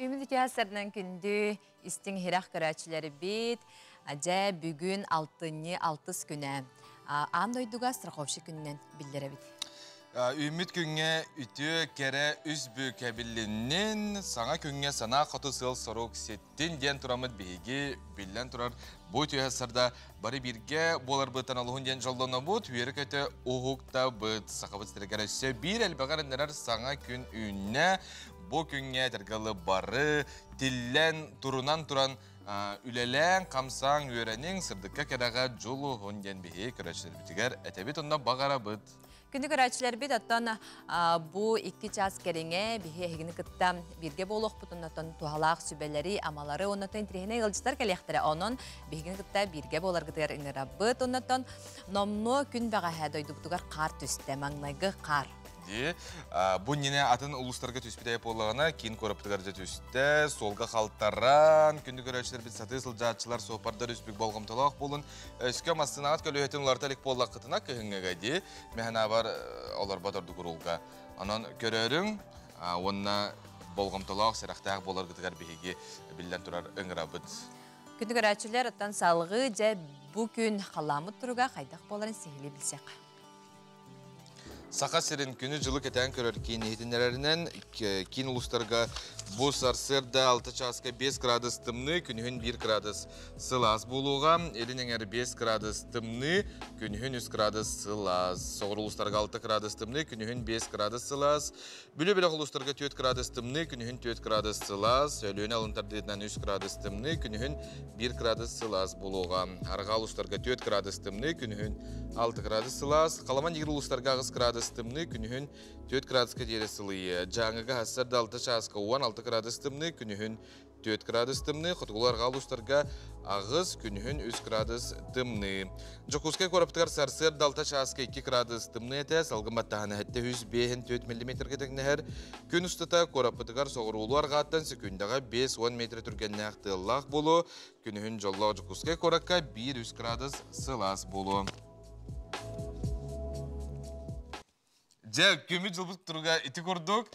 Үмүт үтүө күндү истиҥ иһирэх көрөөччүлэрбит, дьэ бүгүн алтынньы алтыс күнэ. Аан дойдуга страховщик күнүнэн биллэрэбит. Үүммүт күҥҥэ үтүө кэрэ үс бүк эбилиннин, саҥа күҥҥэ санаа хоту сыал сорук ситтин диэн тураммыт биһиги биллэн турар бу үтүө сарда бары бииргэ буоларбыттан олуһун диэн дьоллонобут, үөрэ-көтө уһуктабыт. Сахабыт сиригэр өссө биир элбэҕэр эрэннэрэр саҥа күн үүннэ. Бу күҥҥэ этэргалы бары тиллэн, турунан туран үлэлээн, хамсаан, үөрэниҥ, сырдыкка кэрэҕэ дьулуһун диэн биһиги көрөөччүлэрбитигэр этэбит онно баҕарабыт. Күндү көрөөччүлэрбит, оттон бу 2 час кэриҥэ биһи эһигини кытта бииргэ буолуохпут, оттон туһалаах сүбэлэри, амалары, оннотон интириэһинэй ыалдьыттар кэлиэхтэрэ. Онон биһигини кытта бииргэ буоларгытыгар ыҥырабыт. Оннотон номнуо күн бэҕэһээ дойдубутугар хаар түстэ, маҥнайгы хаар. Бу ньине атын улуустарга түспүтэ буоллаҕына, киин куораппытыгар дьэ түстэ, суолга халтаран, күндү көрөөччүлэрбит сатыы сылдьааччылар, суоппардар үспүк болҕомтолоох буолун, өскө массыынаҕыт көлүөһэтин уларыта илик буоллаххытына кыһыҥҥыга дии, мэһэнаабар олорбот ордук уруулга. Онон көрөөрүҥ уонна болҕомтолоох, сэрэхтээх буоларгытыгар биһиги биллэн турар ыҥырабыт. Күндү көрөөччүлэр, оттон салгыы дьэ бу күн халааммыт туруга хайдах буоларын сиһилии билсиэххэ. Саха сирин күнү-дьылы кэтээн көрөр киин иһитиннэрэринэн, киин улуустарга бу сарсыарда 6 чааска 5 градус тымныы, күнүһүн 1 градус сылаас буолуоҕа. Илин эҥэр 5 градус тымныы, күнүһүн 3 градус сылаас. Соҕуруу улуустарга 6 градус тымныы, күнүһүн 5 градус сылаас. Бүлүү бөлөх улуустарга 4 градус тымныы, күнүһүн 4 градус сылаас. Өлүөнэ алын тардыытынан 3 градус тымныы, күнүһүн 1 градус сылаас буолуоҕа. Арҕаа улуустарга 4 градус тымныы, күнүһүн 6 градус сылаас. Халаман Игир улуустарга 8 градус тымныы, күнүһүн 4 градуска диэри сылыйыа. Дьааҥыга сарсыарда 6 чааска 16 градус тымныы, күнүһүн 4 градус тымныы, хотугулар арҕаа улуустарга 8, күнүһүн 3 градус тымныы. Дьокуускай куораппытыгар сарсыарда 6 чааска 2 градус тымныы этэ, салгын баттаһана 705 миллиметргэ тэҥнэһэр. Күн устата куораппытыгар соҕуруулуу арҕааттан секундаҕа 50 метр түргэннээх тыаллаах буолуо, күнүһүн дьоллоох Дьокуускай куоракка 1-3 градус сылаас буолуо. Дьэ, күммүт дьылбыт туруга ити курдук.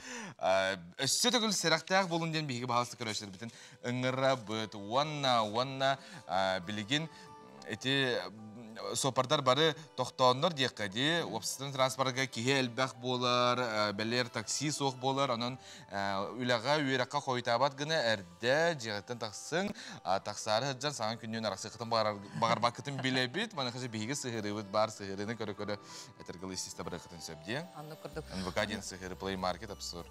Өссө төгүл сэрэхтээх буолун диэн биһиги баһаалыста көрөөччүлэрбитин ыҥырабыт. Уонна билигин ити суоппардар бары тохтооннор диэххэ дии. Уопсастыбаннай транспорга киһи элбэх буолар, бэлиэр такси суох буолар. Онон үлэҕэ, үөрэххэ хойутаабат гына эрдэ дьиэҕиттэн тахсыҥ. Тахсаары сылдьан саҥа күннүүн арахсыаххытын баҕарбаккытын билэбит. Маныаха биһиги сыһыарыыбыт баар сыһыарыыны көрө-көрө этэргыл истиста барыахытын сөп диэн. Оннук курдук. НВК диэн сыһыары Play Market апсур.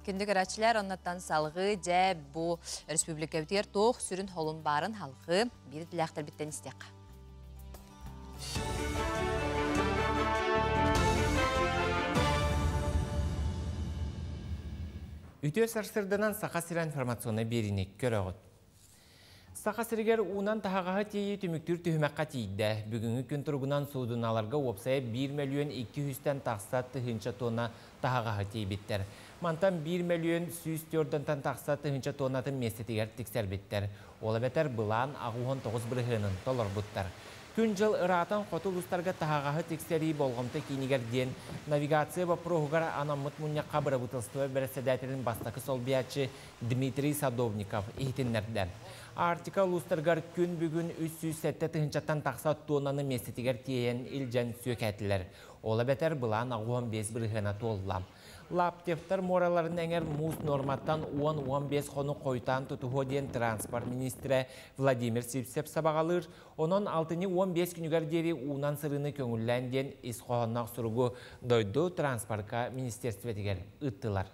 Күндү көрөөччүлэр, оннуттан салгыы дьэ бу республикабытыгар туох сүрүн холун баарын халгыы биир тилээхтэрбиттэн истиэххэ. Үтүө сарсырданан Саха сирэ информационнай биэриини көрөҕүт. Саха сиригэр уунан таһаҕаһы тиэйии түмүктүүр түһүмэххэ тиийдэ. Бүгүҥҥү күн туругунан суудуналарга уопсайа 1 мөлүйүөн 200-тэн тахса тыһыынча тонна таһаҕаһы тиэйбиттэр. Мантан 1 мөлүйүөн 104-тэн тахса тыһыынча тоннатын миэстэтигэр тиксэрбиттэр. Ол эбэтэр былаан 69 бырыһыанын толорбуттар. Күн-дьыл ыраатан хоту улуустарга таһаҕаһы тиксэрии болҕомто киинигэр диэн навигация боппуруоһугар анаммыт мунньахха бырабыыталыстыба бэрэссэдээтэлин бастакы солбуйааччы Дмитрий Садовников иһитиннэрдэ. Арктика улуустарыгар күн бүгүн 307 тыһыынчаттан тахса тоннаны миэстэтигэр тиэйэн илдьэн сүөкээтилэр. Ол эбэтэр былаан 85 бырыһыана туолла. Лаптевтар муораларын эҥэр муус норматтан 10-15 хонук хойутаан тутуһуо диэн транспорт министрэ Владимир Сивцев сабаҕалыыр. Онон алтынньы 15 күнүгэр диэри уунан сырыыны көҥүллээн диэн ис хоһоонноох суругу дойду транспортка министерствотыгар ыыттылар.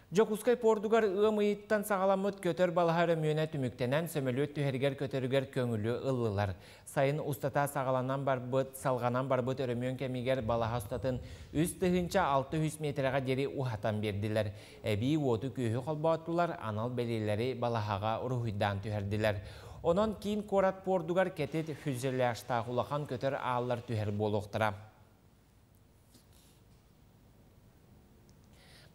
Дьокуускай пуордугар ыам ыйыттан саҕаламмыт көтөр балаһа өрөмүөнэ түмүктэнэн сөмөлүөт түһэригэр көтөрүгэр көҥүлү ыллылар. Сайын устата саҕаланан барбыт, салҕанан барбыт өрөмүөн кэмигэр балаһа устатын 3600 метрэҕэ диэри уһатан биэрдилэр. Эбии уоту күүһү холбооттулар, анал бэлиэлэри балаһаҕа уруһуйдаан түһэрдилэр. Онон киин куорат пуордугар кэтит фюзеляжтаах улахан көтөр ааллар түһэр буолуохтара.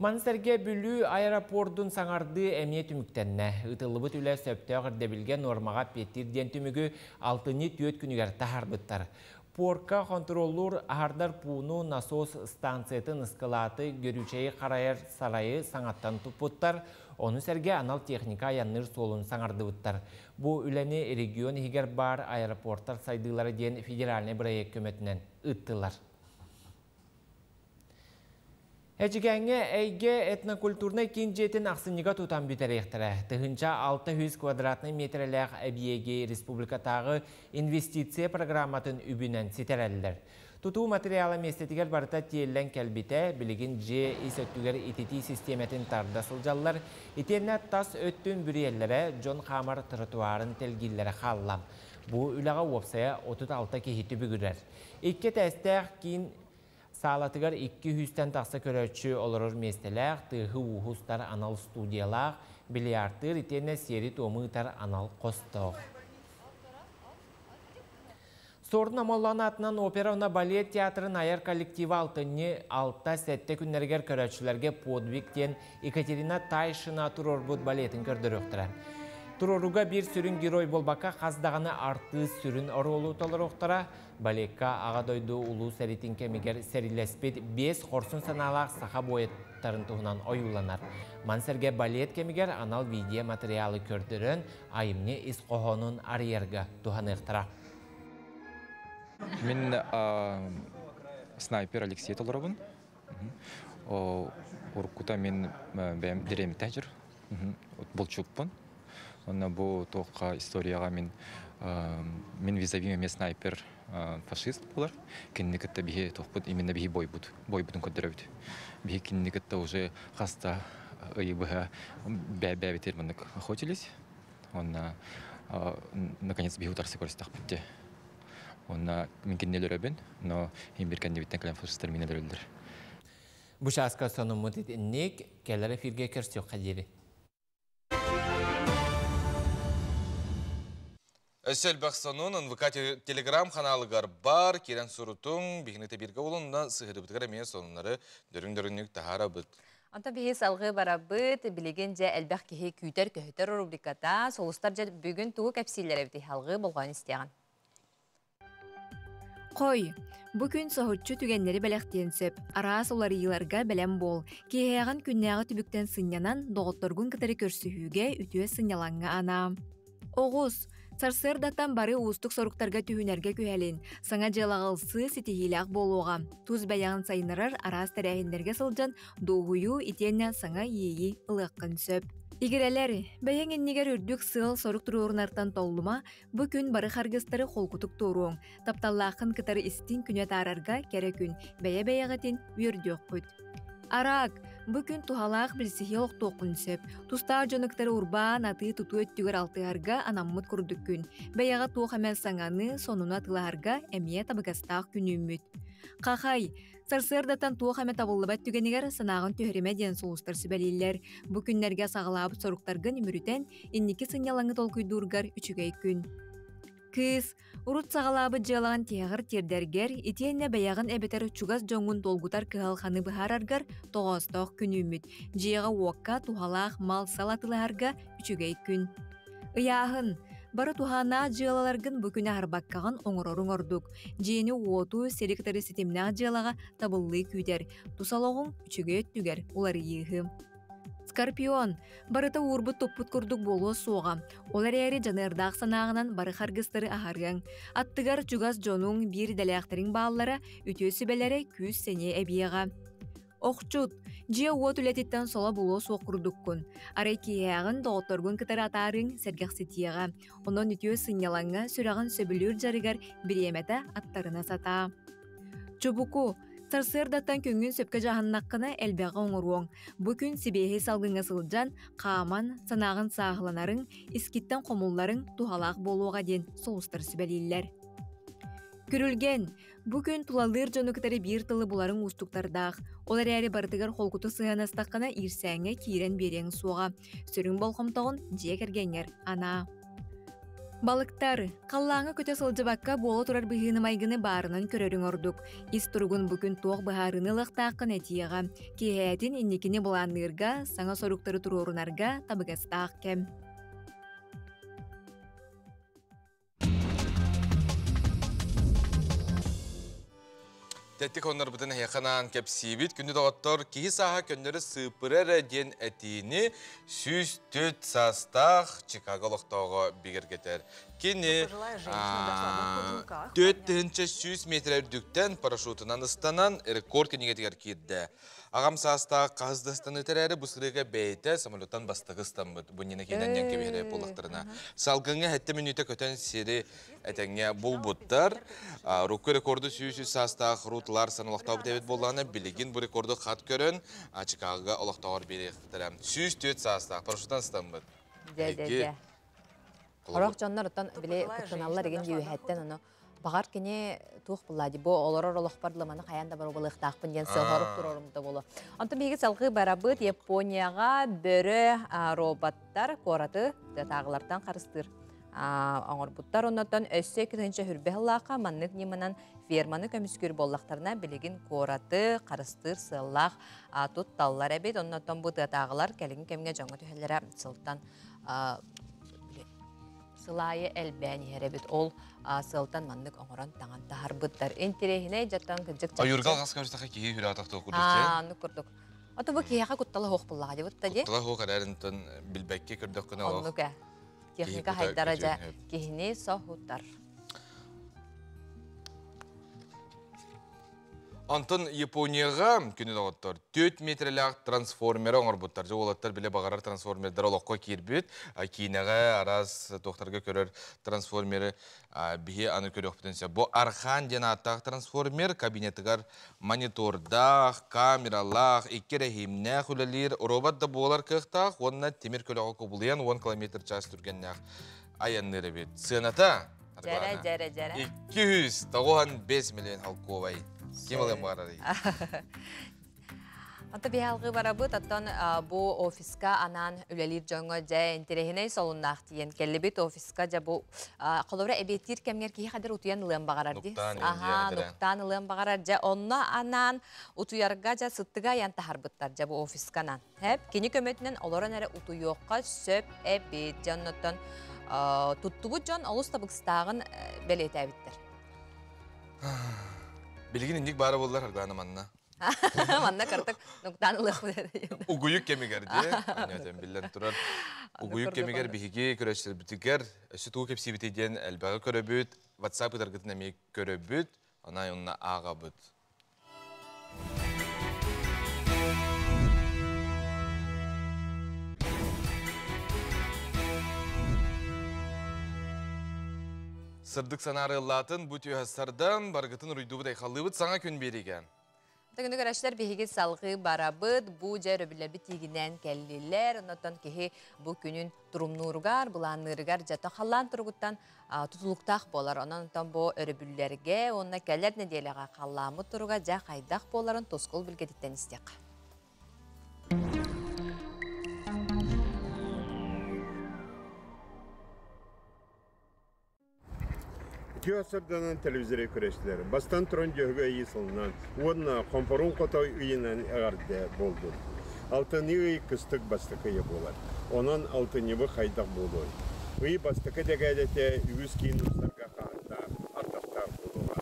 Маны сэргэ Бүлүү аэропордун саҥардыы эмиэ түмүктэннэ. Ыытыллыбыт үлэ сөптөөх ирдэбилгэ нуормаҕа эппиэттиир диэн түмүгү алтынньы 4 күнүгэр таһаарбыттар. Порка хонтуруоллуур аһардар пууну, насос станциятын, ыскылааты, көрүүчэйи харайар сарайы саҥаттан туппуттар, ону сэргэ анал техника айанныыр суолун саҥардыбыттар. Бу үлэни регион иһигэр баар аэропортар сайдыылара диэн федеральнай бырайыак көмөтүнэн ыыттылар. Эдьигээҥҥэ Эйгэ этнокультурнай киин дьиэтин ахсынньыга тутан бүтэриэхтэрэ. 1600 квадратнай миэтэрэлээх эбийиэги республикатааҕы инвестиция программатын үбүнэн ситэрэллэр. Тутуу материала миэстэтигэр барыта тиэллэн кэлбитэ, билигин дьиэ ис өттүгэр ититии систиэмэтин тарда сылдьаллар, итиэннэ тас өттүн бүрүйэллэрэ, дьон хаамар тротуарын тэлгииллэрэ хаалла. Бу үлэҕэ уопсайа 36 киһи түбүгүрэр. Икки этээстээх киин Саалатыгар 200-тэн тахса көрөөччү олорор миэстэлээх, тыаһы-ууһу устар анал студиялаах, бильярдтыыр итиэннэ сиэри-туому ыытар анал хостоох. Суорун Омоллоон аатынан опера уонна балет театрын айар коллектива алтынньы 6-7 күннэригэр көрөөччүлэргэ «Подвиг» диэн Екатерина Тайшина туруорбут балетын көрдөрүөхтэрэ. Туруорууга биир сүрүн герой буолбакка, хас даҕаны артыыс сүрүн оруолу толоруохтара. Балекка Аҕа дойду Улуу сэриитин кэмигэр сэриилэспит биэс хорсун санаалаах саха буойуттарын туһунан ойууланар. Маны сэргэ балет кэмигэр анал видео-материалы көрдөрөн, айымньы ис хоһоонун арыйарга туһаныахтара. Мин снайпер Алексей толоробун. Уруккута мин бэйэм дэриэбинэтэ сылдьар булчуппун. Онно бу туохха историяҕа мин мин визави эмиэ снайпер фашист буолар. Кинини кытта биһи туохпут именно биһи бойбут бойбутун көрдөрөбүт. Биһи кинини кытта уже хаста ыйы быһа бэйэбитигэр маннык охотились. Онно наконец биһи утарсы көрүстэхпит дии. Онно мин кинини өлөрөбүн, но иһин бир кэннибиттэн кэлэн фашистар мин өлөрөллөр. Бу чааска сонуммут итинник, кэлэр эфиргэ көрсүөххэ диэри. Өссө элбэх сонун НВК телеграм-ханаалыгар бар, киирэн сурутуҥ, биһини тэбииргэ булунна, сыһырыбытыгар эмиэ сонуннары дөрүҥ-дөрүҥнүк таһаарабыт. Онтон биһи салгыы барабыт, билигин дьэ элбэх киһи күүтэр-көһүтэр рубриката, сулустар дьэ бүгүн тугу кэпсииллэр эбитий, салгыы болҕойон истиэҕин. Хой, бу күн соһуччу түгэннэри бэлэхтиэн сөп. Араас уларыйыыларга бэлэм буол. Киэһээҕин күннээҕи түбүктэн сынньанан, доҕотторгун кытары көрсүһүүгэ үтүө сынньалаҥҥа анаа. Оҕус, сарсыардаттан бары уустук соруктарга түһүнэргэ күһэлин. Саҥа дьыалаҕа ылсыы ситиһиилээх буолуоҕа. Тус бэйэҕин сайыннарар араас тэрээһиннэргэ сылдьан дуоһуйуу итиэннэ саҥа иэйии ылыаххын сөп. Игирэлэр, бэйэҥ иннигэр үрдүк сыал-сорук туруорунартан толлума, Бу күн бары харгыстары холкутук туоруоҥ, тапталлааххын кытары истиҥ күнү атаарарга кэрэ күн, бэйэ-бэйэҕитин үөрдүөххүт. Араак, бу күн туһалаах билсиһии олохтуоххун сөп. Тустаах дьону кытары урбаан, атыы-тутуу өттүгэр алтыһарга анаммыт курдук күн. Бэйэҕэ туох эмэ саҥаны, сонуну атыылаһарга эмиэ табыгастаах күн үүммүт. Хахай, Сарсыардаттан туох эмэ табыллыбат түгэнигэр санааҕын түһэримэ диэн сулустар сүбэлииллэр. Бу күннэргэ саҕалаабыт соруктаргын үмүрүтэн, инники сынньалаҥы толкуйдуургар үчүгэй күн. Кыыс, урут саҕалаабыт дьыалаҕын тиһэҕэр тиэрдэргэр, итиэннэ бэйэҕин эбэтэр чугас дьоҥҥун долгутар кыһалҕаны быһаараргар тоҕоостоох күн үүммүт. Дьиэҕэ-уокка туһалаах мал-сал атыылаһарга үчүгэй күн. Ыйааһын. Бары туһааннаах дьыалаларгын бу күн аһарбаккаҕын оҥороруҥ ордук. Дьиэни-уоту, сири кытары ситимнээх дьыалаҕа табыллыы күүтэр. Тус олоҕуҥ үчүгэй өттүгэр уларыйыыһы. Скорпион. Барыта уурбут-туппут курдук буолуо суоҕа. Ол эрээри дьаныардаах санааҕынан бары харгыстары аһарыаҥ. Аттыгар чугас дьонуҥ, биир идэлээхтэриҥ бааллара, үтүө сүбэлэрэ күүс-сэниэ эбиэҕэ. Охчут, дьиэ-уот үлэтиттэн соло булуо суох курдуккун. Арай киэһээҕин доҕотторгун кытары атаарыҥ сэргэхситиэҕэ. Онон үтүө сынньалаҥҥа сүрэҕин сөбүлүүр дьарыгар бириэмэтэ аттарына сатаа. Чубуку, сарсыардаттан күҥҥүн сөпкө дьаһаннаххына элбэҕи оҥоруоҥ. Бу күн сибиэһэй салгыҥҥа сылдьан, хааман, санааҕын сааһыланарыҥ, искиттэн хомулларыҥ туһалаах буолуоҕа диэн сулустар сүбэлииллэр. Күрүлгэн, Бу күн тулалыыр дьону кытары биир тылы буларыҥ уустуктардаах. Ол эрээри барытыгар холкуту сыһыаннастаххына иирсээҥҥэ киирэн биэриэҥ суоҕа. Сүрүн болҕомтоҕун дьиэ кэргэҥҥэр анаа. Балыктар, халлааҥҥа көтө сылдьыбакка буола турар быһыыны-майгыны баарынан көрөрүҥ ордук. Ис туругун бу күн туох быһаарыыны ылыахтааххын этиэҕэ. Киэһээтин инникини былаанныырга, саҥа соруктары туруорунарга табыгастаах кэм. Тэттик оннорбутун эһиэхэ кэпсиибит. Күндү доҕоттор, киһи сааһа көннөрү сыыппыра эрэ диэн этиини 104 саастаах Чикаго олохтооҕо бигэргэтэр. Кини 4100 метр үрдүктэн парашютунан ыстанан рекорд кинигэтигэр киирдэ. Аҕам саастаах хаһыс да ыстаныы тэрээри бу сырыыга бэйэтэ самолеттан бастакы ыстаммыт. Бу ньина киинэн ньэн кэбиһэрэ буоллахтарына. Салгыҥҥа 7 мүнүүтэ көтөн сири этэҥҥэ булбуттар. Урукку рекорду 103 саастаах Рут Ларсон олохтообут эбит буоллаҕына, билигин бу рекорду хат көрөн Чикагоҕа олохтооҕор биэриэхтэрэ. 104 саастаах парашютан ыстаммыт. Дьэ, дьэ, дьэ. Орох дьоннор оттон били куттаналлар игин дьүүһэттэн ону бағар кини туох булла бу олорор олохпор ламаны хайаан да барыбылыахтаахпын диэн сыалһарып турорум да боло. Онтон биһиги салгыы барабыт Японияҕа бөрө роботтар куораты тыатааҕылартан харыстыыр оҥорбуттар. Оннотон өссө 2 хүрбэ сыллаахха маннык ньыманан ферманы көмүскүүр буоллахтарына билигин куораты харыстыыр сыаллаах тутталлар эбит. Оннотон бу тыатааҕылар кэлиҥҥи кэмҥэ дьоҥҥо түһэллэрэ сылтан сылайы элбээн иһэр эбит. Ол сылтан маннык оҥорон таҥан таһарбыттар. Интэриэһинэй дьаттан кыдьык Ойуурга алҕас көрсөххө киһи хүрэ тохтоо курдук. Аа, ну курдук. Ото бу киһиэхэ куттала хоох буллаҕа дебут та ди. Куттала хоох эрэринтэн билбэккэ көрдөххүнэ олох. Оннук э. Техника хайдара дьэ киһини соһутар. Онтон Японияға күні доҕоттор 4 метрлээх трансформер оҥорбуттар. Дьэ уолаттар билэ баҕарар трансформердар олоххо киирбит. Киинэҕэ араас туохтарга көрөр трансформеры биһи аны көрүөхпүтүн сөп. Бу Архан диэн ааттаах трансформер кабинетыгар монитордаах, камералаах, икки эрэһиимнээх үлэлиир, робот да буолар кыахтаах уонна тимир көлөҕө кубулуйан 10 километр час түргэннээх айанныыр эбит. Сыаната Дьэрэ, дьэрэ, дьэрэ. 295 миллион солкуобай. Ким ылыан баҕарарый? Ата биһалгы барабыт, оттон бу офиска анаан үлэлиир дьоҥҥо дьэ интэриэһинэй солуннаах тиийэн кэллибит. Офиска дьэ бу холобура эбиэттиир кэмҥэр киһи хадыр утуйан ылыан баҕарар дии. Аха, нуктаан ылыан баҕарар. Дьэ онно анаан утуйарга дьэ сыттыга айан таһарбыттар дьэ бу офиска анаан. Хэп, кини көмөтүнэн олорон эрэ утуйуохха сөп эбит. Дьэ оннуттан туттубут дьон олус табыгыстааҕын бэлиэтээбиттэр. Билигин инник баара буоллар аргаана манна. Манна картак нуктаан ылыах Угуйук кэмигэр дии. Анятен биллэн турар. Угуйук кэмигэр биһиги көрөччүлэрбитигэр өссө тугу кэпсиибитий диэн элбэҕи көрөбүт. WhatsApp ытаргытын эмиэ көрөбүт. Онай онно ааҕабыт. Сырдык санаарыллаатын бу түһэссардан баргытын уруйдуубут айхаллыыбыт саҥа күн биэригэ. Төгүнү көрөччүлэр биһиги салгыы барабыт, бу дьэ өрөбүллэрбит тиигинэн кэллилэр, оннотон киһи бу күнүн турумнууругар, былаанныырыгар дьэ халлаан туругуттан тутулуктаах буолар. Онон бу өрөбүллэргэ уонна кэлэр нэдиэлэҕэ халлааммыт туруга дьэ хайдах буоларын тускул билгэтиттэн истиэххэ. Үтүө сарданан телевизоры көрөччүлэр. Бастан туран дьөһөгөй айыы сылынан уонна Хомпоруун Хотой ыйынан эҕэрдэ буоллун. Алтынньы ый кыстык бастакы ыйа буолар. Онон алтынньыбы хайдах буолуой? Ый бастакы дэкээдэтэ үгүс киин улуустарга хаһыаттаах, ардахтаах буолуоҕа.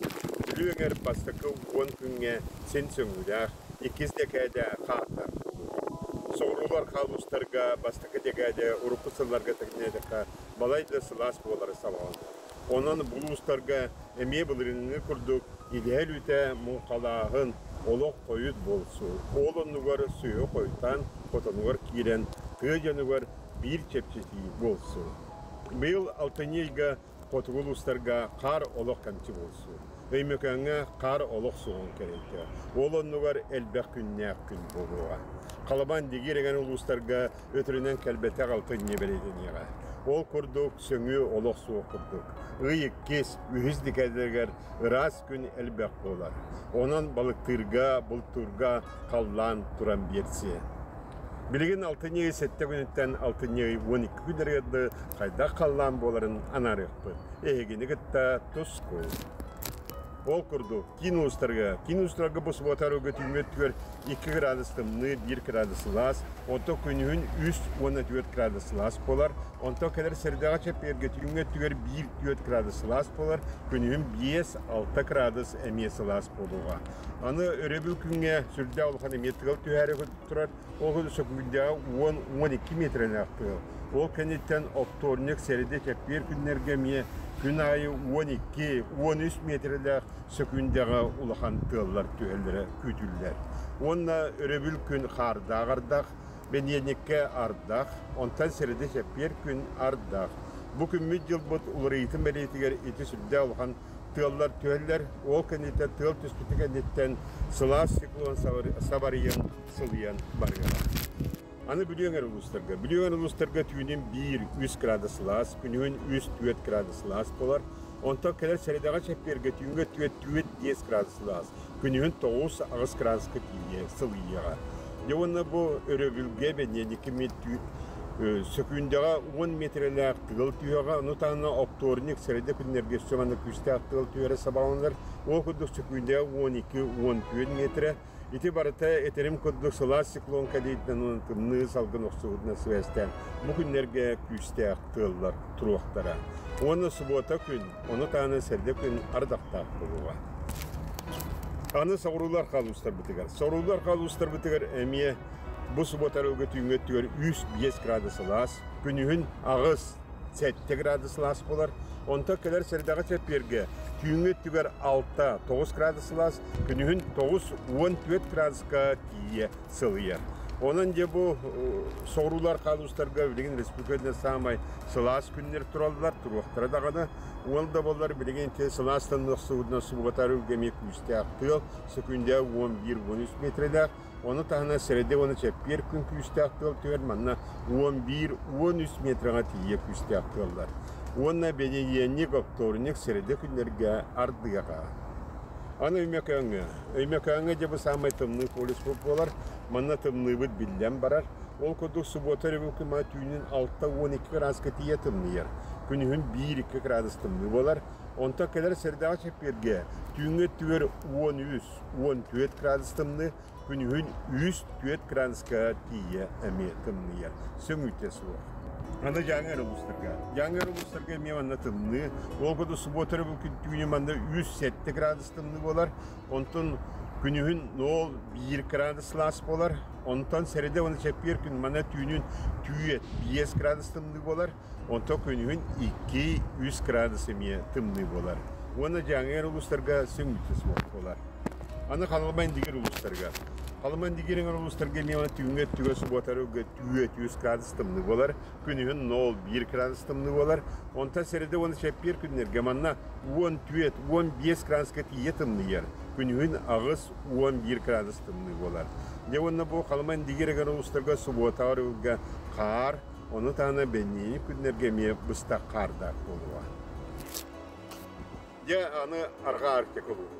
Бүлүү эҥэр бастакы 10 күҥҥэ син сөҥүүлээх, иккис дэкээдэ хааттаах буолуоҕа. Соҕуруулар хаалустарга бастакы дэкээдэ урукку сылларга тэҥнээтэххэ балай да сылаас буолара сабаҕаланар. Онон булуустарга эмиэ былырыыҥҥы курдук идэһэ өлүүтэ муҥхалааһын олох хойут буолсу. Ол оннугар сүөһү хойутаан хотонугар киирэн тыа дьонугар биир чэпчэтии буолсу. Быйыл алтынньы ыйга хотугу улуустарга хаар олох кэмчи буолсу. Өймөкөөҥҥө хаар олох суоҕун кэриэтэ. Ол оннугар элбэх күннээх күн буолуоҕа. Халабаан дигиир эҥэр улуустарга өтөрүнэн кэлбэтэх алтынньы бэлиэтэниэҕэ. Ол курдук сөҥүү олох суох курдук. Ый иккис, үһүс декадаларыгар ыраас күн элбэх буолар. Онон балыктыырга, бултуурга халлаан туран биэрсиэ. Билигин алтынньы ый сэттэ күнүттэн алтынньы ый 12 күннэригэр дылы хайдах халлаан буоларын анаарыахпыт. Эһигини кытта тускул. Ол курдук, киин улуустарга, киин улуустарга бу субуота өрөгө түүҥҥү өттүгэр 2 градус тымныы, 1 градус сылаас, онтон күнүһүн 3 уонна 4 градус сылаас буолар. Онтон кэлэр сэрдэҕэ чэппиэргэ түүҥҥү өттүгэр 1-4 градус сылаас буолар, күнүһүн 5-6 градус эмиэ сылаас буолуоҕа. Аны өрөбүл күҥҥэ сүрдээх улахан эмиэ тыал түһээри турар, ол сөкүүндэҕэ 10-12 миэтэрэлээх тыал. Ол кэнниттэн оптуорунньук сэрэдэ чэппиэр күннэргэ эмиэ күн аайы 12-13 миэтэрэлээх сөкүүндэҕэ улахан тыаллар түһэллэрэ күүтүллэр. Уонна өрөбүл күн хаардаах ардах, бэниэнньиккэ ардах, онтон сэрэдэ чэппиэр күн ардах. Бу күммүт-дьылбыт уларыйыытын бэлиэтигэр ити сүрдээх улахан тыаллар түһэллэр. Ол кэнниттэн тыал түспүтүн кэнниттэн сылаас циклон сабарыйан, сылыйан барыаҕа. Аны Бүлүү эҥэр улуустарга. Бүлүү эҥэр улуустарга түүнүн 1-3 градус сылаас, күнүһүн 3-4 градус сылаас буолар. Онтон кэлэр сэрэдэҕэ чэппиэргэ түүҥҥэ 4-5 градус сылаас, күнүһүн 9-8 градуска тиийэ сылыйыаҕа. Дьэ уонна бу өрөбүлгэ бэньиэнньикки сөкүүндэҕэ 10 миэтэрэлээх тыал түһүөҕэ, ону таһынан оптуорунньук сэрэдэ күннэргэ өссө манна күүстээх тыал түһэрэ сабаҕаланар. Ол курдук сөкүүндэҕэ 12-14 миэтэрэ. Ити барыта этэрим курдук сылаас циклон кэлиитинэн уонна тымныы салгын охсуһуутунан сибээстээн бу күннэргэ күүстээх тыаллар туруохтара. Уонна субуота күн, ону таһынан сэргэ күн ардахтаах буолуоҕа. Аны соҕуруулар хаалуустарбытыгар. Соҕуруулар хаалуустарбытыгар эмиэ бу субуота арылга түүҥҥү өттүгэр 3-5 градус сылаас, күнүһүн 8-7 градус сылаас буолар. Онтон кэлэр сэрдэҕэ чэппиэргэ түүҥҥү өттүгэр 6-9 градус сылаас, күнүһүн 9-14 градуска тиийэ сылыйар. Онон дьэ бу соҕуруулар хаалуустарга билигин республикада саамай сылаас күннэр тураллар, туруохтара даҕаны. Уол да буоллар билигин ити сылаастан охсубутунан субугатар үлгэми күүстээх тыал, сөкүүндэ 11-13 метрэлээх. Ону таһынан сэрэдэ уонна чэппиэр күн күүстээх тыал түһэр, манна 11-13 метрэҕэ тиийэ күүстээх тыаллар. Уонна бэнидиэнньик, оптуорунньук, сэрэдэ күннэргэ ардыаҕа. Аны Өймөкөөҥҥө. Өймөкөөҥҥө дьэ бу саамай тымныы полюс буолар. Манна тымныыбыт биллэн барар. Ол курдук субуота өрөбүл түүнүн 6-12 градуска тиийэ тымныйар. Күнүһүн 1-2 градус тымныы буолар. Онтон кэлэр сэрдэҕэ чэппиэргэ түүҥҥү өттүгэр 13-14 градус тымныы, күнүһүн 3-4 градуска тиийэ эмиэ тымныйар. Сөҥүүтэ суох. Аны Дьааҥы улуустарга. Дьааҥы улуустарга эмиэ манна тымныы. Ол курдук субуота өрөбүл күн түүнү манна 3-7 градус тымныы буолар. Онтон күнүһүн 0-1 градус сылаас буолар. Онтон сэрэдэ уонна чэппиэр күн манна түүнүн түүет 5 градус тымныы буолар. Онтон күнүһүн 2-3 градус эмиэ тымныы буолар. Уонна Дьааҥы улуустарга сөҥүүтэ суох буолар. Аны Халыма Индигир улуустарга. Халыма Индигир улуустарга эмиэ түүҥҥү өттүгэр субуотарга түүө 3 градус тымныы буолар. Күнүһүн 0-1 градус тымныы буолар. Онтон сэрэдэ уонна чэппиэр күннэргэ манна 14-15 градуска тиийэ тымныйар. Күнүһүн 8-11 градус тымныы буолар. Дьэ уонна бу Халыма Индигир улуустарга субуотаҕар ылга хаар, ону таһынан бэнньиини күннэргэ эмиэ быстах хаардаах буолуоҕа. Дьэ, аны Арҕаа Арктика улууһугар.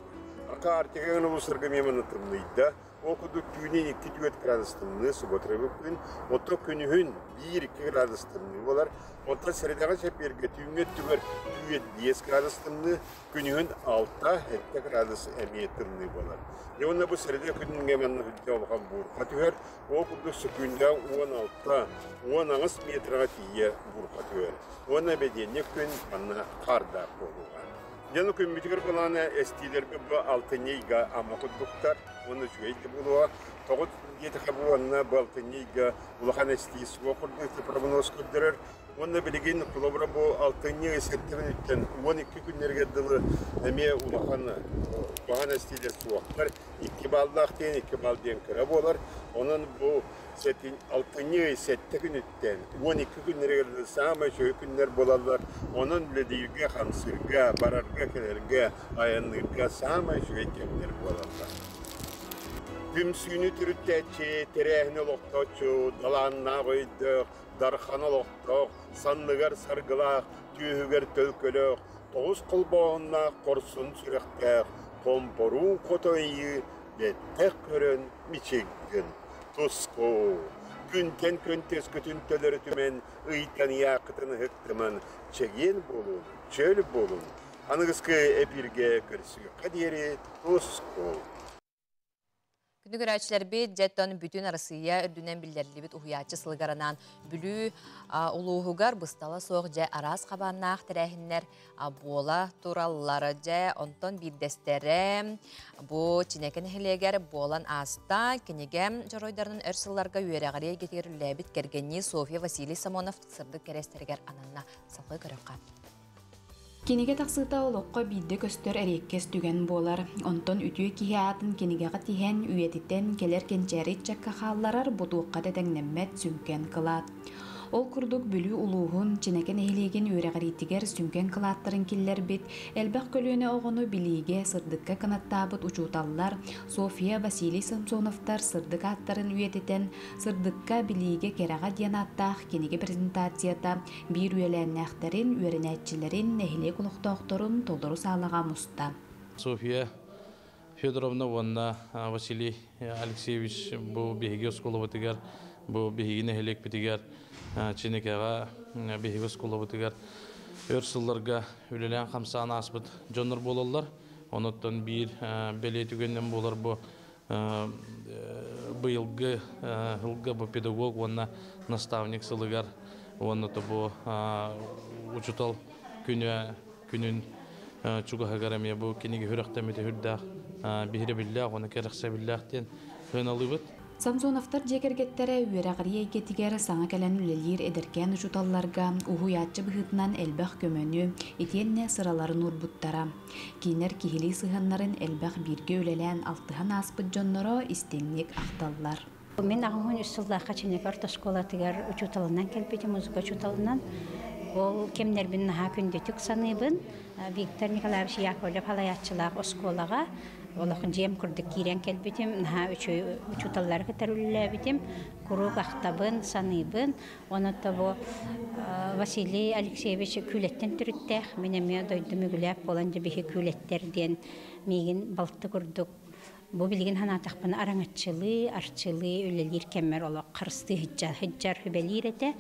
Арҕаа Арктика улуустарга эмиэ манна тымныйда. Ол курдук түүнүн 2-4 градус тымныы, субуотарабыт күн, оттон күнүһүн 1-2 градус тымныы буолар. Оттон сэрэдэҕэ чэппиэргэ түүҥҥү өттүгэр түүн 5 градус тымныы, күнүһүн 6-7 градус эмиэ тымныы буолар. Дьэ уонна бу сэрэдэ күнүҥҥэ манна үрдэ улахан буурҕа түһэр. Ол курдук сөкүүндэ 16-18 метрга тиийэ буурҕа түһэр. Уонна бэдиэнньик күн манна хаардаах буолуоҕа. Дьону күммүтүгэр былаана эстиилэргэ бу алтынньы ыйга ама курдуктар уонна үчүгэй да буолуоҕа. Тоҕо диэтэхэ бу уонна бу алтынньы ыйга улахан эстии суох курдук прогноз көрдөрөр. Уонна билигин холобура бу алтынньы ый сэттэ күнүттэн 12 күннэригэр дылы эмиэ улахан куһаҕан эстиилэр суохтар. 2 баллаах диэн 2 балл диэн кыра буолар. Онон бу алтынньы ый сэттэ күнүттэн 12 күннэригэр саамай үчүгэй күннэр буолаллар. Онон үлэлииргэ, хамсыырга, барарга-кэлэргэ, айанныырга саамай үчүгэй кэмнэр буолаллар. Түмсүүнү төрүттээччи, тэрээһини олохтооччу, талааннаах өйдөөх, дархан олохтоох, санныгар саргылаах, түөһүгэр төлкөлөөх, тоҕус холбооһуннаах хорсун сүрэхтээх, хомпоруун хотойуу бэттэх көрөн мичиггин туску күнтэн күн төскүтүн төлөрүтүмэн ыйтан ыйааххытын ыһыктыман чэгиэн буолун чөл буолун. Аныгыскы эпииргэ көрсүөххэ диэри туску! Күндү көрөөччүлэрбит, дьэттон бүтүн Арасыйа үрдүнэн биллэриллибит уһуйааччы сылыгар анаан Бүлүү улууһугар быстала суох дьэ араас хабааннаах тэрээһиннэр буола тураллар. Дьэ, онтон биирдэстэрэ бу Чинэкэ нэһилиэгэр буолан ааста. Кинигэ дьоруойдарынан өр сылларга үөрэҕири эйгэтигэр үлэлээбит кэргэннии Софья Василий Самонов сырдык кэриэстэригэр ананна. Салгыы көрөххө. Кинигэ тахсыыта олоххо биирдэ көстөр эриэккэс түгэн буолар. Онтон үтүө киһи аатын кинигэҕэ тиһэн, үйэтитэн, кэлэр кэнчээри ыччакка хаалларар бу туохха да тэҥнэммэт сүҥкэн кылаат. Ол курдук Бүлүү улууһун, Чинэкэ нэһилиэгин үөрэҕириитигэр сүҥкэн кылааттарын киллэрбит, элбэх көлүөнэ оҕону билиигэ, сырдыкка кынаттаабыт учууталлар Софья, Василий Самсоновтар сырдык ааттарын үйэтитэн, Сырдыкка, билиигэ, кэрэҕэ диэн ааттаах кинигэ презентацията биир үөлээннээхтэрин, үөрэнээччилэрин, нэһилиэк олохтоохторун толору саалаҕа муста. Софья Федоровна уонна Василий Алексеевич бу биһиги оскуолабытыгар, бу биһиги нэһилиэкпитигэр, Чиникэҕэ биһиги оскуолабытыгар өр сылларга үлэлээн-хамсаан ааспыт дьоннор буолаллар. Онуттан биир бэлиэ түгэнинэн буолар бу быйылгы сылга бу педагог уонна наставник сылыгар уонна бу учутал күнэ күнүн чугаһыгар эмиэ бу кинигэ сүрэхтэммитэ сүрдээх биһирэбиллээх уонна кэрэхсэбиллээх диэн сыаналыыбыт. Самсоновтар дьиэ кэргэттэрэ үөрэҕирии эйгэтигэр саҥа кэлэн үлэлиир эдэркээн учууталларга уһуйааччы быһыытынан элбэх көмөнү, итиэннэ сыраларын уурбуттара. Кинилэр киһилии сыһыаннарын элбэх бииргэ үлэлээн алтыһан ааспыт дьонноро истиҥник ахталлар. Мин 83 сыллаахха Чинэкэ орто оскуолатыгар учууталынан кэлбитим, музыка учууталынан. Ол кэмнэрбин наһаа күндүтүк саныыбын. Виктор Николаевич Яковлев салайааччылаах оскуолаҕа олох дьиэм курдук киирэн кэлбитим, наһаа үчүгэй учууталлары кытары үлэлээбитим. Куруук ахтабын, саныыбын. Онон бу Василий Алексеевич Күүлэттэн төрүттээх, мин эмиэ дойдум үгүлээк буолан дьэ биһи Күүлэттэр диэн миигин балты курдук бу билигин санаатахпына араҥаччылыы, арчылыы үлэлиир кэммэр олох харыстыы сылдьар, сылдьар сүбэлиир этэ.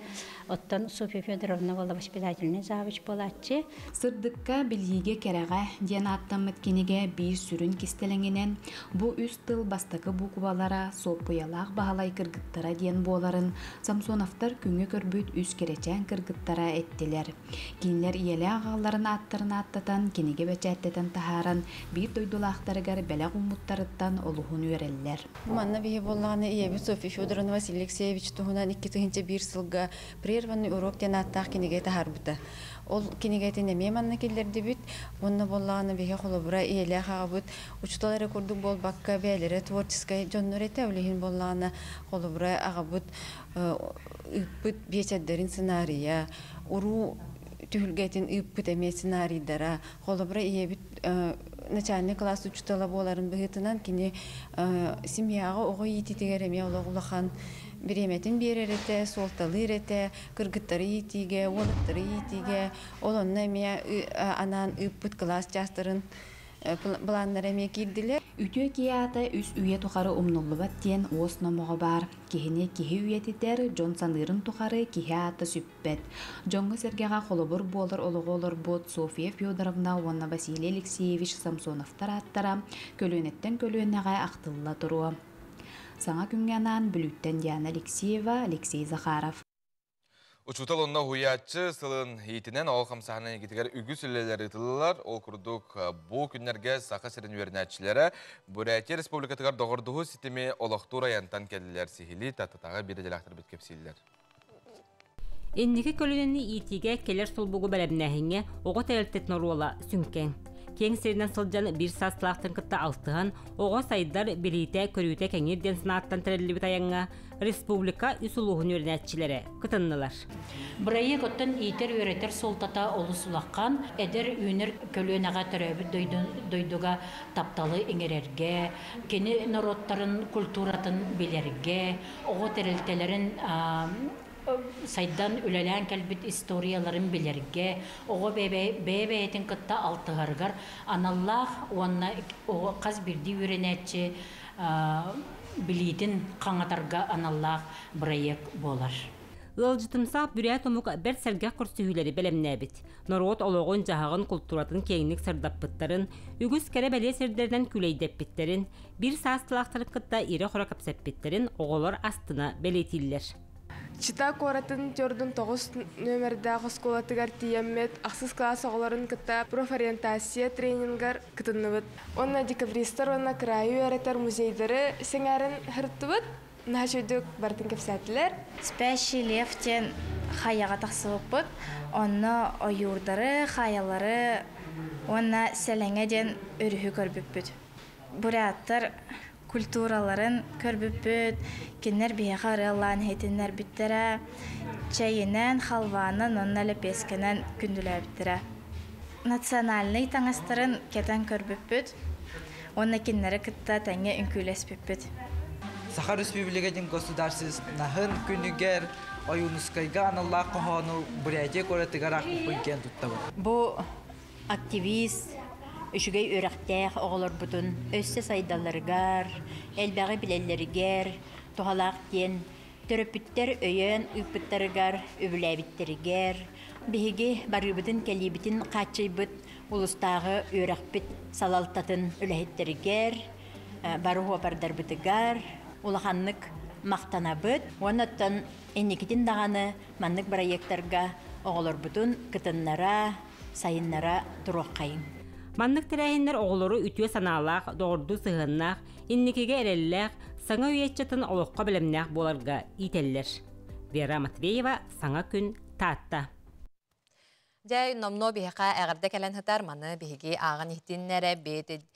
Оттон Софья Федоровна буолла воспитательный завуч буолааччы. Сырдыкка, билиигэ, кэрэҕэ диэн ааттаммыт кинигэ биир сүрүн кистэлэҥинэн бу үс тыл бастакы буукубалара Суоппуйалаах Баһылай кыргыттара диэн буоларын Самсоновтар күҥҥэ көрбүт үс кэрэчээн кыргыттара эттилэр. Кинилэр ийэлээх аҕаларын ааттарын ааттатан, кинигэ бэчээттэтэн таһааран, биир дойдулаахтарыгар бэлэх ууммуттарыттан олуһун үөрэллэр. Манна биһи буоллаҕына ийэбит Софья Федоровна Василий Алексеевич туһунан 2001 сылга «Прерванный урок» диэн ааттаах кинигэ таһаарбыта. Ол кинигэтин эмиэ манна киллэрдибит. Уонна буоллаҕына биһи холобура ийэлээх аҕабыт учуутал эрэ курдук буолбакка бэйэлэрэ творческай дьоннор этэ. Ол иһин буоллаҕына холобура аҕабыт ыыппыт биэчэрдэрин сценарийа, уруу түһүлгэтин ыыппыт эмиэ сценарийдара. Холобура ийэбит начальный класс учуутала буоларын быһыытынан кини семьяҕа оҕо иититигэр эмиэ олох улахан бириэмэтин биэрэр этэ, суолталыыр этэ, кыргыттары иитиигэ, уолаттары иитиигэ, ол онно эмиэ анаан ыыппыт кылаас чаастарын былааннара эмиэ киирдилэр. Үтүө киһи аата үс үйэ тухары умнуллубат диэн уос номоҕо баар. Киһини киһи үйэтитэр, дьон саныырын тухары киһи аата сүппэт. Дьоҥҥо-сэргэҕэ холобур буолар олоҕу олорбут Софья Федоровна уонна Василий Алексеевич Самсоновтар ааттара көлүөнэттэн көлүөнэҕэ ахтылла туруо. Саҥа күҥҥэ анаан Бүлүүттэн Диана Алексеева, Алексей Захаров. Учуутал онно уһуйааччы сылын иитинэн оҕо хамсааһынын эйгэтигэр үгүс үлэлэр ыытыллаллар. Ол курдук бу күннэргэ Саха сирин үөрэнээччилэрэ Бурятия Республикатыгар доҕордоһуу ситими олохтуур айантан кэллилэр. Сиһилии Тататаҕа биир идэлээхтэрбит кэпсииллэр. Инники көлүөнэни иитиигэ кэлэр солбугу бэлэмнээһиҥҥэ оҕо тэрилтэтин оруола сүҥкэн. Киэҥ сиринэн сылдьан биир саастаахтарын кытта алтыһан, оҕо сайдар, билиитэ, көрүүтэ кэҥиир диэн санааттан тэриллибит айаҥҥа республика үс улууһун үөрэнээччилэрэ кытыннылар. Бырайыак оттон иитэр-үөрэтэр суолтата олус улахан. Эдэр үүнэр көлүөнэҕэ төрөөбүт дойдуга тапталы иҥэрэргэ, кини норуоттарын культуратын билэргэ, оҕо тэрилтэлэрин сайдан үлэлээн кэлбит историяларын билэргэ, оҕо бэйэ-бэйэтин кытта алтыһарыгар аналлаах уонна оҕо хас биирдии үөрэнээччи билиитин хаҥатарга аналлаах бырайыак буолар. Ыалдьытымсах бүрээт омук бэрт сэргэх көрсүһүүлэри бэлэмнээбит. Норуот олоҕун-дьаһаҕын, култууратын киэҥник сырдаппыттарын, үгүс кэрэ-бэлиэ сирдэринэн күүлэйдэппиттэрин, биир саастыылаахтарын кытта ирэ-хоро кэпсэппиттэрин оҕолор астына бэлиэтииллэр. Чита куоратын төрдүн тоҕус нүөмэрдээх оскуолатыгар тиийэммит, ахсыс кылаас оҕолорун кытта профориентация тренингар кытынныбыт. Уонна декабристар уонна кыраайы үөрэтэр музейдары сэҥээрэн сырыттыбыт. Наһаа үчүгэйдик барытын кэпсээтилэр. Спящий лев диэн хайаҕа тахсыбыппыт. Онно ойуурдары, хайалары уонна Сэлэҥэ диэн өрүһү көрбүппүт. Буряттар культураларын көрбүппүт, кинилэр биһиэхэ ырыалаан иһитиннэрбиттэрэ, чэйинэн, халванан уонна лэпиэскэнэн күндүлээбиттэрэ. Национальнай таҥастарын кэтэн көрбүппүт уонна кинилэри кытта тэҥҥэ үҥкүүлэспиппит. Саха Республикатын государственноһын күнүгэр Ойуунускайга аналлаах хоһоону Бурятия куоратыгар аахпыппын киэн туттабын. Бу активист, үчүгэй үөрэхтээх оҕолорбутун өссө сайдалларыгар, элбэҕи билэллэригэр туһалаах диэн төрөппүттэр өйөөн ыыппыттарыгар, үбүлээбиттэригэр, биһиги барыыбытын-кэлиибитин хааччыйбыт улустааҕы үөрэхпит салалтатын үлэһиттэригэр, бары уопардарбытыгар улаханнык махтанабыт. Уонна оттон инникитин даҕаны маннык бырайыактарга оҕолорбутун кытыннара, сайыннара туруоххайыҥ. Маннык тэрээһиннэр оҕолору үтүө санаалаах, доҕордуу сыһыаннаах, инникигэ эрэллээх, саҥа үйэ ыччатын олоххо бэлэмнээх буоларга иитэллэр. Вера Матвеева, Саҥа күн, Таатта. Дьэ, номнуо биһиэхэ эҕэрдэ кэлэн сытар, маны биһиги ааҕан иһитиннэрэбит.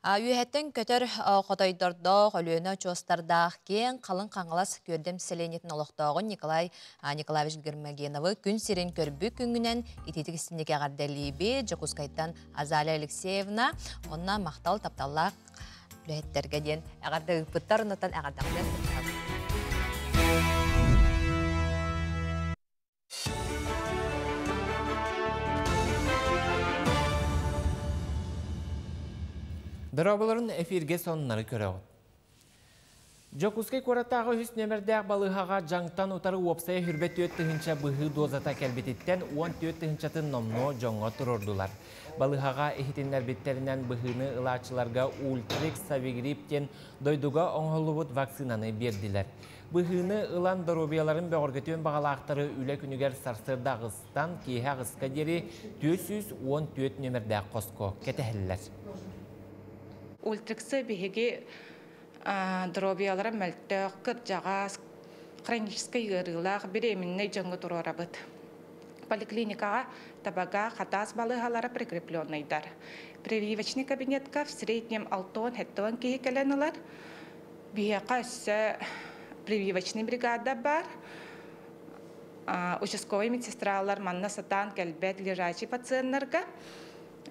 Үөһэттэн көтөр хотойдордоох, Өлүөнэ очуостардаах киэҥ халыҥ Хаҥалас Күөрдэм сэлиэнньэтин олохтооҕун Николай Николаевич Гермогеновы күн сирин көрбүт күҥҥүнэн итиитик истинник эҕэрдэлиибит. Дьокуускайтан Азалия Алексеевна, онно махтал тапталлаах үлэһиттэргэ диэн эҕэрдэ ыыппыттар, оннуттан эҕэрдэҕинэн Дорооболорун эфиргэ сонуннары көрөҕүт. Дьокуускай куораттааҕы үһүс нүөмэрдээх балыыһаҕа дьаҥтан утары уопсайа хүрбэ 4 тыһыынча быһыы дозата кэлбититтэн 14 тыһыынчатын номнуо дьоҥҥо туруордулар. Балыыһаҕа иһитиннэрбиттэринэн быһыыны ылааччыларга Ультрикс Савигрипп диэн дойдуга оҥоһуллубут вакцинаны биэрдилэр. Быһыыны ылан доруобуйаларын бөҕөргөтүөн баҕалаахтары үлэ күнүгэр сарсыарда аҕыстан киэһэ аҕыска диэри 414 нүөмэрдээх хоско кэтэһэллэр. Ультриксы биһиги доруобуйалара мөлтөх, кырдьаҕас, хроническай ыарыылаах, беременнай дьоҥҥо туруорабыт. Поликлиникаҕа Табага, Хатаас балыыһалара прикрепленныйдар. Прививочный кабинетка в среднем 6-7 киһи кэлэн ылар. Биһиэхэ өссө прививочный бригада бар. Участковый медсестралар манна сатаан кэлбэт лежачий пациеннарга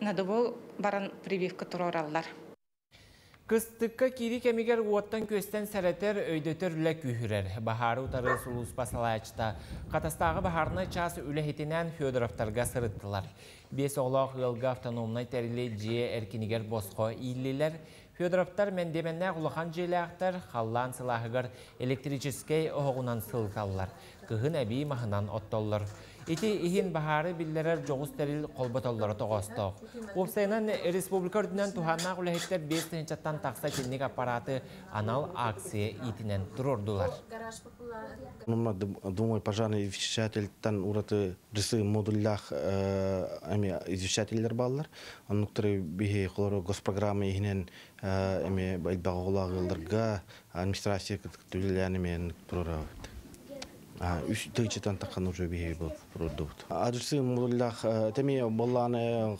надобу баран прививка туруораллар. Кыстыкка киирии кэмигэр уоттан-күөстэн сэрэтэр, өйдөтөр үлэ күүһүрэр. Баһаары утары сулууспа салайааччыта Хатастааҕы баһаарынай чаас үлэһитинээн Федоровтарга сырыттылар. Биэс оҕолоох ыалга автономнай тэрили дьиэ эркинигэр босхо ииллилэр. Федоровтар мэндиэмэннээх улахан дьиэлээхтэр, халлаан сылааһыгар электрическэй оһоҕунан сылыталлар. Кыһын эбии маһынан оттоллор. Ити иһин баһаары биллэрэр дьоҕус тэрил холботоллоро тоҕоостоох. Уопсайынан республика үрдүнэн туһааннаах үлэһиттэр 5 тыһыынчаттан тахса итинник аппараты анал акция иитинэн туруордулар. Думаю, пожарный извещательтан ураты рысы модуллаах эми извещателлер бааллар. Оннуктары биһи холоро госпрограмма иһинэн эми элбэх оҕолоох ыалларга администрация түлэлээн эми туруорабыт. Үс тыһыынчаттан таххан уже биһи туруордубут. Адресы модуллаах теме боллааны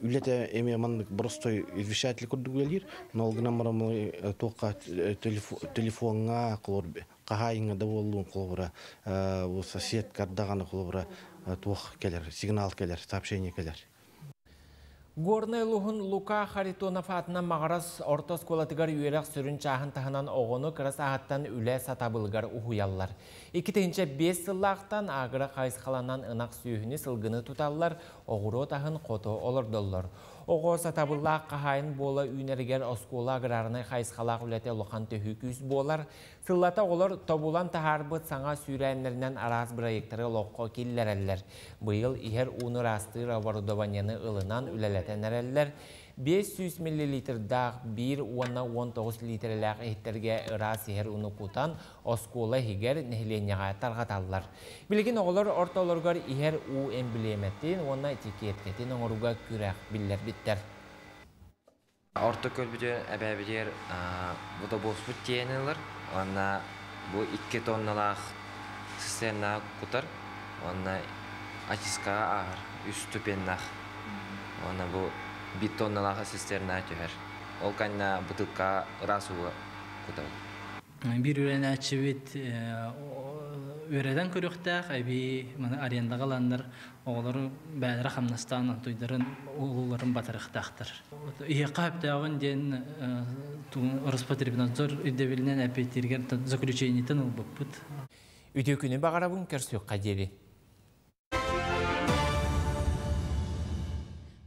үлете эми маннык простой извещатель курдук үлэлиир. Но ол гынан баран туохха телефоҥҥа холор хаһаайыҥҥа да буоллун холобура сосед кардаганы холобура туох келер, сигнал келер, сообщение келер. Горнай улууһун Лука Харитонов аатынан Маҕарас орто оскуолатыгар үөрэх сүрүн чааһын таһынан оҕону кыра сааһыттан үлэ сатабылыгар уһуйаллар. 2005 сыллаахтан агро хайысхаланан ынах сүөһүнү сылгыны туталлар, оҕуруот аһын хото олордоллор. Оҕо сатабыллаах хаһаайын буола үүнэригэр оскуола аграрнай хайысхалаах үлэтэ улахан төһүү күүс буолар. Сыллата оҕолор тобулан таһаарбыт саҥа сүүрээннэринэн араас бырайыактары олоххо киллэрэллэр. Быйыл иһэр ууну ыраастыыр оборудованиены ылынан үлэлэтэн эрэллэр. 500 миллилитрдаах 1 уонна 19 литрэлээх иһиттэргэ ыраас иһэр ууну кутан оскуола иһигэр нэһилиэнньэҕэ тарҕаталлар. Билигин оҕолор ортолоругар иһэр уу эмблемэтин уонна этикеткэтин оҥорууга күрэх биллэрбиттэр. Орто көлбүтүн эбээбитигэр водобоспут тиэйэн ылар уонна бу 2 тонналаах цистернаҕа кутар уонна очисткаҕа ааһар үс ступеннаах уонна бу 1 тонналаах цистернаҕа түһэр. Ол кэннэ бытыылкаҕа ыраас ууга кутабыт. Биир үөрэнээччибит үөрэтэн көрүөхтээх, эбии маны арендаҕа ыланнар оҕолору бэйэлэрэ хамнастаан онтуйдарын улууларын батарыахтаахтар. Иһиэххэ сөптөөҕүн диэн Роспотребнадзор ирдэбилинэн эппиэттииргэр заключениетын ылбыппыт. Үтүө күнү баҕарабын көрсүөххэ диэри.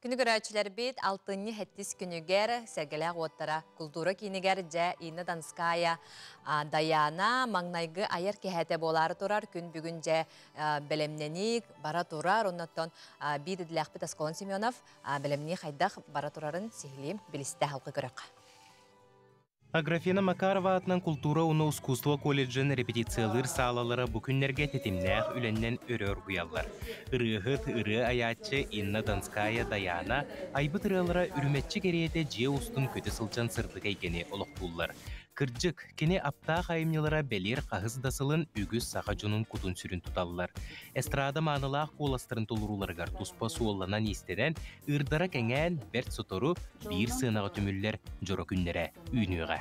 Күнү көрөөччүлэрбит алтынньы сэттис күнүгэр Сэргэлээх уоттара култуура киинигэр дьэ Инна Донская Даяна маҥнайгы айар киһэтэ буолаары турар күн бүгүн дьэ бэлэмнэнии бара турар оннуттан биир идэлээхпит Аскалон Семенов бэлэмнии хайдах бара турарын сиһилиим билистэ халқы көрөххө. Аграфена Макарова аатынан култуура уонна искусство колледжын репетициялыыр саалалара бу күннэргэ тэтимнээх үлэннэн өрө оргуйаллар. Ырыаһыт, ырыа айааччы Инна Донская Даяна айбыт ырыалара үрүмэччи кэриэтэ дьиэ устун көтө сылдьан сырдык эйгэни олохтууллар. Кырдьык, кини аптаах айымньылара бэлиэр хаһыс да сылын үгүс саха дьонун кутун-сүрүн туталлар. Эстрада маанылаах куоластарын толорууларыгар туспа суолланан-иистэнэн, ыырдара кэҥээн, бэрт сотору биир сыанаҕа түмүллэр дьоро күннэрэ үүнүөҕэ.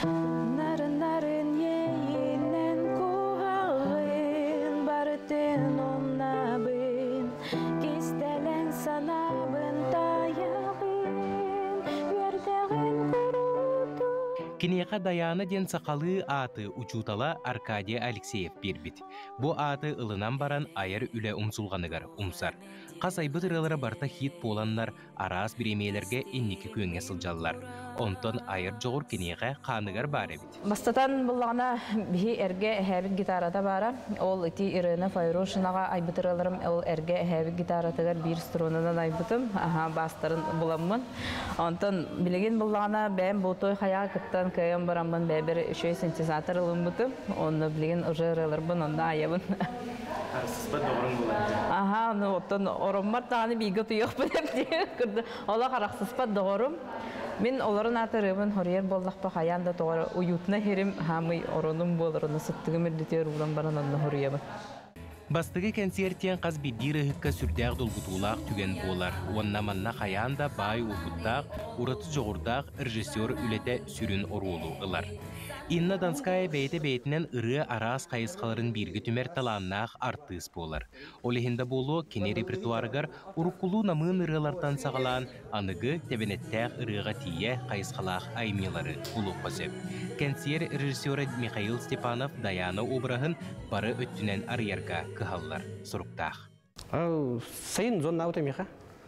Нарын-нарын иэйиинэн куһаҕын барытын умнабын, кистэлэҥ санаабын таайаҕын, үөрдэҕин куруутун. Киниэхэ Дайаана диэн сахалыы ааты учуутала Аркадий Алексеев биэрбит. Бу ааты ылынан баран айар үлэ умсулҕаныгар умсар. Хас айбыт ырыалара барыта хит буоланнар, араас бириэмийэлэргэ инники күөҥҥэ сылдьаллар. Онтон айар дьоҕур киниэхэ хааныгар баар эбит. Бастатан буллаҕына биһи эргэ эһээбит гитарата баара. Ол ити Ирена Файрушинаҕа айбыт ырыаларым ол эргэ эһээбит гитаратыгар биир струнанан айбытым. Аха баастарын буламмын. Онтон билигин буллаҕына бэйэм буотой хайаҕа кыттан кыайан бараммын бэйэбэр үчүгэй синтезатор ылыммытым. Онно билигин уже ырыаларбын онно айабын. Харсыспат доҕоруҥ буолар. Аха, ну оттон ороммор даҕаны бииргэ утуйуохпун эбит курдук. Олох арахсыспат доҕорум. Мин олорун аатырыыбын хоруйар буоллахпа хайаан да тоҕо уютно хирим хаамый оронум буолар, ону сыттыгым үрдүтүгэр ууран баран онно хоруйабын. Бастакы кэнсиэртиэн хас биирдии ырыаһыкка сүрдээх долгутуулаах түгэн буолар уонна манна хайаан да баай уопуттаах, ураты дьоҕурдаах режиссер үлэтэ сүрүн оруолу ылар. Инна Донская бэйэтэ бэйэтинэн ырыа араас хайысхаларын бииргэ түмэр талааннаах артыыс буолар. Ол иһин да буолуо, кини репертуарыгар уруккулуу намыын ырыалартан саҕалаан аныгы тэбэнэттээх ырыаҕа тиийэ хайысхалаах айымньылары булуохха сөп. Кэнсиэр режиссера Михаил Степанов Дайаана обраһын бары өттүнэн арыйарга кыһаллар суруктаах. Сайын зоннаабыта миэхэ.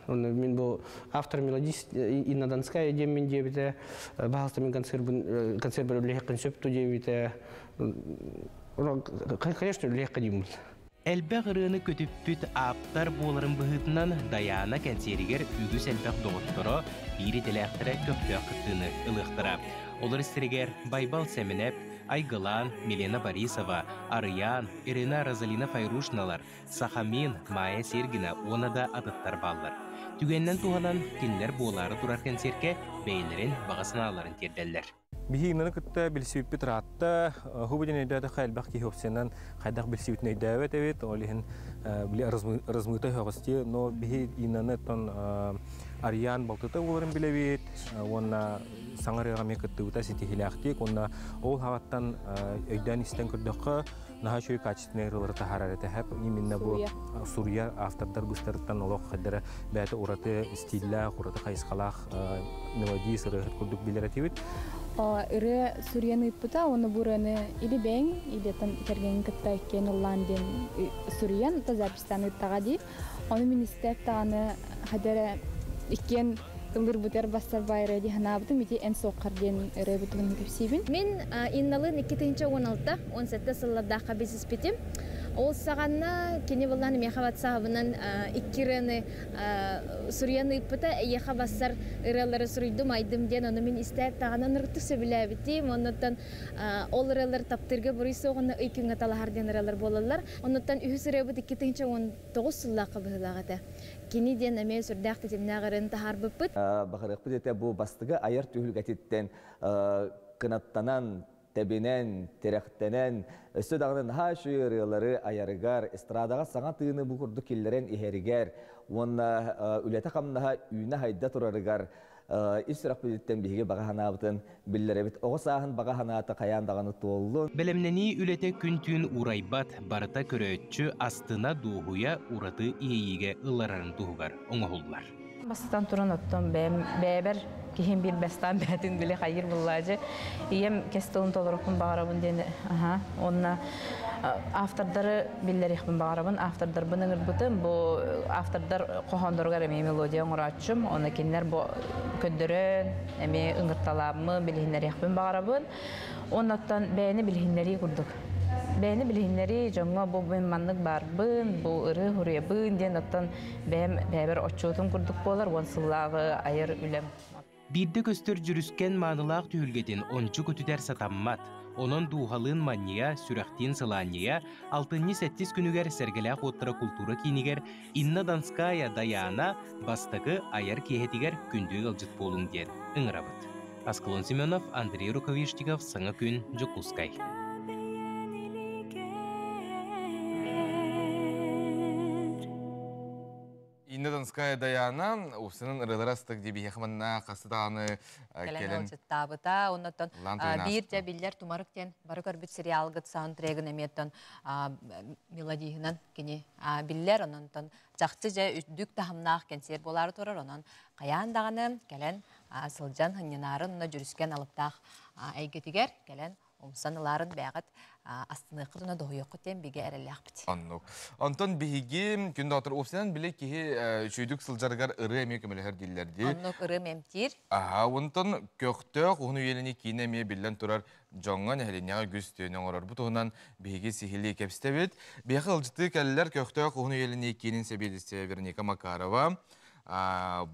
Мин бу автор мелодист Инна Донская диэммин диэбитэ, баһаалыста мин концербын концербар үлэһиэххин сөп ту диэбитэ. Конечно, үлэһиэххэ диибин. Элбэх ырыаны көтүппүт ааптар буоларын быһыытынан Дайаана кэнсиэригэр үгүс элбэх доҕотторо, биир идэлээхтэрэ көхтөөх кыттыыны ылыахтара. Олор истэригэр Байбал Сэмэнэп, Айгылаан, Милена Борисова, Арыйаан, Ирина Розалина Файрушналар, Сахамин, Майя Сергина уонна да атыттар бааллар. Түгэнинэн туһанан, кинилэр буолаары турар кэнсиэркэ бэйэлэрин баҕа санааларын тиэрдэллэр. Биһи иннаны кытта билсибиппит ыраатта. Хубу диэн өйдөөтөххө элбэх киһи опциянан хайдах билсибитин өйдөөбөт эбит. Ол иһин били размыта өһөҕөстүү. Но биһи иннаны оттон Ариян балтыта буоларын билэбит. Уонна саҥа ырыаҕа эмиэ кыттыбыта ситиһиилээхтик. Уонна ол хаҕаттан өйдөөн истэн көрдөххө, наһаа үчүгэй качественный ырыалары таһаарар этэ. Именно бу суруйар автордар быстарыттан олох хайдара бэйэтэ ураты стиллээх, ураты хайысхалаах мелодии сырыаһыт курдук билэр этибит. Ырыа суруйан ыыппыта, уонна бу ырыаны или бэйэҥ, или кэргэҥҥин кытта иккиэн ыллаан диэн суруйан, то записьтаан ыыттаҕа дии. Ону мин истээт даҕаны хайда эрэ Иккиэн ыллыырбытыгар бассар баайра дии санаабытым, ити эн суоххар диэн ырыабытын кэпсиибин. Мин Инналыын 2016 17 сыллардаахха билсиспитим. Ол саҕана кини буллаан миэхэ ватсаабынан икки ырыаны суруйан ыыппыта. Эйиэхэ бассар ырыалары суруйдум, айдым диэн, ону мин истээт даҕаны ынырыктык сөбүлээбитим. Оннуттан ол ырыалар таптыырга буруй суоҕуна ый күҥҥэ талаһар диэн ырыалар буолаллар. Оннуттан үһүс ырыабыт 2019 сыллаахха быһыылаах этэ. Кини диэн эмиэ сүрдээх тэтимнээх ырыаны таһаарбыппыт. Баҕарыахпыт этэ бу бастакы айар түһүлгэтиттэн кынаттанан, тэбинэн, тирэхтэнэн, өссө даҕаны наһаа үчүгэй ырыалары айарыгар, эстрадаҕа саҥа тыыны бу курдук киллэрэн иһэригэр уонна үлэтэ-хамнаһа үүнэ-сайда турарыгар ис сүрэхпититтэн биһиги баҕа санаабытын биллэрэбит. Оҕо сааһын баҕа санаата хайаан даҕаны туоллун. Бэлэмнэнии үлэтэ күн-түүн уурайбат, барыта көрөөччү астына, дуоһуйа, ураты иэйиигэ ылларарын туһугар оҥоһуллар. Бастатан туран оттон бэйэм бэйэбэр киһим биир бастаан бэйэтин били хайыр буллаажы ийэм кэс тылын толорукпун баҕарабын диэн аха уонна автордары биллэриэхпин баҕарабын автордарбын ыҥырбытым бу автордар хоһоонноругар эмиэ мелодия оҥорооччум оны кинилэр бу көрдөрөн эмиэ ыҥырталааммын билиһиннэриэхпин баҕарабын оннуттан бэйэни билиһиннэрии курдук бэйэни билиһиннэрии дьоҥҥо бу мин маннык баарбын бу ырыа хуруйабын диэн оттон бэйэм бэйэбэр отчуотум курдук буолар уон сыллааҕы айар үлэм. Биирдэ көстөр дьүрүскэн маанылаах түһүлгэтин ончу көтүтэр сатаммат. Онон дууһалыын манньыйа, сүрэхтиин сылаанньыйа алтынньы сэттис күнүгэр Сэргэлээх уоттара култуура киинигэр Инна Донская Дайаана бастакы айар киэһэтигэр күндү ыалдьыт буолуҥ диэн ыҥырабыт. Аскалон Семенов, Андрей Рукавишников, Саҥа күн, Дьокуускай. Инна Донская Даяна упсанын ырыалара астык дии биһиэхэ манна хасты даҕаны кэлэн ылдьыттаабыта. Оннуттан биир дьэ биллэр Тумарык диэн бары көрбүт сериалгыт саундтрегын эмиэттэн мелодиһынан кини биллэр. Ононтон чахчы дьэ үрдүк таһымнаах кэнсиэр буолаары турар. Онон хайаан даҕаны кэлэн сылдьан хынньанаарын уонна дьүрүскэн алыптаах эйгэтигэр кэлэн умсан ылаарын бэйэҕит астыныаххыт уонна доһуйуоххут диэн бигэ эрэллээхпит. Оннук. Онтон биһиги күн доҕоттор уопсайынан били киһи үчүгүйдүк сылдьарыгар ырыа эмиэ көмөлөһөр дииллэр дии. Оннук ырыа эмтиир. Аха, онтон көхтөөх уһун үйэлэни киинэ эмиэ биллэн турар дьоҥҥо нэһилиэнньэҕэ үгүс түөнү оҥорор. Бу туһунан биһиги сиһилии кэпсэтэбит. Биһиэхэ ыалдьытыы кэллэр көхтөөх уһун үйэлэнии киинин сэбиэдиссэйэ Вероника Макарова,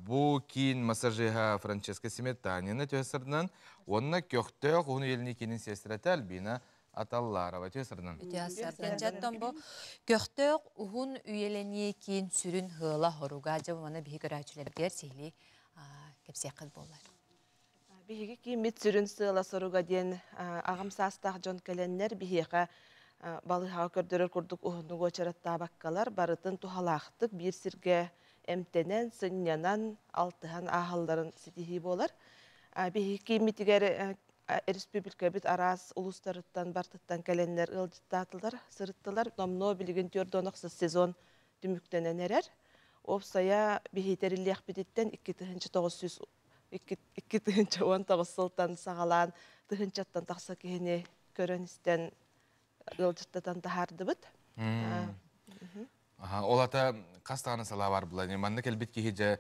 Бу киин массажиһа Франческа Сметанина түһэсэринэн уонна көхтөөх уһун үйэлини киинин сиэстэрэтэ Альбина Аталларова түһэсэринэн. Үтүөсэрдэн бу көхтөөх уһун үйэлэнии киин сүрүн ыала хоруга дьэ маны биһи көрөөччүлэргэр сиһилии кэпсиэххит буоллар. Биһиги кииммит сүрүн сыала-соруга диэн аҕам саастаах дьон кэлэннэр биһиэхэ балыыһаҕа көрдөрөр курдук уһуннук уочараттаабаккалар барытын туһалаахтык биир сиргэ эмтэнэн, сынньанан, алтыһан ааһалларын ситиһии буолар. Биһиги кииммитигэр республикабыт араас улуустарыттан бартыттан кэлэннэр ыалдьыттаатылар, сырыттылар. Номнуо билигин 46 сезон түмүктэнэн эрэр. Уопсайа биһи тэриллиэхпититтэн 2900 2019 сылтан саҕалаан тыһыынчаттан тахса киһини көрөн-истэн ыалдьыттатан таһаардыбыт. Ол ата хас даҕаны салаа бар булан манна кэлбит киһи дьэ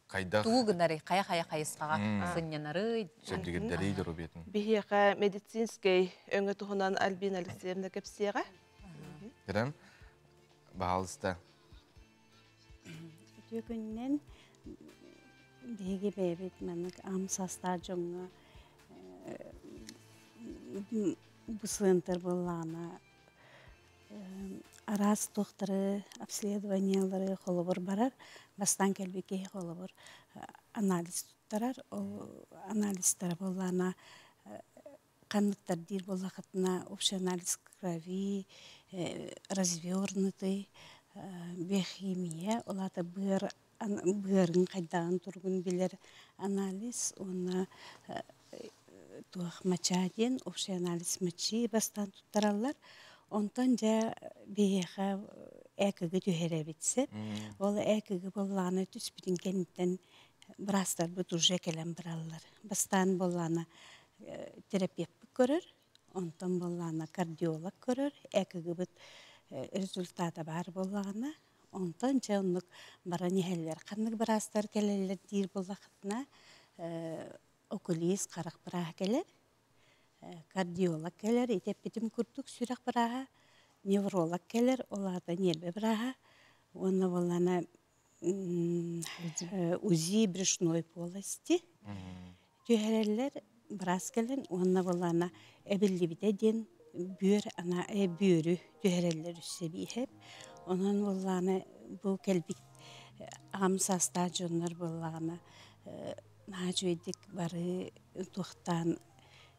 хайдах тугу гынарый хайа-хайа хайысхаҕа сынньанарый чэбдигирдэрий доруобуйатын Биһиэхэ медицинскэй өҥө туһунан Альбина Алексеевна кэпсиэҕэ. Кэрем, баһаалыста. Үтүө күнүнэн биһиги бэйэбит маннык аҕам саастаах дьоҥҥо бу сыантар буоллаҕына араас туохтары обследованиелары холобур барар бастаан кэлбит киһи холобур анализ туттарар ол анализтара буоллаҕына ханныктар диир буоллахытына общий анализ крови развернутый биохимия ол аата быар быарын хайдаҕын туругун билэр анализ уонна туох моча диэн общий анализ мочи бастаан туттараллар онтон дьэ биһиэхэ ЭКГ түһэрэбит сөп ол ЭКГ буоллаҕына түспүтүн кэнниттэн быраастарбыт уже кэлэн бараллар бастаан буоллаҕына терапевпыт көрөр, онтон буоллаҕына кардиолог көрөр, ЭКГ-быт результата баар буоллаҕына, Онтон дьэ оннук баран иһэллэр. Ханнык быраастар кэлэллэр диир буоллаххытына, окулист харах бырааһа кэлэр, кардиолог кэлэр, ити эппитим курдук сүрэх бырааһа, невролог кэлэр, ол аата ньиэрбэ бырааһа уонна буоллаана УЗИ брюшной полости түһэрэллэр быраас кэлэн уонна буоллаана эбиллибитэ диэн бүөр ана бүөрү түһэрэллэр өссө бииһэп. Онон буоллаана бу кэлбит аҕам саастаах дьоннор буоллаҕына наһаа үчүгэйдик бары туохтаан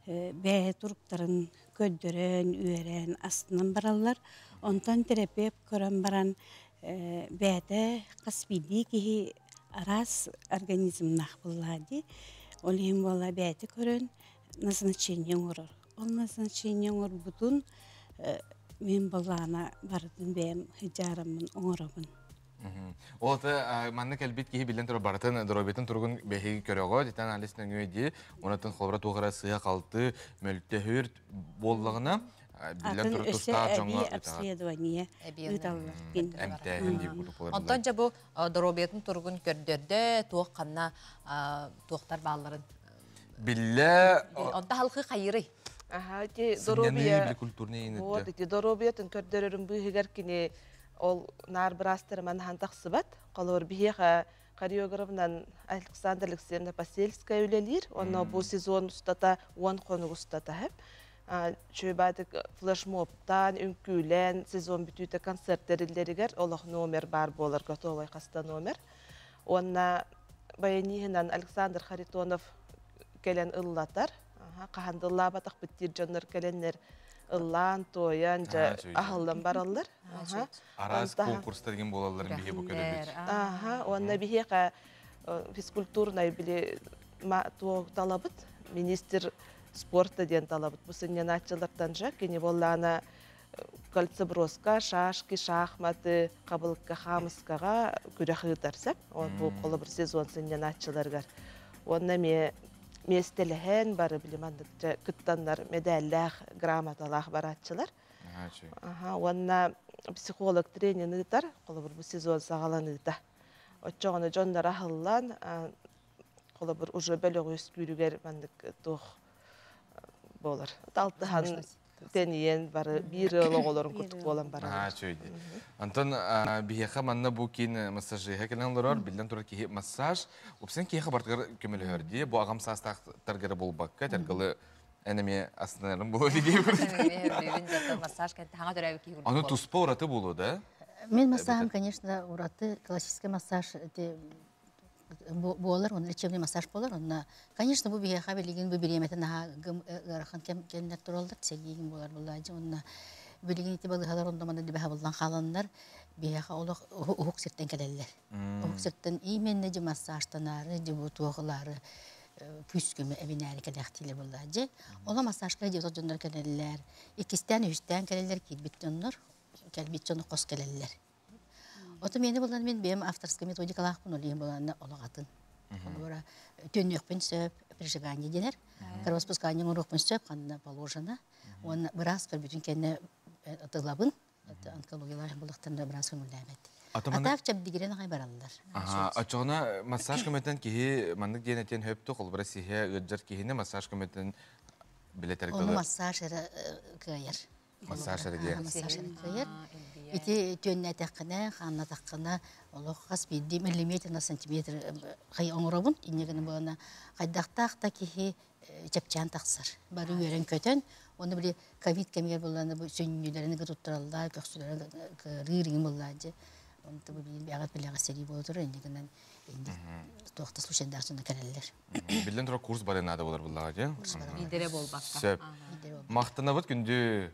бэйэ туруктарын көрдөрөн, үөрэн, астынан бараллар. Онтон терапевт көрөн баран бэйэтэ хас биирдии киһи араас организмнаах буоллаа дии. Ол иһин буола бэйэтэ көрөн назначение оҥорор. Ол назначение оҥорбутун мин былаана барытын бэйэм сыдьаараммын оҥоробун. Ол ата манна кэлбит киһи биллэн турар барытын доруобуйатын туругун бэһиги көрөҕө, дитан анализ нөҥүө дии, онтон холобура туох эрэ сыһа-халты, мөлтөһүр буоллаҕына, биллэн турар тустаах дьоҥҥо обследование ыыталлар. Эмтээһин дии курдук болар. Онтон дьэ бу доруобуйатын туругун көрдөрдө, туох ханна туохтар баалларын биллэ. Онто халхы хайырый? Аха, ити доруобуйа вот ити доруобуйатын көрдөрөрүн быыһыгар кини ол наар быраастары манаһан тахсыбат. Холобур биһиэхэ хореографынан Александра Алексеевна Посельская үлэлиир. Онно бу сезон устата 10 хонук устата Чүөбаатык флешмобтаан, үҥкүүлээн сезон бүтүүтэ концерт тэриллэригэр олох номер баар буолар готовай хаста номер. Уонна баяниһынан Александр Харитонов кэлэн ыллатар. Хаһан да ыллаабатахпыт диир дьоннор кэлэннэр ыллаан, туойан, дьэ аһыллан бараллар. Араас конкурстар деген буолалларын биһи бу көрөбүт. Аха, уонна биһиэхэ физкультурнай били талабыт, министр спорта диэн талабыт. Бу сынньанааччылартан же кини буоллаана кольцеброска, шашки, шахматы, хабылыкка, хаамыскаҕа күрэх ыытар сөп. Бу холобур сезон сынньанааччыларыгар. Уонна эмиэ миэстэлэһэн бары били маннык кыттаннар медаллээх, грамоталаах барааччылар. Уонна психолог тренинг ыытар, холобур бу сезон саҕаланыыта. Оччоҕуна дьоннор аһыллан, холобур уже бөлөҕү үскүүрүгэр маннык туох буолар. Алтыһан тэнийэн бары биир ыал оҕолорун курдук буолан бараллар. Үчүгэй. Антон биһиэхэ манна бу киин массажиһа кэлэн олорор, биллэн турар киһи массаж, упсан киһиэхэ бартыгар көмөлөһөр дии. Бу аҕам саастаахтаргара буолбакка, тергалы эн эмиэ астынарым буолуо дии. Массаж хаҥа төрөөбүт киһи Аны туспа ураты буолуо да? Мен массажым, конечно, ураты классический массаж буолар, он лечебный массаж буолар. Онна, конечно, бу биһиэхэ билигин бу бириэмэтэ наһаа ыарахан кэмнэр тураллар, сэлиигин буолар буллаадьы. Онна билигин ити балыыһалар онно манна дибэһэ буллан хааланнар, биһиэхэ олох уһук сиртэн кэлэллэр. Уһук сиртэн именно дьи массажтанаары, дьи бу туохулаары күүс көмө эбинээри кэлээхтиилэр буллаадьы. Ола массажка дьиэ дьоннор кэлэллэр. Иккистээн, үһүстээн кэлэллэр киирбит дьоннор, кэлбит дьону хос кэлэллэр. Ото мени булан мен бэйэм авторскай методикалаахпын ол иһин буланна олох атын. Холобура төннүөхпүн сөп, прижигание дэнэр. Кровоспускание оҥоруохпун сөп, ханна положено. Уонна быраас көрбүтүн кэннэ ытылабын. Онкологиялаах булахтан быраас көҥүллээбэт. Атаак чэбдигирэн аҕай бараллар. Оччоҕуна массаж көмөтүнэн киһи маннык диэн этиэн хөптү, холобура сиһэ ыалдьар киһини массаж көмөтүнэн билэтэр Ону массаж эрэ кыайар. Массаж эрэ диэн. Массаж эрэ кыайар. Ити түөннээтэххинэ, хааннатаххына, олох хас биирдии миллиметр на сантиметр хай оҥоробун. Инньэ гынан буолана хайдахтаах да киһи чэпчээн тахсар. Бары үөрэн-көтөн, уонна били ковид кэмигэр буоллаана бу сүнньүлэрин туттараллар, көхсүлэрин кыарыыр иҥин буоллаадьы. Онто бу билин бэҕэт билэҕэ сэрии буола турар, инньэ гынан инник туох да случайдаах дьоно кэлэллэр. Биллэн турар курс бары наада болар буллаҕа дии. Лидерэ буолбакка. Сөп. Махтанабыт күндү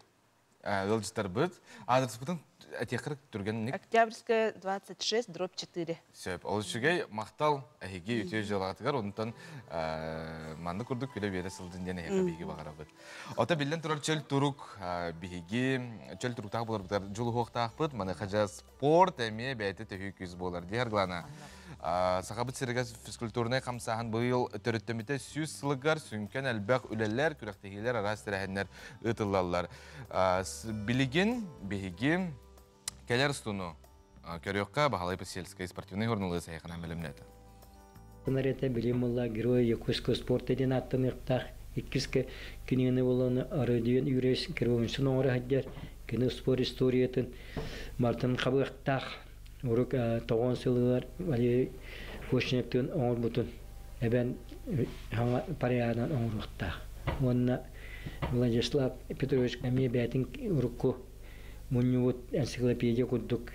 ыалдьыттарбыт. Аадырыспытын этиэххэ түргэнник. Октябрьская 26 дробь 4. Сөп. Ол үчүгэй махтал эһиги үтүө дьыалаҕытыгар онтон маннык курдук күлэ биэрэ сылдьын диэн эһиэхэ биһиги баҕарабыт. Ото биллэн турар чөл турук биһиги чөл туруктаах буоларбытыгар дьулуһуохтаахпыт. Маныаха дьэ спорт эмиэ бэйэтэ төһүү күүс буолар диир Глана. Сахабыт сиригэр физкультурнай хамсааһын быйыл төрүттэммитэ 100 сылыгар сүҥкэн элбэх үлэлэр, күрэхтэһиилэр, араас тэрээһиннэр ыытыллаллар. Билигин биһиги кэлэр устуну Көрүөххэ Баһылай Посельскай спортивнай журналы сайханан бэлэмнээтэ. Нарета билим буолла Герой Якутского спорта диэн ааттаныахтаах. Иккис кинигэни буолан Родион Юрьевич Кривоминсон оҥоро сылдьар. Кини спорт историятын мартын хабыахтаах. Урук тоҕон сылыгар Валерий Кочневтыын оҥорбутун эбэн хаҥа парыйаанан оҥоруохтаах. Уонна Владислав Петрович эмиэ бэйэтин урукку мунньубут энциклопедия курдук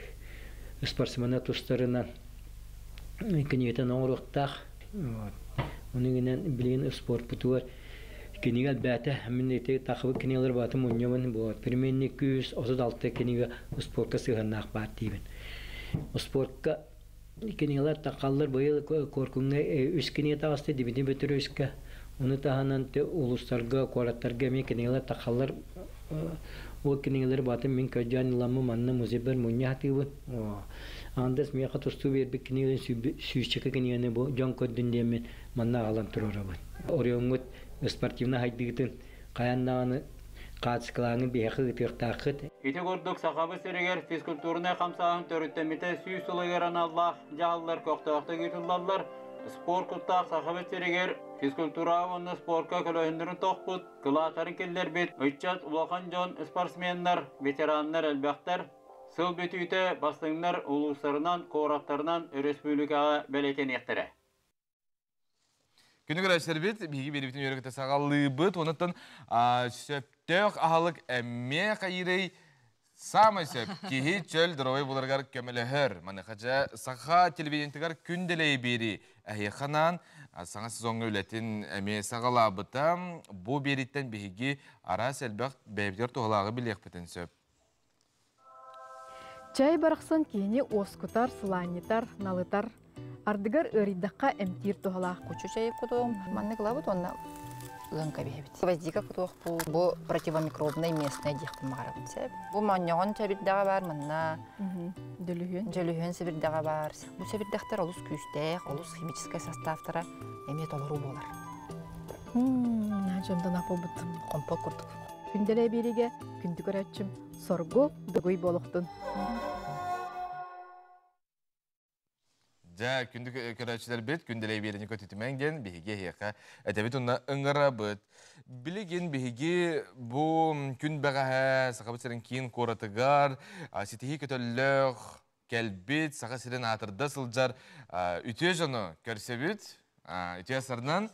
спортсмена тустарынан кинигэтин оҥоруохтаах. Ону гынан билигин спорпутугар кинигэ элбээтэ. Мин ити тахыбыт кинигэлэр баатын мунньабын. Бу примерно 236 кинигэ спортка сыһыаннаах баар диибин. Спортка кинигэлэр тахаллар быйыл Куоркуҥҥа үс кинигэ таҕыста Дмитрий Петровичка. Ону таһынан улуустарга, куораттарга эмиэ кинигэлэр тахаллар. Ол кинигэлэри баатын мин көрдөөн ыламмын манна музейбар мунньа сатыыбын. Андес миэхэ тустуу биэрбит кинигэлэрин сүүсчэкэ кинигэни бу дьон көрдүн диэммин манна аҕалан туруорабын. Оройуоҥҥут спортивнай хайдыытын хайаан даҕаны хаачыскалааҥҥын биһиэхэ ыытыахтааххыт. Ити курдук Сахабыт сиригэр физкультурнай хамсааһын төрүттэммитэ 100 сылыгар аналлаах дьаһаллар көхтөөхтүк ыытыллаллар. Спорт куттаах Сахабыт сиригэр физкультура уонна спорка көлөһүннэрин тохпут, кылаатарын киллэрбит ыччат улахан дьон спортсменнар, ветераннар элбэхтэр. Сыл бүтүүтэ бастыҥнар улуустарынан, куораттарынан өрөспүүбүлүкэҕэ бэлиэтэниэхтэрэ. Күнү көрөөччүлэрбит, биһиги биэрибитин үөрэ-көтө саҕалыыбыт. Онуттан сөптөөх аһылык эмиэ хайыырый саамай сөп. Киһи чөл доруобай буларыгар көмөлөһөр. Маныаха дьэ саха телевидениетыгар күн дэлэйи биэрии эһиэхэ анаан саҥа сезоҥҥа үлэтин эмиэ саҕалаабыта. Бу биэрииттэн биһиги араас элбэх бэйэбитигэр туһалааҕы билиэхпитин сөп. Чай барахсан киһини уоскутар, сылаанньытар, налытар, ардыгар ыарыйдахха эмтиир туһалаах. Кучу чайы кутуом, маннык ылабыт уонна ыан кэбиһэбит. Гвоздика кутуохпут, бу противомикробнай местное диэхпин баҕарабын сөп. Бу моонньоҕон сэбирдэҕэ баар манна. Дөлүһүөн. Дөлүһүөн сэбирдэҕэ баар. Бу сэбирдэхтэр олус күүстээх, олус химическай составтара эмиэ толору буолар. Дьонтон аппыбыт. Компот курдук. Күндэлэй биэриигэ күндү көрөөччүм соргу дугуй буолуохтун. Дьэ, күндү көрөөччүлэрбит, күндэлэй биэриини көтүтүмэҥ диэн биһиги эһиэхэ этэбит уонна ыҥырабыт. Билигин биһиги бу күн бэҕэһээ Сахабыт сирин киин куоратыгар ситиһии көтөллөөх кэлбит, Саха сирин аатырда сылдьар үтүө дьону көрсөбүт. Үтүө сарынан.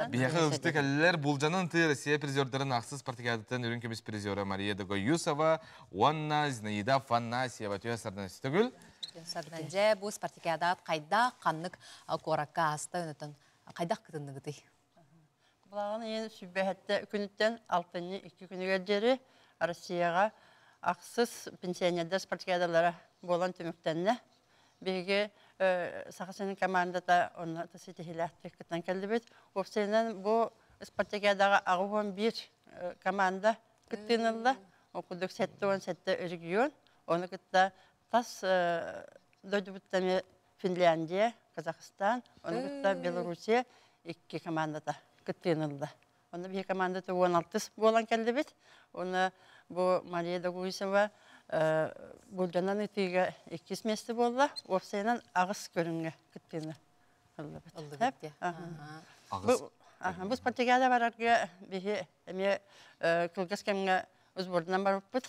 Биһиэхэ ылсты кэллилэр Булдьанын тыы Россия призердарын ахсыс спартакиадаттан үрүҥ көмүс призера Мария Догоюсова уонна Зинаида Афанасьева үтүө сарынан үстүгүл. Сарынан дьэ бу спартакиадаат хайдах ханнык куоракка ааста өнөтөн хайдах кытынныгытый? Балаҕан ыйын сүбэһэттэ күнүттэн алтынньы икки күнүгэр диэри Россияҕа ахсыс пенсионердар спартакиадалара буолан түмүктэннэ. Биһиги Саха сирин командата онно ситиһиилээхтик кыттан кэллибит. Уопсайынан бу спартакиадаҕа 81 команда кыттыыны ылла. Ол курдук 77 регион, ону кытта тас дойдубуттан эмиэ Финляндия, Казахстан, ону кытта Белоруссия икки командата кыттыыны ылла. Онно биһи командата 16 буолан кэллибит. Уонна бу Мария Догуисова булдьанан ытыыга иккис миэстэ буолла. Уопсайынан аҕыс көрүҥҥэ кыттыыны ыллыбыт. Ыллыбыт. Бу спартакиада барарга биһи эмиэ кылгас кэмҥэ сбордунан барбыппыт.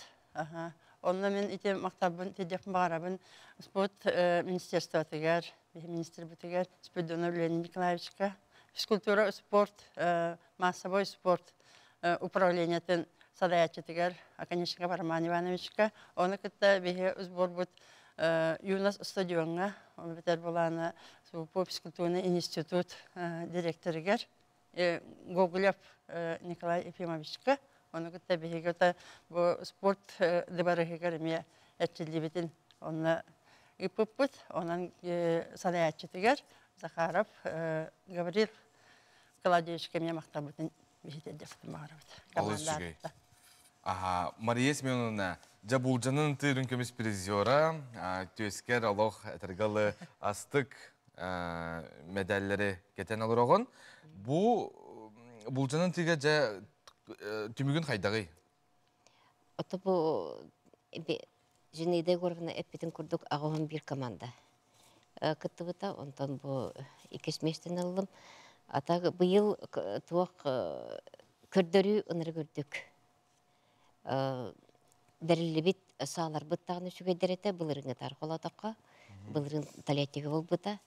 Онно мин ити махталбын тиэрдиэхпин баҕарабын спорт министерствотыгар, биһи министрбитигэр Спиридонов Леонид Николаевичка, физкультура, спорт, массовой спорт управлениетын салайааччытыгар Оконешников Роман Ивановичка, ону кытта биһи сборбут Юнос стадиоҥҥа, ол бэтэр булаана по физкультурный институт директорыгар Гоголев Николай Ефимовичка, ону кытта биһиги бу спорт дыбарыһыгар эмиэ эрчиллибитин онно ыыппыппыт. Онон салайааччытыгар Захаров Гаврил Клавдиевичка эмиэ махталбытын биһитэрдиэхпитин баҕарабыт. Олус үчүгэй. Аха, Мария Семеновна, дьэ булдьанын тыырын көмүс призера, түөскэр олох этэргалы астык мэдээллэри кэтэн олороҕун. Бу булдьанын тыыга дьэ түмүгүн хайдаҕый? Ото бу Зинаида Егоровна эппитин курдук аҕыһын биир команда кыттыбыта. Онтон бу иккис миэстэни ыллым. Ата быйыл туох көрдөрүү ынырык үрдүк. Бэриллибит сааларбыт даҕаны үчүгэйдэр этэ, былырыыҥҥытаар холоотоххо. Былырыын Тольяттига буолбута.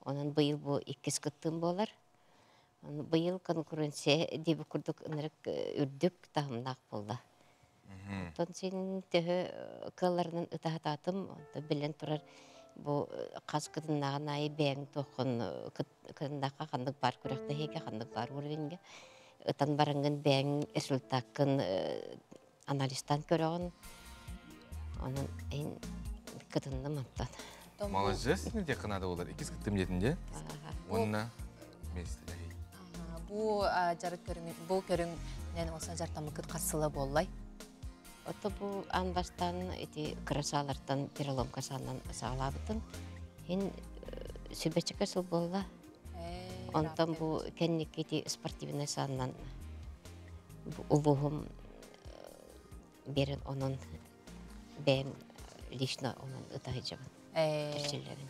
Онон быйыл бу иккис кыттыым буолар. Быйыл конкуренция диэбит курдук ынырык үрдүк таһымнаах буолла. Онтон син төһө кыалларынан ытаһатаатым, онтон биллэн турар бу хас кытыннаҕын аайы бэйэҥ туоххун кытыннаахха ханнык баар күрэхтэһиигэ, ханнык баар уровеньга ытан бараҥҥын бэйэҥ результаккын анализтаан көрөҕүн. Онон эн кытынным онтон. Молодец, не диэххэ наада буолар. Иккис кыттым диэтин дии. Уонна миэстэлэһии. Бу дьарык көрүҥ бу көрүҥнэн олсон дьарыктаммыккыт хас сыла буоллай? Ото бу аан бастаан ити кыра саалартан переломка саанан саҕалаабытым. Ин сүбэчэкэ сыл буолла. Онтон бу кэнники ити спортивнай сааннан улууһум берен онон бэйэм лично онон ытаһыдьабын, эрчиллэбин.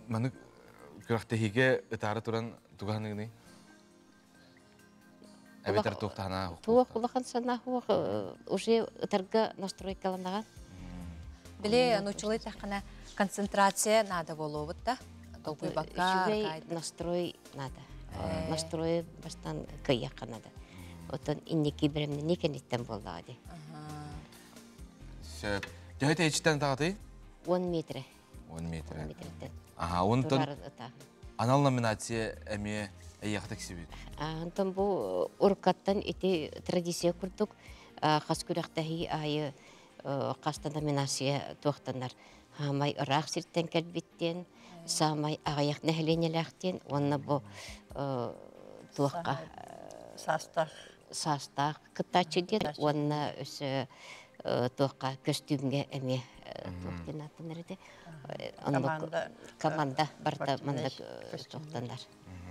Маннык күрэхтэһиигэ ытаары туран туга саныгыный? Эбэтэр туох таһана Туох улахан санаа хуох уже ытарга настройкаланаҕан. Били нучулай таххана концентрация надо болуобут да толкуйбакка Үчүгэй настрой надо. Настрой бастан кыйыахха надо. Оттон инники бэлэмнэнии кэнниттэн буоллаҕа дии. Сөп. Төһө тэйиччиттэн таҕатый? 10 метрэ. 10 метрэ. 10 метрттэн. Аха, онтон анал номинация эмиэ эйиэхэ тиксибит. Онтон бу уруккаттан ити традиция курдук хас күрэхтэһии аайы хас да номинация туохтанар. Хаамай ыраах сиртэн кэлбит диэн, саамай аҕыйах нэһилиэнньэлээх диэн уонна бу туохха саастаах саастаах кыттааччы диэн уонна өссө туохха көстүүмҥэ эмиэ туох диэн ааттанар этэ команда команда барыта маннык туохтанар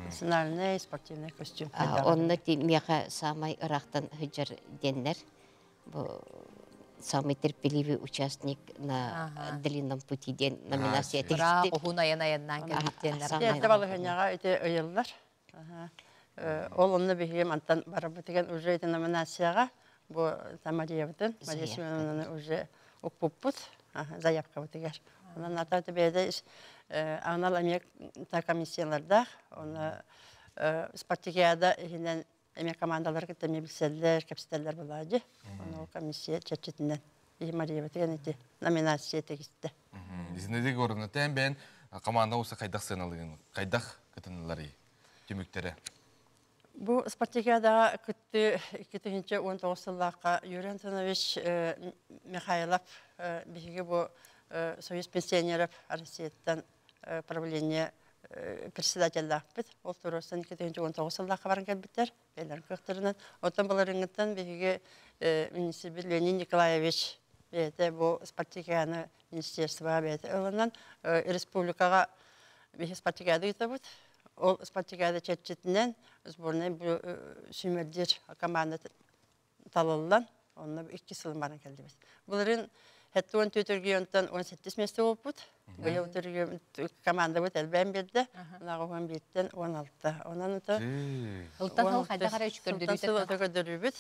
национальный спортивный костюм онно миэхэ саамай ыраахтан сылдьар диэннэр бу самый терпеливый участник на длинном пути диэн номинация Ыраах уһун айан айаннаан кэлбит диэннэр. Эрдэ балаһыанньаҕа ити ыйыллар. Ол онно биһиги мантан барабытыгар уже ити номинацияҕа бу Мариябытын, Мария Семеновнаны уже укпуппут заявкабытыгар. Онон ата бэйэтэ анал эмиэ комиссиялардаах, оны спартакиада иһинэн эмиэ командалар кытта эмиэ билсэллэр, кэпсэтэллэр буолаадьы. Ону комиссия чэрчитинэн Иһи Мариябытыгар ити номинация тигистэ. Зинаида Егоровна, тэн бэйэн команда уса хайдах сыаналыгын, хайдах кытынныларый түмүктэрэ? Бу спартакиадаҕа кытты 2019 сыллаахха Юрий Антонович Михайлов биһиги бу Союз пенсионеров Россияттан правление председателлаахпыт. Ол туруорсан 2019 сыллаахха баран кэлбиттэр. Бэйэлэрин кыахтарынан. Оттон былырыҥҥыттан биһиги министрбит Леонид Николаевич бэйэтэ бу спартакианы министерствоҕа бэйэтэ ылынан республикаҕа биһи спартакиада ыытабыт. Ол спартакиада чэрчитинэн сборнай сүүмэрдиир команда талыллан, онно икки сыл баран кэллибит. Былырыын 74 регионтан 18 место буолбут. Быйыл командабыт элбээн биэрдэ. Унаҕа 11-тэн 16. Онон ото Ылтан сыл хайдах эрэ үч көрдөрүүтэ көрдөрүүбүт.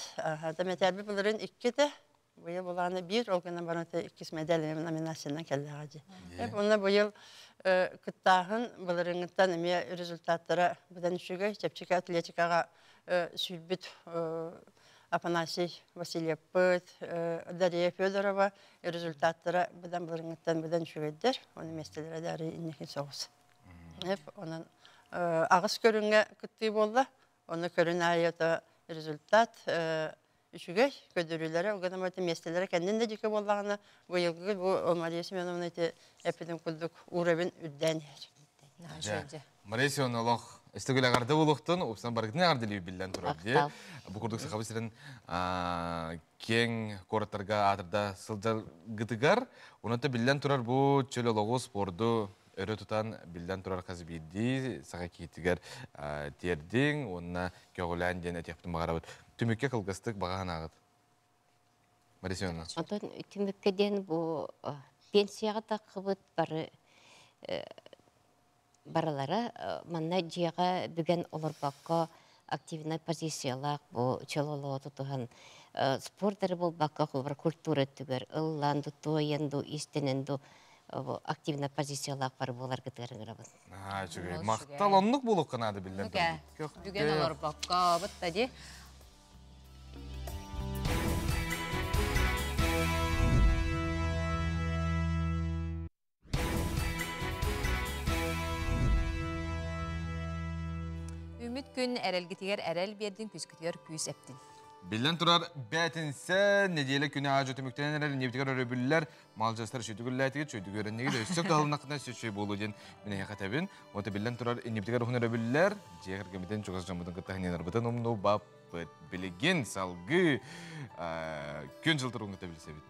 Дэмэтэрби былырыын иккитэ. Быйыл булааны биир, ол гынан баран иккис медаль номинациянан кэллэҕэ дии. Онно быйыл кыттааһын былырыыҥҥыттан эмиэ результаттара быдан үчүгэй. Чэпчэки атлетикаҕа сүүрбүт Афанасий Васильевпыт, Дария Федорова результаттара быдан былырыҥҥыттан быдан үчүгэйдэр. Оны миэстэлэрэ да арый инники соҕус. Онон аҕыс көрүҥҥэ кыттыы буолла. Оны көрүн аайы результат үчүгэй көрдөрүүлэрэ уган миэстэлэрэ кэннин да дьике буоллаҕына быйылгы бу Мария Семеновна ити эппитин курдук уровень үрдээн иһэр. Мария Семеновна олох өстөгүл аҕарда буолуохтун, упсан баргытын аҕардылыы биллэн турар дии. Бу курдук Сахабыт сирин киэҥ куораттарга аатырда сылдьар гытыгар, онон биллэн турар бу чөл олоҕу спорду өрө тутан биллэн турар хас биирдии саха киһитигэр тиэрдиҥ уонна көҕүлээн диэн этиэхпитин баҕарабыт. Түмүккэ кылгастык баҕа санааҕыт. Мария Семеновна. Онтон түмүккэ диэн бу пенсияҕа таххыбыт бары барылара манна дьиэҕэ бүгэн олорбокко активнай позициялаах бу чөл олоҕу тутуһан спорт эрэ буолбакка холобура культура өттүгэр ыллаан ду туойан ду иистэнэн ду активнай позициялаах бары буоларгытыгар ыҥырабын. Аа, үчүгэй. Махтал оннук буолуохха наада биллэн турар. Бүгэн олорбокко бытта ди. Үмүт күн эрэлгитигэр эрэл биэрдин, күскүтүгэр күүс эптин. Биллэн турар, бээтинсэ неделя күнэ аажы түмүктэнэн эрэр небитигэр өрөбүллэр, малжастар сүтүгүллээтигит, сүтүгүөрэннигит, өссө кыһалынахына сүчүй буолу диэн мин эһиэхэ этэбин. Ота биллэн турар, иннибитигэр уһун өрөбүллэр, дьиэ кэргэммитин чугас дьоммутун кытта ханьанарбытын умнубаппыт. Билигин салгыы күн жыл туругун кытта билсэбит.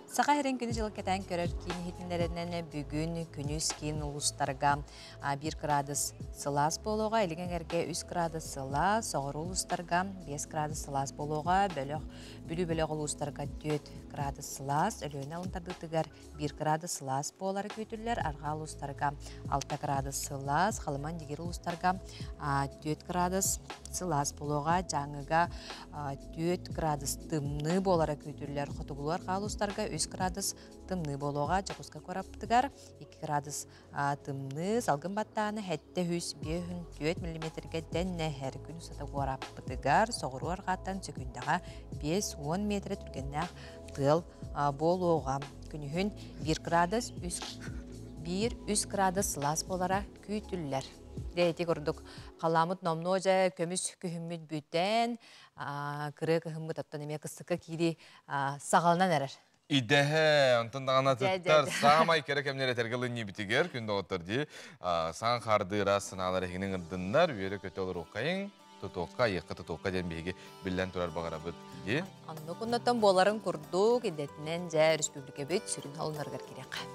Саха сирин күнү-дьылы кэтээн көрөр киин иһитиннэринэн бүгүн күнүс киин улуустарга 1 градус сылаас буолуоҕа, илин эҥэргэ 3 градус сылаас, соҕуруу улуустарга 5 градус сылаас буолуоҕа, бөлөх Бүлүү бөлөх улуустарга 4 градус сылаас, Өлүөнэ алын тардыытыгар 1 градус сылаас буолара күүтүллэр, арҕаа улуустарга 6 градус сылаас, Халыман Дигир улуустарга 4 градус сылаас буолуоҕа, Дьааҥыга 4 градус тымныы буолара күүтүллэр. Хотугулуу арҕаа 3 градус тымныы буолуоҕа. Дьокуускай куораппытыгар 2 градус тымныы, салгын баттааны 754 миллиметргэ тэннэһэр. Күн устата куораппытыгар соҕуруу арҕааттан сөкүндэҕэ 50 метрэ түргэннээх тыал буолуоҕа. Күнүһүн 1 градус 3 1-3 градус сылаас буолара күүтүллэр. Дьэ ити курдук халамыт номнуо дьэ көмүс күһүммүт бүтэн, кырыа кыһыммыт оттон эмиэ кыстыкка киирии саҕаланан эрэр. Идэһэ, онтон даҕаны атыттар саамай кэрэ кэмнэр этэргэ ылынньыбитигэр күн доҕоттор дии саҥа хардыы ыраас санаалар эһигини ыҥырдыннар, үөрэ-көтө олоруоххайыҥ, тутуохха, айыахха тутуохха диэн биһиги биллэн турар баҕарабыт дии. Оннук оннуттан буоларын курдук идэтинэн дьэ республикабыт сүрүн холунарыгар кириэххэ.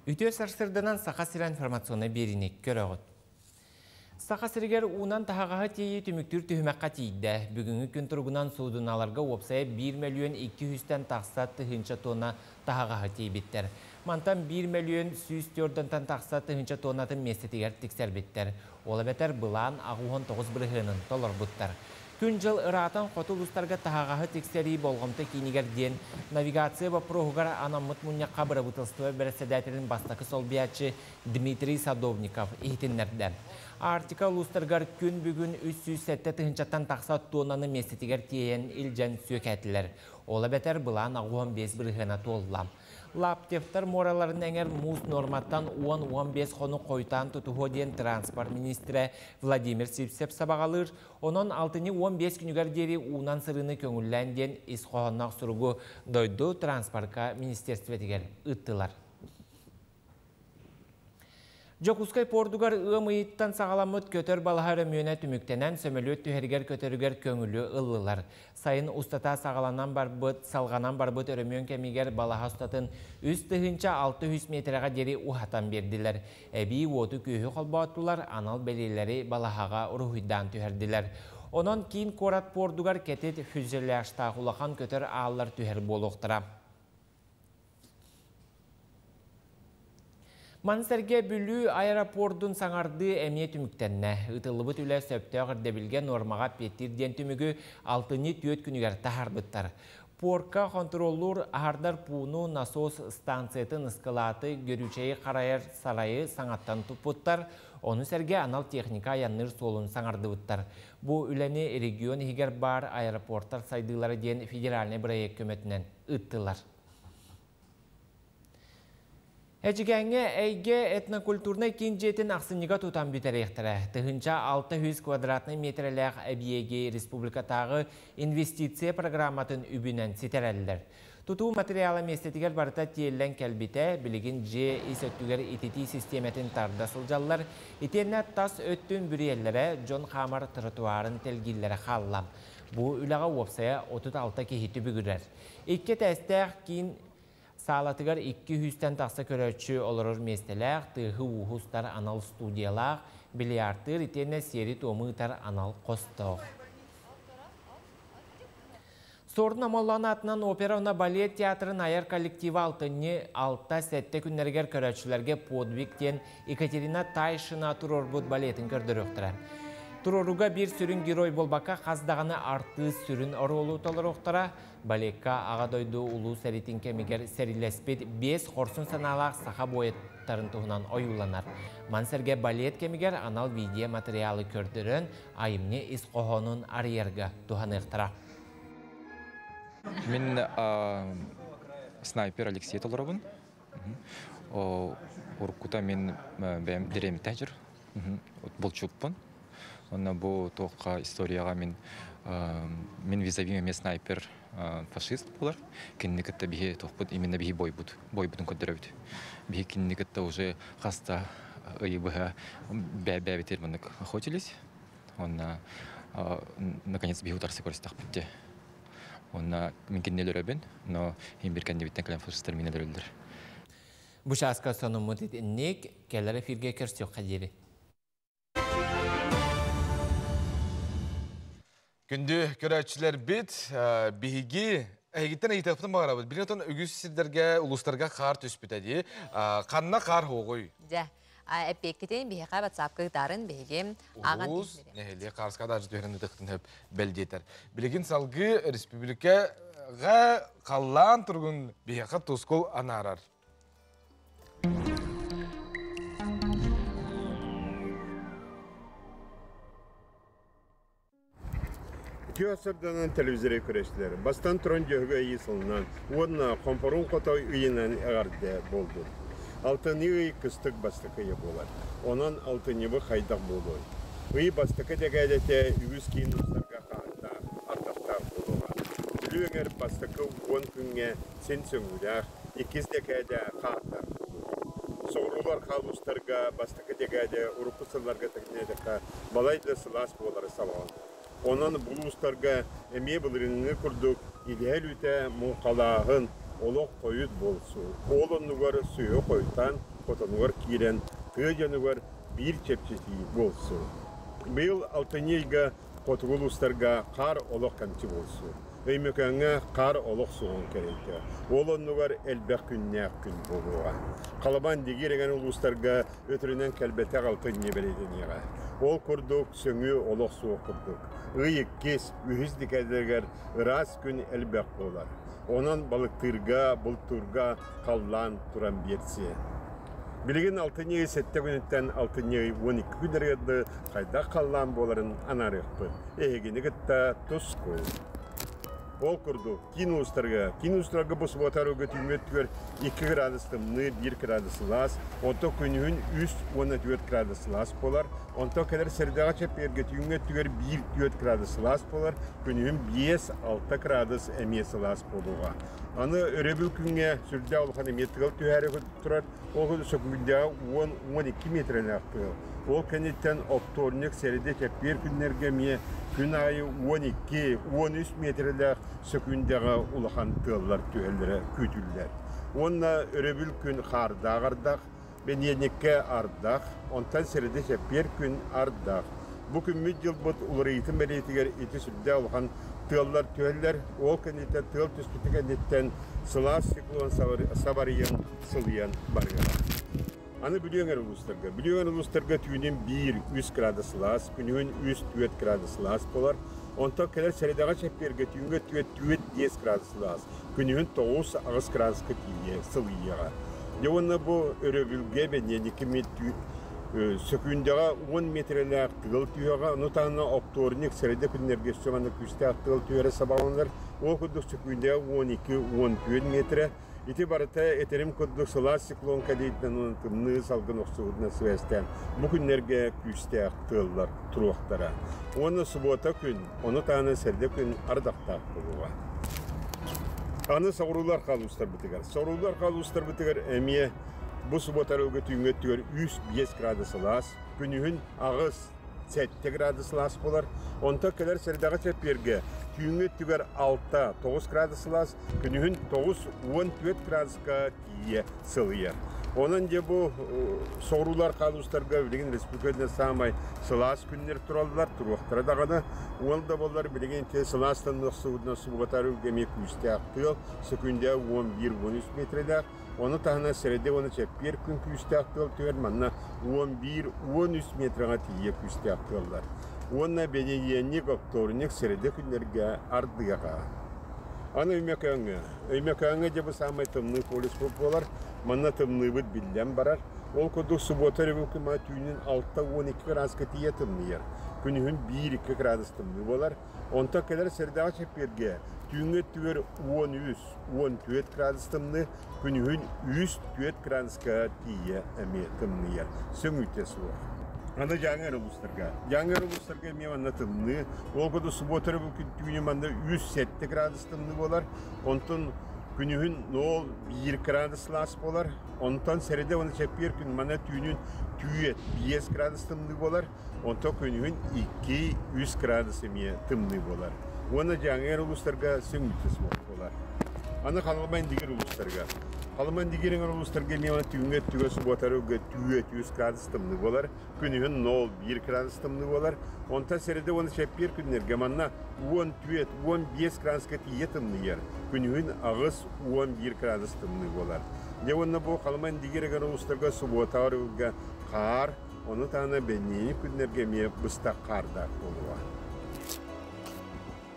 Үтүө сарсырданан Саха сирэ информационнай биэриини көрөҕүт. Саха сиригэр уунан таһаҕаһы тиэйии түмүктүүр түһүмэххэ тиийдэ. Бүгүҥҥү күн туругунан суудуналарга уопсайа 1 мөлүйүөн 200-тэн тахса тыһыынча тонна таһаҕаһы тиэйбиттэр. Мантан 1 мөлүйүөн 104-тэн тахса тыһыынча тоннатын миэстэтигэр тиксэрбиттэр. Ол эбэтэр былаан 89 бырыһыанын толорбуттар. Күн-дьыл ыраатан хоту улуустарга таһаҕаһы тиксэрии болҕомто киинигэр диэн навигация боппуруоһугар анаммыт мунньахха бырабыыталыстыба бэрэссэдээтэлин бастакы солбуйааччы Дмитрий Садовников иһитиннэрдэ. Арктика улуустарыгар күн бүгүн 307 тыһыынчаттан тахса туоннаны миэстэтигэр тиэйэн илдьэн сүөкээтилэр. Ол эбэтэр былаан 85 бырыһыана туолла. Лаптевтар муораларын эҥэр муус нуорматтан 10-15 хонук хойутаан тутуһуо диэн транспорт министрэ Владимир Сивцев сабаҕалыыр. Онон алтынньы 15 күнүгэр диэри уунан сырыыны көҥүллээн диэн ис хоһоонноох суругу дойду транспорка министерствотигэр ыыттылар. Дьокуускай пуордугар ыам ыйыттан саҕаламмыт көтөр балаһа өрөмүөнэ түмүктэнэн, сөмөлүөт түһэригэр-көтөрүгэр көҥүлү ыллылар. Сайын устата саҕаланан барбыт, салҕанан барбыт өрөмүөн кэмигэр балаһа устатын 3600 миэтэрэҕэ диэри уһатан биэрдилэр. Эбии уоту-күөһү холбооттулар, анал бэлиэлэри балаһаҕа уруһуйдаан түһэрдилэр. Онон киин куорат пуордугар кэтит фюзеляжтаах улахан көтөр ааллар түһэр буолуохтара. Маны сэргэ Бүлүү аэропордун саҥардыы эмиэ түмүктэннэ. Ыытыллыбыт үлэ сөптөөх ирдэбилгэ нуормаҕа эппиэттиир диэн түмүгү алтынньы түөрт күнүгэр таһаарбыттар. Пуорка хонтуруоллуур аһардар пууну, насос станциятын, ыскылааты, гөрүүчэйи харайар сарайы саҥаттан туппуттар, ону сэргэ анал техника айанныыр суолун саҥардыбыттар. Бу үлэни регион иһигэр баар аэропортар сайдыылара диэн федеральнай бырайыак көмөтүнэн ыыттылар. Эдьигээҥҥэ Эйгэ этнокультурнай киин дьиэтин ахсынньыга тутан бүтэриэхтэрэ. 1600 квадратнай миэтэрэлээх эбийиэги республикатааҕы инвестиция программатын үбүнэн ситэрэллэр. Тутуу материала миэстэтигэр барыта тиэллэн кэлбитэ, билигин дьиэ ис өттүгэр ититии систиэмэтин тарда сылдьаллар, итиэннэ тас өттүн бүрүйэллэрэ, дьон хаамар тротуарын тэлгииллэрэ хаалла. Бу үлэҕэ уопсайа 36 киһи түбүгүрэр. Икки этээстээх киин Саалатыгар 200-тэн тахса көрөөччү олорор миэстэлээх, тыаһы-ууһу устар анал студиялаах, бильярдтыыр итиэннэ сиэри-туому ыытар анал хостоох. Суорун Омоллоон аатынан опера уонна балет театрын айар коллектива алтынньы 6-7 күннэригэр көрөөччүлэргэ «Подвиг» диэн Екатерина Тайшина туруорбут балетын көрдөрүөхтэрэ. Туруорууга биир сүрүн герой буолбакка, хас даҕаны артыыс сүрүн оруолу толоруохтара. Балекка Аҕа дойду Улуу сэриитин кэмигэр сэриилэспит биэс хорсун санаалаах саха буойуттарын туһунан ойууланар. Маны сэргэ балет кэмигэр анал видео-материалы көрдөрөн, айымньы ис хоһоонун арыйарга туһаныахтара. Мин снайпер Алексей толоробун. Уруккута мин бэйэм дэриэмитэ жүр. Булчуппун. Онно бу туохха историяҕа мин мин визави эмиэ снайпер фашист буолар. Кинини кытта биһи туохпут именно биһи бойбут бойбутун көрдөрөбүт. Биһи кинини кытта уже хаста ыйы быһа бэбитер маннык охотились. Онно наконец биһи утарсы көрүстэхпит дии. Онно мин кинини өлөрөбүн, но иһин бир кэннибиттэн кэлэн фашистар мин өлөрөллөр. Бу чааска сонуммут итинник, кэлэр эфиргэ көрсүөххэ диэри. Күндү көрөөччүлэрбит, биһиги эһигиттэн ыйытыахпытын баҕарабыт. Билин отон үгүс сирдэргэ, улуустарга хаар түспүтэ дии. Ханна хаар хоҕуй? Дьэ, эппиэккитин биһиэхэ WhatsApp-ка ыытаарын биһиги ааҕан Улуус, нэһилиэк хаарыска даажы түһэрин ытыктын хөп бэлдиэтэр. Билигин салгыы республикаҕа халлаан туругун биһиэхэ тускул анаарар. Үтүө сырданан телевизоры көрөстүлэр. Бастан туран дьөһөгө ыйы сылынан уонна хомпорун хотой ыйынан эҕэрдэ буолдун. Алтынньы ый кыстык бастакы ыйа буолар. Онон алтынньыбы хайдах буолуой? Ый бастакы дэкээдэтэ үгүс киин устарга хаһыттаах, ардахтаах буолуоҕа. Бүлүү эҥэр бастакы 10 күҥҥэ син сөҥүүлээх, иккис дэкээдэ хааттаах буолуоҕа. Соҕуруулар хаалустарга бастакы дэкээдэ урукку сылларга тэҥнээтэххэ балай да сылаас буолара сабаҕаланар. Онон булуустарга эмиэ былырыыҥҥы курдук идэһэ өлүүтэ муҥхалааһын олох хойут буолсу. Ол оннугар сүөһү хойутаан хотонугар киирэн тыа дьонугар биир чэпчэтии буолсу. Быйыл алтынньы ыйга хотугу улуустарга хаар олох кэмчи буолсу. Өймөкөөҥҥө хаар олох суоҕун кэриэтэ. Ол оннугар элбэх күннээх күн буолуоҕа. Халабаан дигиир эҥэр улуустарга өтөрүнэн кэлбэтэх алтынньы бэлиэтэниэҕэ. Ол курдук сөҥүү олох суох курдук. Ый иккис, үһүс декадаларыгар ыраас күн элбэх буолар. Онон балыктыырга, бултуурга халлаан туран биэрсиэ. Билигин алтынньы ый сэттэ күнүттэн алтынньы ый 12 күннэригэр дылы хайдах халлаан буоларын анаарыахпыт. Эһигини кытта тускул. Ол курдук, киин улуустарга, киин улуустарга бу субуота арыгы түүҥҥү өттүгэр 2 градус тымныы, 1 градус сылаас, онтон күнүһүн 3 уонна 4 градус сылаас буолар, онтон кэлэр сэрдэҕэ чэппиэргэ түүҥҥү өттүгэр 1-4 градус сылаас буолар, күнүһүн 5-6 градус эмиэ сылаас буолуоҕа. Аны өрөбүл күҥҥэ сүрдээх улахан эмиэ тыал түһээри турар, ол сөкүүндэҕэ 10-12 миэтэрэлээх тыал. Ол кэнниттэн оптуорунньук сэрэдэ чэппиэр күннэргэ эмиэ күн аайы 12-13 миэтэрэлээх сөкүүндэҕэ улахан тыаллар түһэллэрэ күүтүллэр. Уонна өрөбүл күн хаардаах ардах, бэниэнньиккэ ардах, онтон сэрэдэ чэппиэр күн ардах. Бу күммүт-дьылбыт уларыйыытын бэлиэтигэр ити сүрдээх улахан тыаллар түһэллэр. Ол кэнниттэн тыал түспүтүн кэнниттэн сылаас циклон сабарыйан, сылыйан барыаҕа. Аны Бүлүү эҥэр улуустарга. Бүлүү эҥэр улуустарга түүнүн 1-3 градус сылаас, күнүһүн 3-4 градус сылаас буолар. Онтон кэлэр сэрэдэҕэ чэппиэргэ түүҥҥэ 4-5 градус сылаас, күнүһүн 9-8 градуска тиийэ сылыйыаҕа. Дьэ уонна бу өрөбүлгэ бэньиэнньикки сөкүүндэҕэ 10 миэтэрэлээх тыал түһүөҕэ, ону таһынан оптуорунньук сэрэдэ күннэргэ өссө манна күүстээх тыал түһэрэ сабаҕаланар. Ол курдук сөкүүндэҕэ 12-14 миэтэрэ. Ити барыта этэрим курдук сылаас циклон кэлиитинэн уонна тымныы салгын охсуһуутунан сибээстээн бу күннэргэ күүстээх тыаллар туруохтара. Уонна субуота күн, ону таһынан сэрдэ күн ардахтаах буолуоҕа. Аны соҕуруулар хаалуустарбытыгар. Соҕуруулар хаалуустарбытыгар эмиэ бу субуота арылгы түүҥҥэ өттүгэр 3-5 градус сылаас, күнүһүн 8 7 градус сылаас буолар. Онтон кэлэр сэрдэҕэ чэппиэргэ түүҥҥү өттүгэр 6-9 градус сылаас, күнүһүн 9-14 градуска тиийэ сылыйар. Онон дьэ бу соҕуруулар хаалуустарга билигин республикада саамай сылаас күннэр тураллар, туруохтара даҕаны. Уол да буоллар билигин ити сылаастан охсубутунан субугатар эмиэ күүстээх тыал, сөкүүндэ 11-13 метрэлээх. Ону таһынан сэрэдэ уонна чэппиэр күн күүстээх тыал түһэр, манна 11-13 метрэҕэ тиийэ күүстээх тыаллар. Уонна бэнидиэнньик, оптуорунньук, сэрэдэ күннэргэ ардыаҕа. Аны Өймөкөөҥҥө. Өймөкөөҥҥө дьэ бу саамай тымныы полюс буолар. Манна тымныыбыт биллэн барар. Ол курдук субуота өрөбүл түүнүн 6-12 градуска тиийэ тымныйар. Күнүһүн 1-2 градус тымныы буолар. Онтон кэлэр сэрдэҕэ чэппиэргэ түүҥҥү өттүгэр 13-14 градус тымныы, күнүһүн 3-4 градуска тиийэ эмиэ тымныйар. Сөҥүүтэ суох. Аны Дьааҥы эрэ улуустарга. Дьааҥы эрэ улуустарга эмиэ манна тымныы. Ол курдук субуота эрэ түүнү манна 3-7 градус тымныы буолар. Онтон күнүһүн 0-1 градус сылаас буолар. Онтон сэрэдэ уонна чэппиэр күн манна түүнүн түүэт 5 градус тымныы буолар. Онтон күнүһүн 2-3 градус эмиэ тымныы буолар. Уонна Дьааҥы улуустарга сөҥүүтэ суох буолар. Аны Халыма Индигир улуустарга. Халыма Индигир улуустарга эмиэ түүҥҥү өттүгэр субуотарга 4-3 градус тымныы буолар. Күнүһүн 0-1 градус тымныы буолар. Онтон сэрэдэ уонна чэппиэр күннэргэ манна 14-15 градуска тиийэ тымныйар. Күнүһүн 8-11 градус тымныы буолар. Дьэ уонна бу Халыма Индигир улуустарга субуотаҕа хаар, Ону таһынан бэнньиини күннэргэ эмиэ быстах хаардаах буолуоҕа.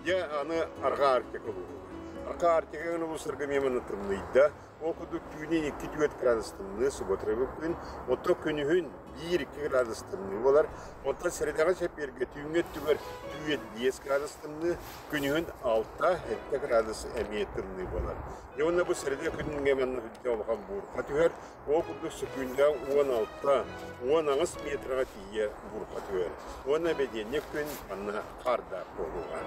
Дьэ, аны Арҕаа Арктика улууһугар. Арҕаа Арктика улуустарга эмиэ манна тымныйда. Ол курдук түүнүн 2-4 градус тымныы, суббота күн, оттон күнүһүн 1-2 градус тымныы буолар. Оттон сэрэдэҕэ чэппиэргэ түүҥҥү өттүгэр түүн 5 градус тымныы, күнүһүн 6-7 градус эмиэ тымныы буолар. Дьэ, уонна бу сэрэдэ күнүҥҥэ манна улахан буурҕа түһэр. Ол курдук сөкүүндэ 16, 18 метрга тиийэ буурҕа түһэр. Уонна бэдиэнньик күн манна хаардаах буолуоҕа.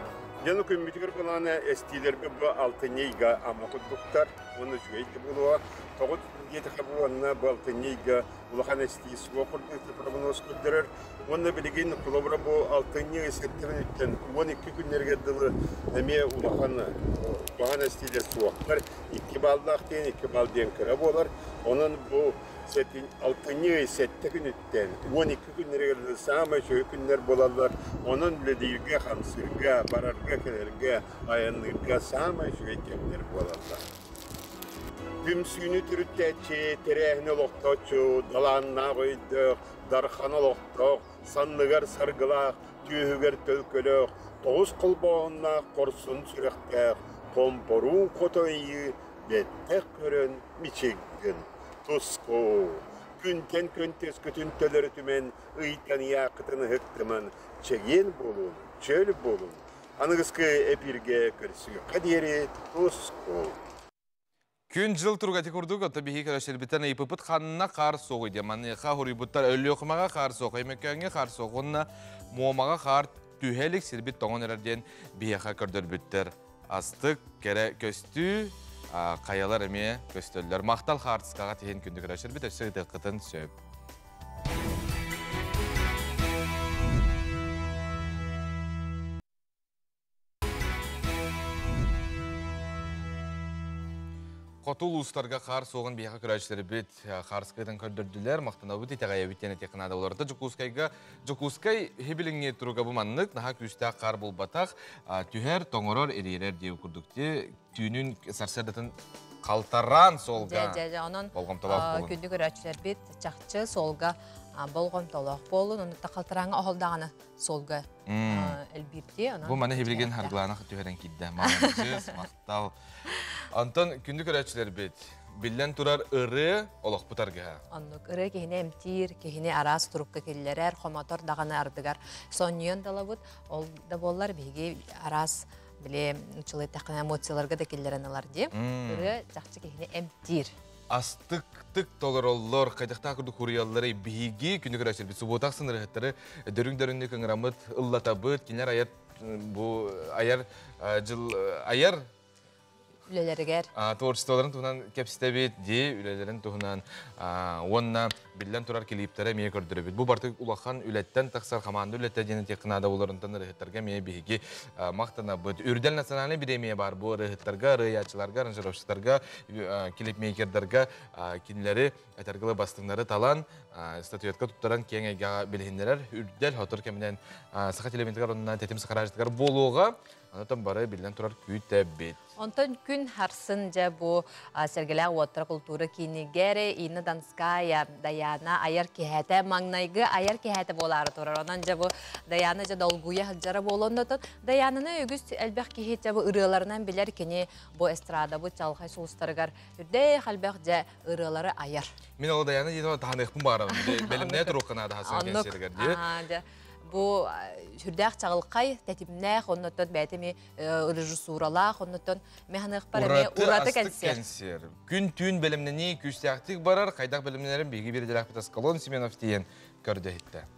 Дьону күммүтүгэр былаана эстиилэрбит бу алтынньы ыйга ама курдуктар уонна үчүгэй да буолуоҕа. Тоҕо диэтэххэ бу уонна бу алтынньы ыйга улахан эстии суох курдук прогноз көрдөрөр. Уонна билигин холобура бу алтынньы ый сэттэ 12 күннэригэр дылы эмиэ улахан улахан эстиилэр суохтар. 2 баллаах диэн 2 балл диэн кыра буолар. Онон бу алтынньы ый сэттэ күнүттэн 12 күннэригэр саамай үчүгэй күннэр буолаллар. Онон үлэлииргэ, хамсыырга, барарга-кэлэргэ, айанныырга саамай үчүгэй кэмнэр буолаллар. Түмсүүнү төрүттээччи, тэрээһини олохтооччу, далааннаах өйдөөх, дархан олохтоох, санныгар саргылаах, түөһүгэр төлкөлөөх, тоҕус холбооһуннаах хорсун сүрэхтээх, хомпоруун хотойуу бэттэх көрөн мичиггин. Туску, күнтэн күн төскүтүн төлөрүтүмэн, ыйтан ыйааххытын ыһыктыман, чэгиэн буолун, чөл буолун. Аныгыскы эпиргэ көрсүөххэ диэри туску. Күн-дьыл туруга ити курдук, оттон биһиги көрөсөрбүттэн ыйыппыппыт ханна хаар суоҕуй диэн. Маныаха хоруйбуттар Өлүөхүмэҕэ хаар суох, Өймөкөөҥҥө хаар суох уонна Муомаҕа хаар түһэ илик сирбит тоҥон эрэр диэн биһиэхэ көрдөрбүттэр. Астык, кэрэ көстүү, хайалар эмиэ көстөллөр. Махтал хаартыскаҕа тиһин күндү көрөсөрбүт өссө ытыаххытын сөп. Хоту улуустарга хаар суоҕун биһиэхэ көрөөччүлэрбит хаарскыытын көрдөрдүлэр, махтанабыт итэҕэйэбит диэн этиэххэ наада олордо. Дьокуускайга Дьокуускай иһи туруга бу маннык, наһаа күүстээх хаар булбатах, түһэр, тоҥорор, ириэрэр диэбит курдук түүнүн сарсыардатын халтараан суолга Дьэ, онон күндү көрөөччүлэрбит чахчы суолга болҕомтолоох буолун, онно халтарааҥҥа оһолдаҕына суолга элбиирдии. Бу маны хибилигин харгылаана түһэрэн киирдэ. Маладьыас, махтал. Онтон күндү көрөөччүлэрбит, биллэн турар ырыа олохпут аргыһа. Оннук ырыа киһини эмтиир, киһини араас турукка киллэрэр, хомотор даҕаны ардыгар сонньуйан далабыт. Ол да буоллар биһиги араас биле учулайтахына эмоцияларга да киллэрэн ылар дии. Ырыа чахчы киһини эмтиир. Астыктык толороллор, хайдахтаах курдук хуруйаллары биһиги күнү көрөсөрбүт субуотах сынырыһыттары дөрүҥ-дөрүннүк ыҥыраммыт, ыллатабыт, кинилэр айар бу айар жыл айар Үлэлэригэр. Творчестволарын туһунан кэпсэтэбит, ди үлэлэрин туһунан уонна биллэн турар клиптэрэ эмиэ көрдөрөбүт. Бу барыта улахан үлэттэн тахсар хамаанда үлэтэ диэн этиэххэ наада болорунтан ырыһыттарга эмиэ биһиги махтанабыт. Үрдэл национальный бириэмийэ баар бу ырыһыттарга, ырыаяччыларга, аранжировщиктарга, клипмейкердарга кинилэри этэргылы бастыҥнары талан статуэтка туттаран киэҥ эйгэҕэ билиһиннэрэр үрдэл хотор кэминэн саха телевизорыгар онно тэтим сахаражытыгар буолуоҕа. Онтон бары биллэн турар күүтэбит. Онтон күн харсын дьэ бу Сэргэлээх уоттара култуура киинигэр Инна Донская Даяна айар киһэтэ маҥнайгы айар киһэтэ буолаары турар. Онон дьэ бу Даяна дьэ долгуйа сылдьара буолуон Даянаны үгүс элбэх киһи дьэ бу ырыаларынан билэр кини бу эстрада бу чалхай сулустарыгар үрдээх элбэх дьэ ырыалары айар. Мин ол Даяна диэн таһаныахпын баарабын. Бэлэмнээ туруохха наада хасын кэнсиэригэр дии. Бу сүрдээх чаҕылхай, тэтимнээх, оннуттан бэйэтэ режиссуралаах, оннуттан механыахпар эмиэ ураты кэнсиэр. Күн-түүн бэлэмнэнии күүстээхтик барар, хайдах бэлэмнэнэрин биһиги биирдэлээхпит Аскалон Семенов тиийэн көрдөһүттэ.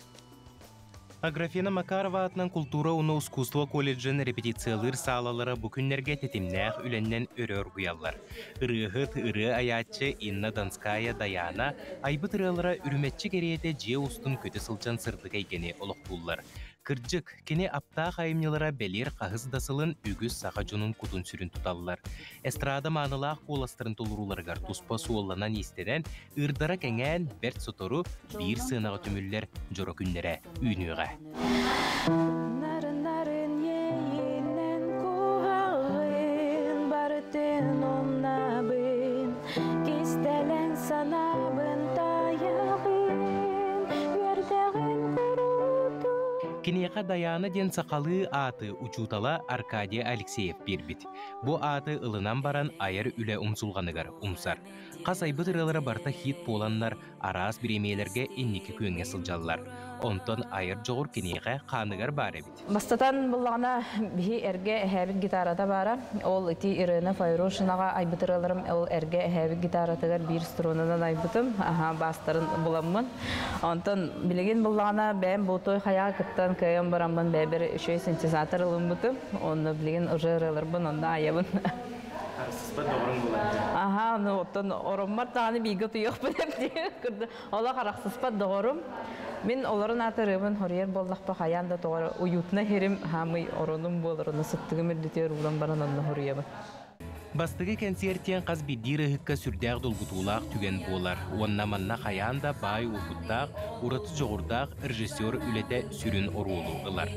Аграфена Макарова атынан култуура уонна искусство колледжын репетициялыыр саалалара бу күннэргэ тэтимнээх үлэннэн өрө оргуйаллар. Ырыаһыт, ырыа айааччы Инна Донская Даяна айбыт ырыалара үрүмэччи кэриэтэ дьиэ устун көтө сылдьан сырдык эйгэни олохтууллар. Кырдьык, кини аптаах айымньылара бэлиэр хаһыс да сылын үгүс саха дьонун кутун-сүрүн туталлар. Эстрада маанылаах куоластарын толорууларыгар туспа суолланан-иистэнэн, ыырдара кэҥээн, бэрт сотору биир сыанаҕа түмүллэр дьоро күннэрэ үүнүөҕэ. Нарын-нарын иэйиинэн куһаҕын барытын умнабын, кистэлэҥ санаабын таайаҕын, үөрдэҕин куруутун. Киниэхэ Дайаана диэн сахалыы ааты учуутала Аркадий Алексеев биэрбит. Бу ааты ылынан баран айар үлэ умсулҕаныгар умсар. Хас айбыт ырыалара барыта хит буоланнар, араас бириэмийэлэргэ инники күөҥҥэ сылдьаллар. Онтон айар дьоҕур киниэхэ хааныгар баар эбит. Бастатан буллаҕына биһи эргэ эһээбит гитарата баара. Ол ити Ирена Файрушинаҕа айбыт ырыаларым ол эргэ эһээбит гитаратыгар биир струнанан айбытым. Аха бастарын буламмын. Онтон билигин буллаҕына бэйэм бутой хайаҕа кыттан кыайан бараммын бэйбэр үчүгэй синтезатор ылыммытым. Онно билигин уже ырыаларбын онно айабын. Арсыспат доҕорум буолар. Аха, ну оттон ороммор даҕаны бииргэ утуйуохпун эбит. Олох арахсыспат доҕорум. Мин олорун аатырыыбын хоруйар буоллахпа хайаан да тоҕор уютна хирим хаамый оронум буолар, ону сыттыгым үрдүтүөр ууран баран онно хоруйабын. Бастакы кэнсиэртиэн хас биирдии ырыһыкка сүрдээх долгутуулаах түгэн буолар. Уонна манна хайаан да баай уопуттаах, ураты дьоҕурдаах режиссер үлэтэ сүрүн оруолу ылар.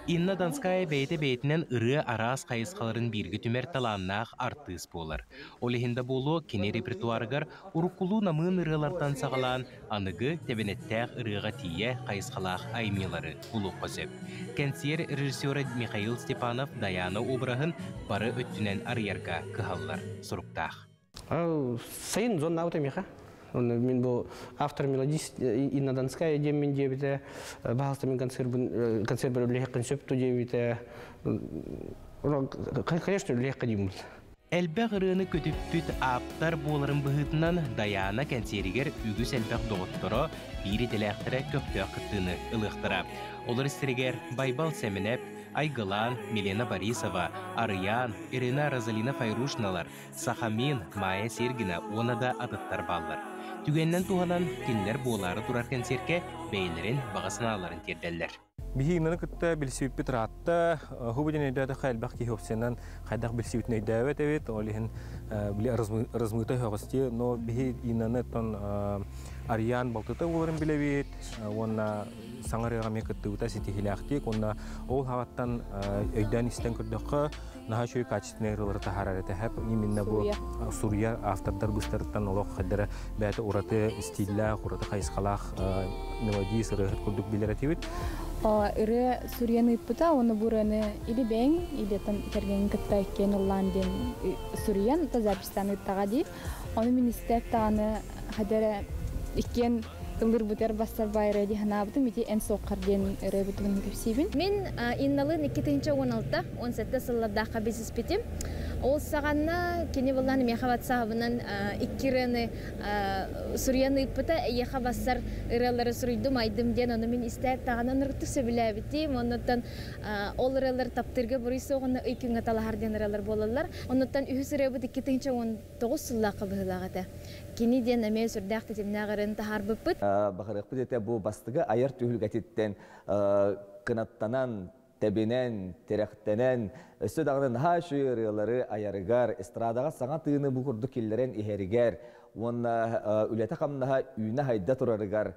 Инна Донская бэйэтэ бэйэтинэн ырыа араас хайысхаларын бииргэ түмэр талааннаах артыыс буолар. Ол иһин да буолуо, кини репертуарыгар уруккулуу намыын ырыалартан саҕалаан аныгы тэбэнэттээх ырыаҕа тиийэ хайысхалаах айымньылары булуохха сөп. Кэнсиэр режиссера Михаил Степанов Даяна обраһын бары өттүнэн арыйарга кыһаллар суруктаах. Сайын зоннаабыта миэхэ. Мин бу автор мелодист Инна Донская диэммин диэбитэ, баһаалыста мин концерт үлэһэххин сөп ту диэбитэ. Конечно, үлэһэххэ дииммин. Элбэх ырыаны көтүппүт ааптар буоларын быһыытынан Даяна кэнсиэригэр үгүс элбэх доҕотторо, биир идэлээхтэрэ көхтөөх кыттыыны ылыахтара. Олор истэригэр Байбал Сэмэнэп, Айгылаан, Милена Борисова, Арыйаан, Ирина Розалина Файрушналар, Сахамин, Майя Сергина уонна да атыттар бааллар. Түгэнинэн туһанан, кинилэр буолаары турар кэнсиэркэ бэйэлэрин баҕа санааларын тиэрдэллэр. Биһи Иннаны кытта билсибиппит ыраатта. Хубу диэн өйдөөтөххө элбэх киһи опциянан хайдах билсибитин өйдөөбөт эбит. Ол иһин били размыта өһөҕөстүү. Но биһи Иннаны оттон Ариан балтыта буоларын билэбит. Уонна саҥа ырыаҕа эмиэ кыттыбыта ситиһиилээхтик. Уонна ол хаҕаттан өйдөөн истэн көрдөххө, наһаа үчүгэй качественный ырыалары таһаарар этэ. Именно бу суруйар автордар быстарыттан олох хайдара бэйэтэ ураты стиллээх, ураты хайысхалаах мелодии ырыаһыт курдук билэр этибит. Ырыа суруйан ыыппыта, уонна бу ырыаны или бэйэҥ, или кэргэҥҥин кытта иккиэн ыллаан диэн суруйан, записьтаан ыыттаҕа дии. Ону мин истээт даҕаны хадара иккиэн ыллырбытыгар бассар баайра дии санаабытым, ити эн суоххар диэн ырыабытын кэпсиибин. Мин Инналыын 2016-17 сыллардаахха билсиспитим. Ол саҕана кини буллан миэхэ ватсаабынан икки ырыаны суруйан ыыппыта. Эйиэхэ бассар ырыалары суруйдум, айдым диэн ону мин истээт даҕаны ынырыктык сөбүлээбитим. Оннуттан ол ырыалар таптыырга буруй суох уонна ый күҥҥэ талаһар диэн ырыалар буолаллар. Оннуттан үһүс ырыабыт 2019 сыллаахха быһыылаах этэ. Кини диэн эмиэ сүрдээх тэтимнээх ырыаны таһаарбыппыт. Баҕарыахпыт этэ бу бастакы айар түһүлгэтиттэн кынаттанан, тэбинэн, тирэхтэнэн, өссө даҕаны наһаа үчүгэй ырыалары айарыгар, эстрадаҕа саҥа тыыны бу курдук киллэрэн иһэригэр уонна үлэтэ-хамнаһа үүнэ-сайда турарыгар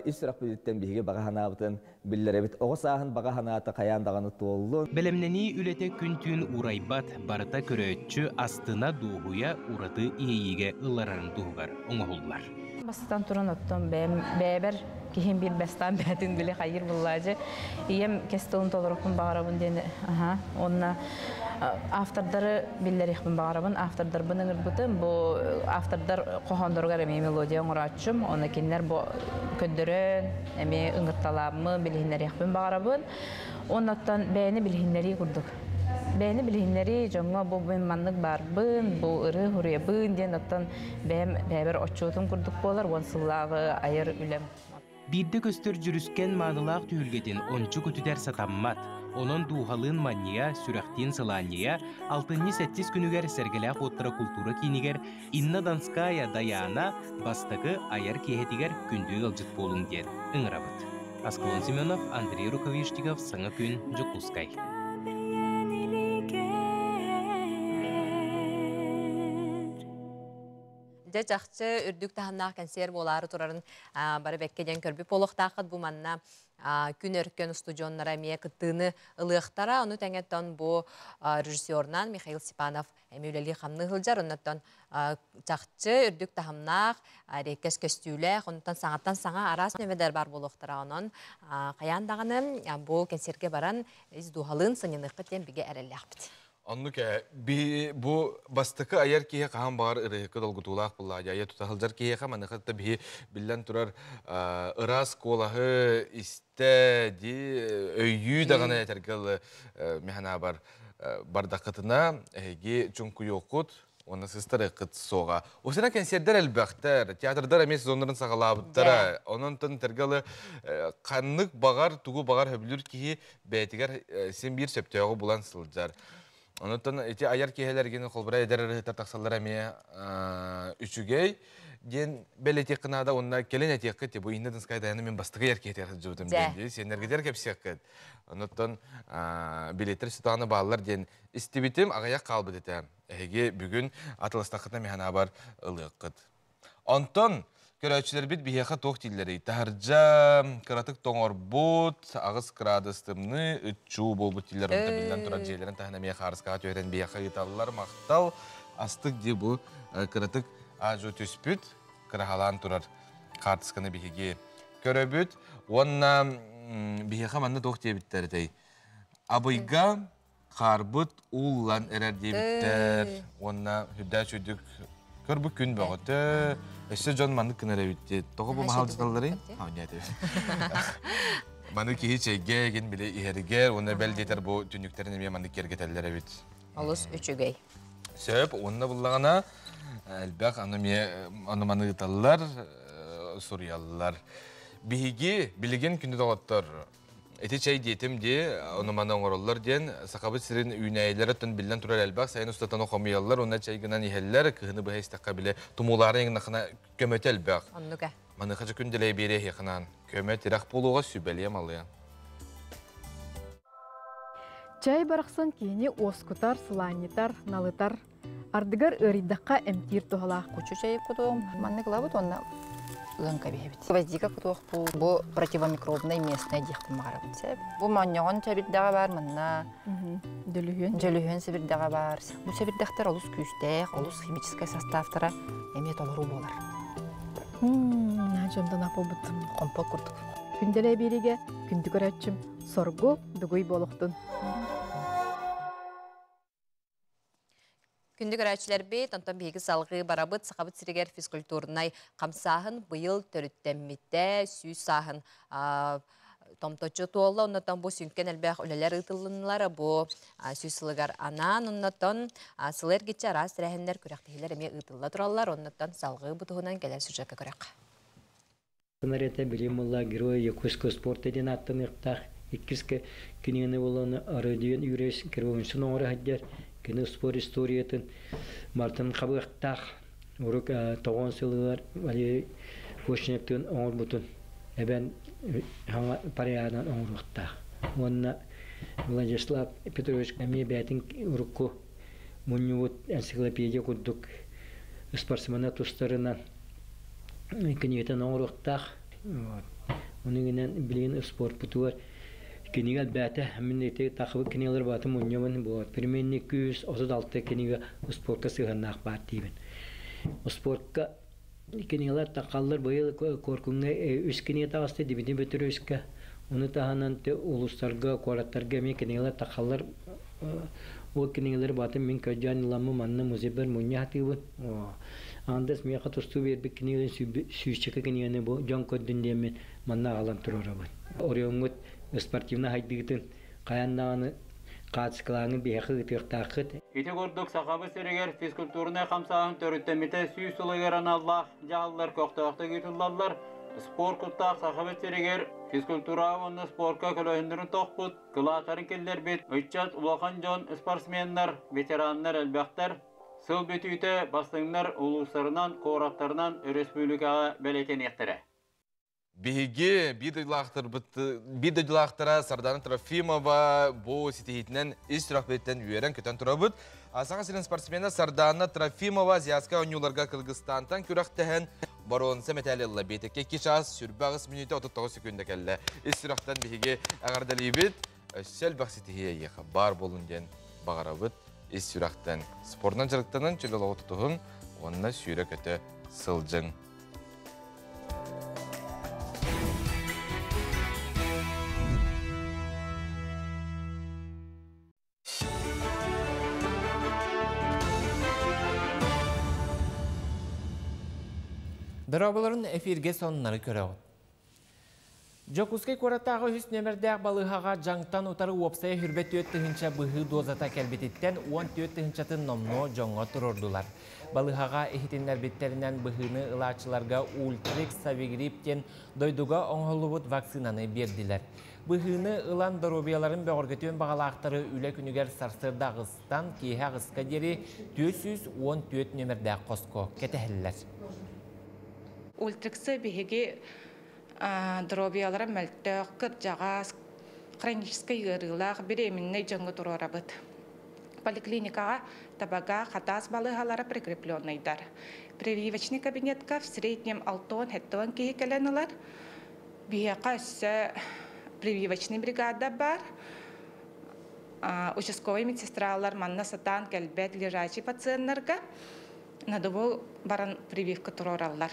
ис сүрэхпититтэн биһиги баҕа санаабытын биллэрэбит. Оҕо сааһын баҕа санаата хайаан даҕаны туоллун. Бэлэмнэнии үлэтэ күн-түүн уурайбат, барыта көрөөччү астына, дуоһуйа, ураты иэйиигэ ылларарын туһугар оҥоһуллар. Бастатан туран оттон бэйэм бэйэбэр киһим биир бастаан бэйэтин били хайыр буллаажы ийэм кэс тылын толорукпун баҕарабын диэн аха уонна автордары биллэриэхпин баҕарабын автордарбын ыҥырбытым бу автордар хоһоонноругар эмиэ мелодия оҥорооччум оны кинилэр бу көрдөрөн эмиэ ыҥырталааммын билиһиннэриэхпин баҕарабын Оннуттан бэйэни билиһиннэрии курдук. Бэйэни билиһиннэрии дьоҥҥо бу мин маннык баарбын, бу ырыа хуруйабын диэн оттон бэйэм бэйэбэр отчуотум курдук буолар уон сыллааҕы айар үлэм. Биирдэ көстөр дьүрүскэн маанылаах түһүлгэтин ончу көтүтэр сатаммат. Онон дууһалыын манньыйа, сүрэхтиин сылаанньыйа алтынньы сэттис күнүгэр Сэргэлээх уоттара култуура киинигэр Инна Донская Дайаана бастакы айар киэһэтигэр күндү ыалдьыт буолуҥ диэн ыҥырабыт. Аскалон Семенов, Андрей Рукавишников, Саҥа күн, Дьокуускай. Дьэ чахчы үрдүк таһымнаах кэнсиэр буолаары турарын бары бэккэ диэн көрбүт буолуохтааххыт бу манна күн өркөн устудьуоннара эмиэ кыттыыны ылыахтара. Ону тэҥэттэн бу режиссерынан Михаил Степанов эми үлэлии-хамныы сылдьар. Оннуттан чахчы үрдүк таһымнаах, эриэккэс көстүүлээх, онтон саҥаттан саҥа араас нөмөдөр бар буолуохтара. Онон хайаан даҕаны бу кэнсиэргэ баран ис дууһалыын сынньаныаххыт диэн бигэ эрэллээхпит. Оннук би бу бастакы айар киһи хаһан баҕар ырыһыкка долгутуулаах буллаа айа тута сылдьар киһиэхэ маныха да биһи биллэн турар ыраас куолаһы истэ ди өйүү даҕаны этэргэ ылы механаабар бардаххытына эһиги чуҥкуйуоххут уонна сыстарыаххыт суоҕа. Усена кэнсиэрдэр элбэхтэр, театрдар эмиэ сезоннарын саҕалаабыттара. Онон тэргалы ханнык баҕар, тугу баҕар хөбүлүүр киһи бэйэтигэр син биир сөптөөҕү булан сылдьар. Онон ити айар киһилэргин холбура эдэр ырыһыттар тахсаллар эмиэ үчүгэй диэн бэлэтиэххэ наада уонна кэлин этиэххит бу Инна Донская Даяна мин бастакы айар киһитигэр сылдьыбытым диэн дии сиэннэргитигэр кэпсиэххит. Оннуттан билеттер сытааны бааллар диэн истибитим, аҕыйах хаалбыт этэ. Эһиги бүгүн атыластаххытына механабар ылыаххыт. Онтон көрөөччүлэрбит биһиэхэ туох дииллэрий? Таһырдьа кыратык тоҥорбут, 8 кыраадыс тымныы, ыччуу буолбут дииллэр. Онто биллэн турар дьиэлэрин таһынан эмиэ хаарыскаҕа түһэрэн биһиэхэ ыыталлар. Махтал. Астык дии бу кыратык аажу түспүт, кыраһалаан турар хаартысканы биһиги көрөбүт. Уонна биһиэхэ манна туох диэбиттэр этэй? Абыйга хаарбыт ууллан эрэр диэбиттэр. Уонна үрдээх үчүгдүк көрбүт күн бөҕөтө. Өссө дьон маннык гынар эбит дии. Тоҕо бу маһалдьыталларый? Маны киһи чэйгэ эгин били иһэригэр уонна бэл диэтэр бу түннүктэрин эмиэ маннык киэргэтэллэр эбит. Олус үчүгэй. Сөп, уонна буллаҕына элбэх аны эмиэ аны маны ыыталлар, суруйаллар. Биһиги билигин күндү доҕоттор ити чэй диэтим дии, ону маны оҥороллор диэн Сахабыт сирин үүнээйилэрэ оттон биллэн турар элбэх сайын устатаны хомуйаллар уонна чэй гынан иһэллэр, кыһыны быһа истэххэ били тумуулаары иҥнахына көмөтө элбэх. Оннук ээ. Маныаха дьэ күн дэлэй биэриэ эһиэхэ көмө тирэх буолуоҕа сүбэлиэм алыа. Чай барахсан киһини уоскутар, сылаанньытар, налытар, ардыгар ыарыйдахха эмтиир туһалаах. Кучу чай кутуом, маннык ылабыт уонна ыан кэбиһэбит. Гвоздика кутуохпут, бу противомикробнай местное диэхпин баҕарабын сөп. Бу моонньоҕон сэбирдэҕэ баар манна. Дөлүһүөн. Дөлүһүөн сэбирдэҕэ баар. Бу сэбирдэхтэр олус күүстээх, олус химическэй составтара эмиэ толору буолар. Дьонтон аппыбыт. Компот курдук. Күндэлэй биэригэ күндү көрөөччүм соргу дугуй буолуохтун. Күндү көрөөччүлэрбит, онтон биһиги салгыы барабыт Сахабыт сиригэр физкультурнай хамсааһын быйыл төрүттэммитэ, 100 сааһын томточу туолла, оннотон бу сүнкен элбэх үлэлэр ыытыллыннылар, бу сүүс сылыгар анаан, оннотон сыл эргиччи араас тэрээһиннэр, күрэхтэһиилэр эмиэ ыытылла тураллар, оннотон салгыы бу туһунан кэлэр сюжекка көрөх. Нарета билим буолла Герой Якутского спорта диэн ааттаныахтаах. Иккис кинигэни буолан Родион Юрьевич Кривовинсон оҥоро сылдьар. Кини спорт историятын барытын хабыахтаах. Урук тоҕон сылыгар Валерий Кочневтыын оҥорбутун эбэн хаҥа парыйаанан оҥоруохтаах. Уонна Владислав Петрович эмиэ бэйэтин урукку мунньубут энциклопедия курдук спортсмена тустарынан кинигэтин оҥоруохтаах. Ону гынан билигин спорпутугар кинигэ элбээтэ. Мин ити тахыбыт кинигэлэр баатын мунньабын. Бу примерно 236 кинигэ спортка сыһыаннаах баар диибин. Спортка кинигэлэр тахаллар быйыл Куоркуҥҥа үс кинигэ таҕыста Дмитрий Петровичка. Ону таһынан улуустарга, куораттарга эмиэ кинигэлэр тахаллар. Ол кинигэлэри баатын мин көрдөөн ыламмын манна музейбар мунньа сатыыбын. Андес миэхэ тустуу биэрбит кинигэлэрин сүүсчэкэ кинигэни бу дьон көрдүн диэммин манна аҕалан туруорабын. Оройуоҥҥут спортивнай хайдыытын хайаан даҕаны хаачыскалааҥҥын биһиэхэ ыытыахтааххыт. Ити курдук Сахабыт сиригэр физкультурнай хамсааһын төрүттэммитэ сүүс сылыгар аналлаах дьаһаллар көхтөөхтүк ыытыллаллар. Спорт куттаах Сахабыт сиригэр физкультура уонна спорка көлөһүннэрин тохпут, кылаатарын киллэрбит ыччат улахан дьон спортсменнар, ветераннар элбэхтэр. Сыл бүтүүтэ бастыҥнар улуустарынан, куораттарынан өрөспүүбүлүкэҕэ бэлиэтэниэхтэрэ. Биһиги биир дойдулаахтарбыт биир дойдулаахтара Сардана Трофимова бу ситиһиитинэн ис сүрэхпититтэн үөрэн-көтөн турабыт. Саха сирин спортсмена Сардана Трофимова Азиатскай оонньууларга Кыргызстантан күрэхтэһэн боруонса мэтээли ылла. Биэтэккэ 2 чаас 28 мүнүүтэ 39 секунда кэллэ. Ис сүрэхтэн биһиги эҕэрдэлиибит. Өссө элбэх ситиһии эйиэхэ баар буолун диэн баҕарабыт. Ис сүрэхтэн спорунан дьарыктанан чөл олоҕу тутуһуҥ уонна сүүрэ-көтө сылдьыҥ. Дорооболорун эфирге сонуннары көрөҕүт. Дьокуускай куораттааҕы үһүс нүөмэрдээх балыыһаҕа дьаҥтан утары уопсайа 24 тыһыынча быһыы дозата кэлбититтэн 14 тыһыынчатын номнуо дьоҥҥо туруордулар. Балыыһаҕа иһитиннэрбиттэринэн быһыыны ылааччыларга Ультрикс Савигрипп диэн дойдуга оҥоһуллубут вакцинаны биэрдилэр. Быһыыны ылан доруобуйаларын бөҕөргөтүөн баҕалаахтары үлэ күнүгэр сарсыарда аҕыстан киэһэ аҕыска диэри 414 нүөмэрдээх хоско кэтэһэллэр. Ультриксы биһиги доруобуйалара мөлтөх, кырдьаҕас, хроническай ыарыылаах, беременнай дьоҥҥо туруорабыт. Поликлиникаҕа табага, хатаас балыыһалара прикрепленныйдар. Прививочный кабинетка в среднем 6-7 киһи кэлэн ылар. Биһиэхэ өссө прививочный бригада бар. Участковый медсестралар манна сатаан кэлбэт лежачий пациеннарга надобу баран прививка туруораллар.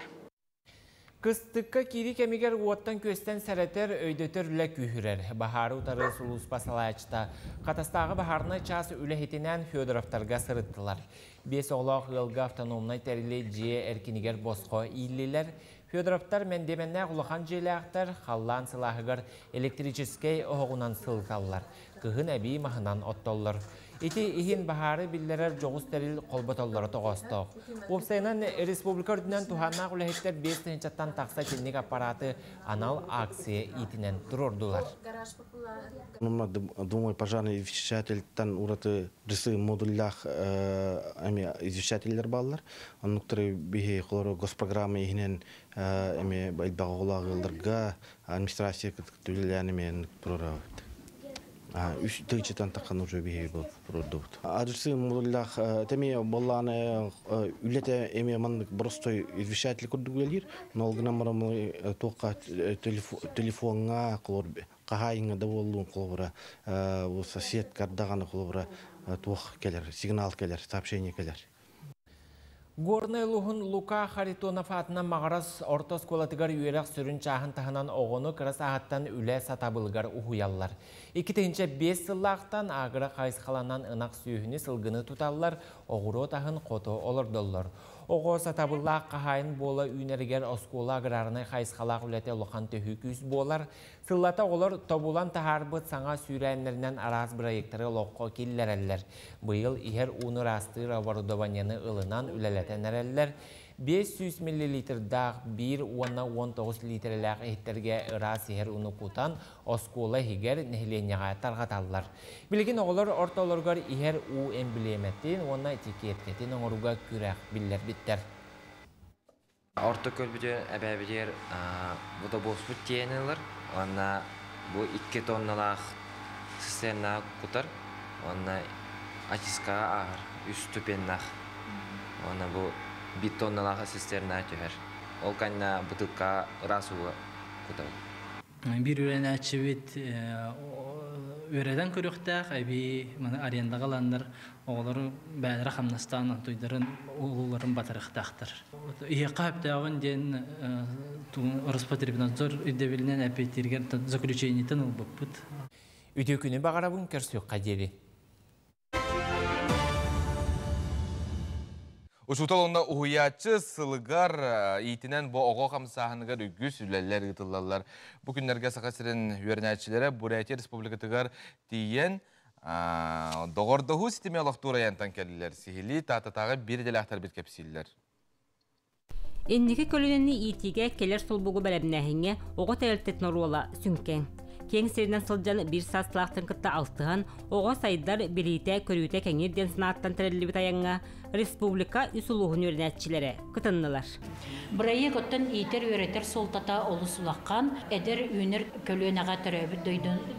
Кыстыкка киири кэмигэр уоттан-күөстэн сэрэтэр, өйдөтөр үлэ күүһүрэр. Баһаары утары сулууспа салайааччыта Хатастааҕы баһаарынай чаас үлэһитинээн Федоровтарга сырыттылар. Биэс оҕолоох ыалга автономнай тэрили дьиэ эркинигэр босхо ииллилэр. Федоровтар мэндиэмэннээх улахан дьиэлээхтэр, халлаан сылааһыгар электрическэй оһоҕунан сылыталлар. Кыһын эбии маһынан оттоллор. Ити иһин баһаары биллэрэр дьоҕус тэрил холботоллоро тоҕоостоох. Уопсайынан республика үрдүнэн туһааннаах үлэһиттэр биэс тыһыынчаттан тахса итинник аппараты анал акция иитинэн туруордулар. Думаю, пожарный извещательтан ураты рысы модуллаах эми извещателлер бааллар. Оннуктары биһи холоро госпрограмма иһинэн эми элбэх оҕолоох администрация кытта эми туруорабыт. Үс тыынчатан таххан уже биһи турдубут. Адырсы модуллаах теме боллааны үлете эми маннык простой извещатель курдук үлелир. Но ол гынан баран туохха телефоҥҥа холор хаһаайыҥҥа да буоллун холобура сосед кардаганы холобура туох келер, сигнал келер, сообщение келер. Горнай улууһун Лука Харитонов аатынан Маҕарас орто оскуолатыгар үөрэх сүрүн чааһын таһынан оҕону кыра сааһыттан үлэ сатабылыгар уһуйаллар. 2005 сыллаахтан агро хайысхаланан ынах сүөһүнү, сылгыны туталлар, оҕуруот аһын хото олордоллор. Оҕо сатабыллаах хаһаайын буола үүнэригэр оскуола аграрнай хайысхалаах үлэтэ улахан төһүү күүс буолар. Сыллата оҕолор тобулан таһаарбыт саҥа сүүрээннэринэн араас бырайыактары олоххо киллэрэллэр. Быйыл иһэр ууну ыраастыыр оборудованиены ылынан үлэлэтэн эрэллэр. 500 миллилитрдаах 1 уонна 19 литрэлээх иһиттэргэ ыраас иһэр ууну кутан оскуола иһигэр нэһилиэнньэҕэ тарҕаталлар. Билигин оҕолор ортолоругар иһэр уу эмблемэтин уонна этикеткэтин оҥорууга күрэх биллэрбиттэр. Орто көлбүтүгэр эбээбитигэр водобуоспут тиэйэн ылар уонна бу 2 тонналаах цистернаҕа кутар уонна очисткаҕа ааһар үс ступеннаах уонна бу 1 тонналаах цистернаҕа түһэр. Ол кэннэ бытыылкаҕа ыраас ууга кутабыт. Биир үөрэнээччибит үөрэтэн көрүөхтээх, эбии маны арендаҕа ыланнар оҕолору бэйэлэрэ хамнастаан онтуйдарын улууларын батарыахтаахтар. Иһиэххэ сөптөөҕүн диэн Роспотребнадзор ирдэбилинэн эппиэттииргэр заключениетын ылбыппыт. Үтүө күнү баҕарабын көрсүөххэ диэри. Учуутал уонна уһуйааччы сылыгар иитинэн бу оҕо хамсааһыныгар үгүс үлэлэр ыытыллаллар. Бу күннэргэ Саха сирин үөрэнээччилэрэ Бурятия Республикатыгар тиийэн доҕордоһуу ситимэ олохтуур айантан кэллилэр. Сиһилии Таататааҕы биир идэлээхтэрбит кэпсииллэр. Инники көлүөнэни иитиигэ кэлэр солбугу бэлэмнээһиҥҥэ оҕо тэрилтэтин оруола сүҥкэн. Киэҥ сиринэн сылдьан биир саастаахтан кытта алтыһан, оҕо сайдар, билиитэ, көрүүтэ кэҥиир диэн санааттан тэриллибит айаҥҥа республика үс улууһун үөрэнээччилэрэ кытыннылар. Бырайыак оттон иитэр-үөрэтэр суолтата олус улахан. Эдэр үүнэр көлүөнэҕэ төрөөбүт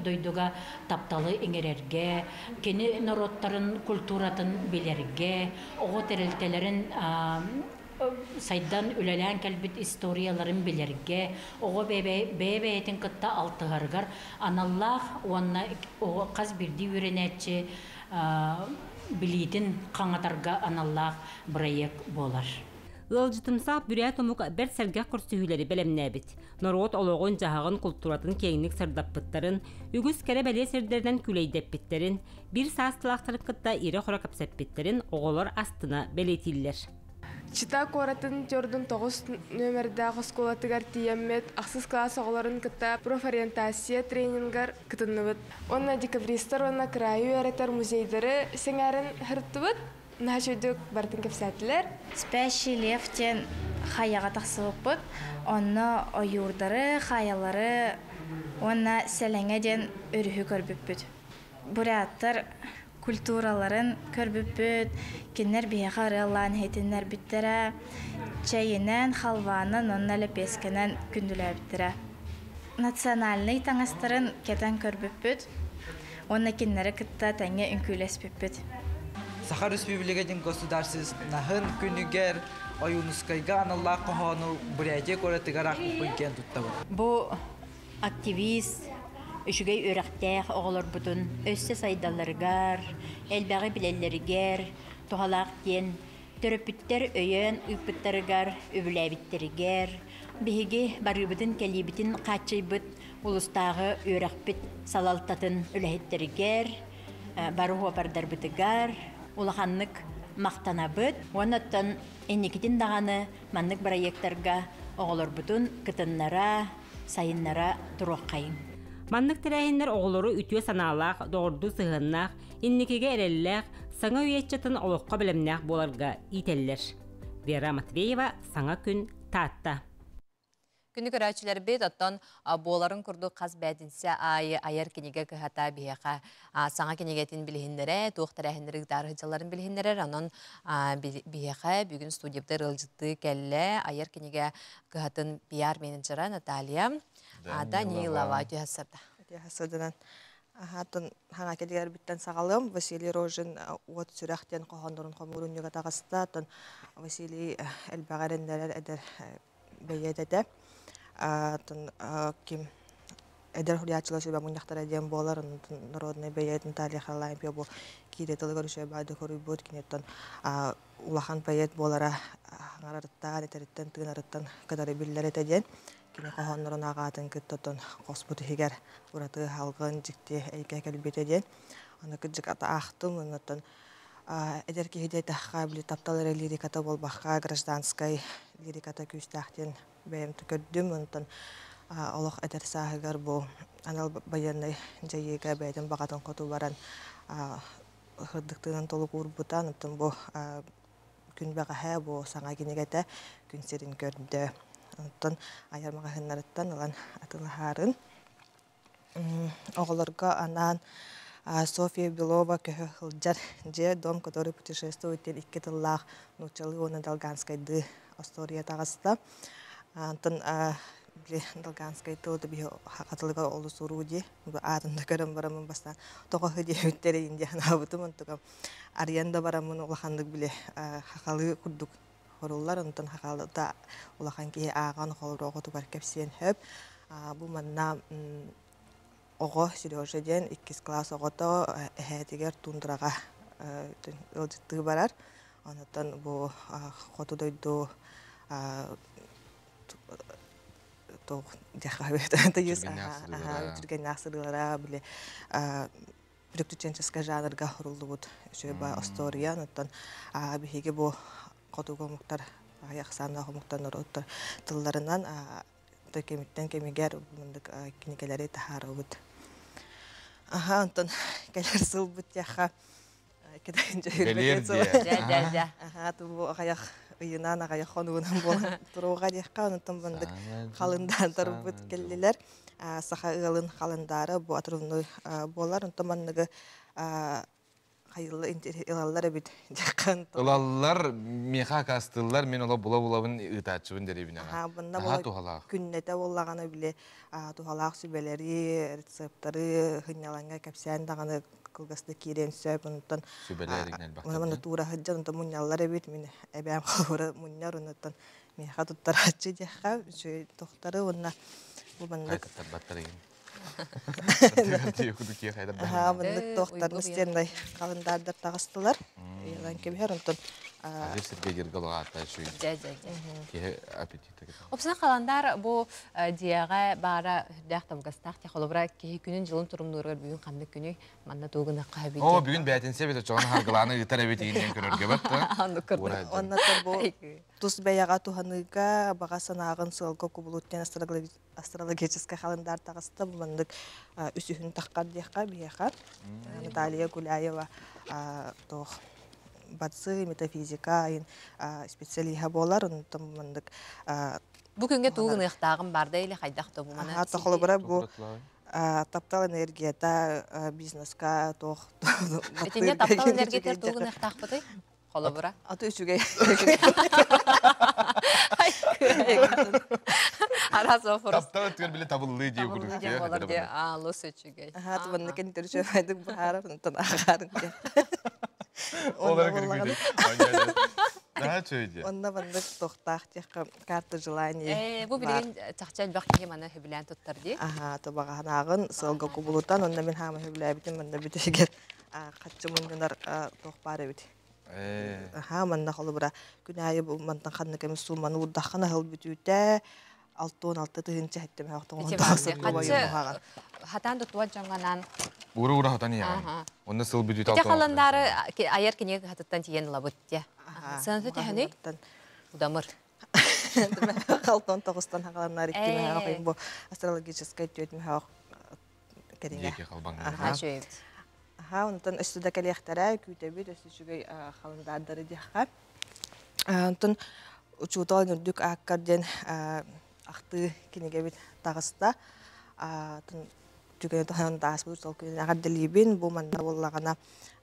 дойдуга тапталы иҥэрэргэ, кини норуоттарын культуратын билэргэ, оҕо тэрилтэлэрин сайдан үлэлээн кэлбит историяларын билэргэ, оҕо бэйэ-бэйэтин кытта алтыһарыгар аналлаах уонна хас биирдии үөрэнээччи билиитин хаҥатарга аналлаах бырайыак буолар. Ыалдьытымсах бүрээт омук бэрт сэргэх көрсүһүүлэри бэлэмнээбит. Норуот олоҕун-дьаһаҕын, култууратын киэҥник сырдаппыттарын, үгүс кэрэ-бэлиэ сирдэринэн күлэйдэппиттэрин, биир саастыылаахтарын кытта ирэ-хоро кэпсэппиттэрин оҕолор астына бэлиэтииллэр. Чита куоратын төрдүн тоҕус нүөмэрдээх оскуолатыгар тиийэммит, ахсыс кылаас оҕолорун кытта профориентация тренингар кытынныбыт. Уонна декабристар уонна кыраайы үөрэтэр музейдары сэҥээрэн сырыттыбыт. Наһаа үчүгэйдик барытын кэпсээтилэр. Спящий лев диэн хайаҕа тахсыбыппыт. Онно ойуурдары, хайалары уонна Сэлэҥэ диэн өрүһү көрбүппүт. Буряттар культураларын көрбүппүт, кинилэр биһиэхэ ырыалаан иһитиннэрбиттэрэ, чэйинэн, халванан уонна лэпиэскэнэн күндүлээбиттэрэ. Национальнай таҥастарын кэтэн көрбүппүт уонна кинилэри кытта тэҥҥэ үҥкүүлэспиппит. Саха Республикатын государственноһын күнүгэр Ойуунускайга аналлаах хоһоону Бурятия куоратыгар аахпыппын киэн туттабын. Бу активист, үчүгэй үөрэхтээх оҕолорбутун өссө сайдалларыгар, элбэҕи билэллэригэр туһалаах диэн төрөппүттэр өйөөн ыыппыттарыгар, үбүлээбиттэригэр, биһиги барыыбытын-кэлиибитин хааччыйбыт улустааҕы үөрэхпит салалтатын үлэһиттэригэр, бары уопардарбытыгар улаханнык махтанабыт. Уонна оттон инникитин даҕаны маннык бырайыактарга оҕолорбутун кытыннара, сайыннара туруоххайыҥ. Маннык тэрээһиннэр оҕолору үтүө санаалаах, доҕордуу сыһыаннаах, инникигэ эрэллээх, саҥа үйэ ыччатын олоххо бэлэмнээх буоларга иитэллэр. Вера Матвеева, Саҥа күн, Таатта. Күнү көрөөччүлэрбит, оттон буоларын курдук хас бээтинсэ аайы айар кинигэ кыһата биһиэхэ саҥа кинигэтин билиһиннэрэ, туох тэрээһиннэри ыытаары сылдьалларын билиһиннэрэр. Онон биһиэхэ бүгүн студиябытыгар ыалдьыттыы кэллэ айар кинигэ кыһатын пиар-менеджера Наталья Данилова. Үтүө Сырданан Аһаатын хаҥа кэлигэрбиттэн саҕалыам. Василий Рожин «Уот сүрэх» диэн хоһооннорун хомуурунньуга таҕыста. Оттон Василий элбэҕи эрэннэрэр эдэр бэйиэт этэ. Оттон ким эдэр суруйааччылар сүбэ мунньахтара диэн буолар. Народнай бэйиэт Наталья Харлампьева бу киирэ тылыгар үчүгэй баайды хоруйбут. Киниттэн улахан поэт буолара хаҥарарыттан, этэриттэн, тыынарыттан кытары биллэр этэ диэн. Кини хоһооннорун ааҕаатын кытта оттон хоспут иһигэр ураты салгын дьикти эйгэ кэлбитэ диэн. Аны кырдьык ата аахтым, оннуттан Эдэр киһи диэтэххэ, били таптал эрэ лириката буолбакка, гражданскай лириката күүстээх диэн бэйэм көрдүм. Онтон олох эдэр сааһыгар бу анал байыаннай дьайыыга бэйэтин баҕатын хоту баран сырдыктыынан толук уурбута. Онтон бу күн бэҕэһээ бу саҥа кинигэтэ күн сирин көрдө. Онтон айар маҕаһыыннарыттан ылан атылаһаарын. Оҕолорго анаан Софья Белова көһө сылдьар дьиэ «Дом, который путешествует» диэн икки тыллаах нууччалыы уонна долганскайдыы остуоруйа таҕыста. Онтон били долганскай тыл да биһи хатылыга олус уруу дии. Бу аатын да көрөн бараммын бастаан тоҕо диэбиттэр иин дии санаабытым. Онтугам арыйан да бараммын улаханнык били хахалыы курдук хоруллар. Онтон хахалыта улахан киһи ааҕан холобура оҕотугар кэпсиэн сөп. Бу манна оҕо Сережа диэн иккис класс оҕото эһээтигэр тундраҕа ыалдьыттыы барар. Онтон бу хоту дойду туох түргэннээх сырыылара били приключенческай жанрга уруллубут үчүгэй остуоруйа. Онтон биһиги бу хотугу омуктар аҕыйах ахсааннаах омуктар норуоттар тылларынан кэмиттэн кэмигэр мындык кинигэлэри таһаарабыт. Аха, онтон кэлэр сылбыт тиэхэ Кэлиэр дии. Аха, тубу аҕыйах ыйынан, аҕыйах хонугунан буолан туруоҕа диэххэ, онтон мындык халындаандарбыт кэллилэр. Саха ыалын халындаара бу отрывной буолар. Онтон манныгы хайылла ылаллар эбит дьаххан. Ылаллар, миэхэ акаастыыллар, мин оло була-булабын ыытааччыбын дэриэбинэҕэ. Аха, bunна Наһаа туһалаах. Күннэтэ буоллаҕына били туһалаах сүбэлэри, рецепттары хынньалаҥҥа кэпсээн даҕаны кылгастык киириэн сөп. Онтон Сүбэлэр иҥнэл Муна туура сылдьан онтон мунньаллар эбит. Мин эбээм холобура мунньар, онтон миэхэ туттарааччы диэххэ үчүгэй тохтары уонна бу маннык Туттарбаттар игин. Аха, маннык тохтар настеннай халындаардар таҕыстылар. Ыйылан кэбиһэр онтон Азыр сиргэ диргэ олоҕаатта үчүгэй. Дьэ, дьэ, дьэ. Киһи аппетита. Опсана халандар бу дьиэҕэ баара үрдээх табыгастаах холобура киһи күнүн дьылын турумнууругар бүгүн ханнык күнүй манна тугунахха хэбити. О, бүгүн бээтинсэ эбит очоҕун харгылааны ыытар эбит ииннен көрөргө бат. Оннук көрдө. Онна бу тус бэйэҕэ туһаныыга баҕа санааҕын сыалга кубулут диэн астрологическай халандар таҕыста. Бу маннык үсүһүн таххар диэххэ биһиэхэ. Наталья Гуляева туох баци метафизика айын специалиһа буолар. Онтон маннык Бу күҥҥэ тугуныахтааҕым барда или хайдах да бу мана. Холобура бу таптал энергията бизнеска туох Итинне таптал энергетер тугуныахтаахпытый? Холобура. Аты үчүгэй. Арас офорус. Таптал өтүгэр били табыллыы дии курдук. Табыллыы болар дии. Аа, лус үчүгэй. Аха, тубанны кентер үчүгэй бахара, онтон ахарын дии. Олар киргүдү. Наһаа үчүгэй дии. Онно маннык тохтаах диэххэ карта желаний. Бу билигин чахчы элбэх киһи маны хөбүлээн туттар дии. Аха, тобаҕаһанааҕын сыалга кубулутан, онно мин хаама хөбүлээбитим, манна бүтүгэр хаччы мунньунар туох баар эбит. Аха, манна холобура күн аайы бу мантан ханнык эмис сууманы уурдаххына аһыл бүтүүтэ 66 тыһыынча хэттэмээх тоҕон тахсар кубайын Хатан да туа дьоҥҥанан Ура-ура хатан иһэҕин. Онно сыл бүтүүтэ Ити халандаары айар кинигэ хатыттан тиийэн ылабыт дии. Сыанасы төһөнүй? Удамыр. Халтон тоҕустан хагаланнар икки мөһөөх бу астрологическай түөт мөһөөх кэриҥэ. Аха, онтон өссө да кэлиэхтэрэ, күүтэбит, өссө үчүгэй халандаардары диэххэ. Онтон учуутал үрдүк ааккар диэн ахтыы кинигэбит таҕыста. Түгэни туһанан тааспыт учуутал күнүн эҕэрдэлиибин. Бу манна буоллаҕына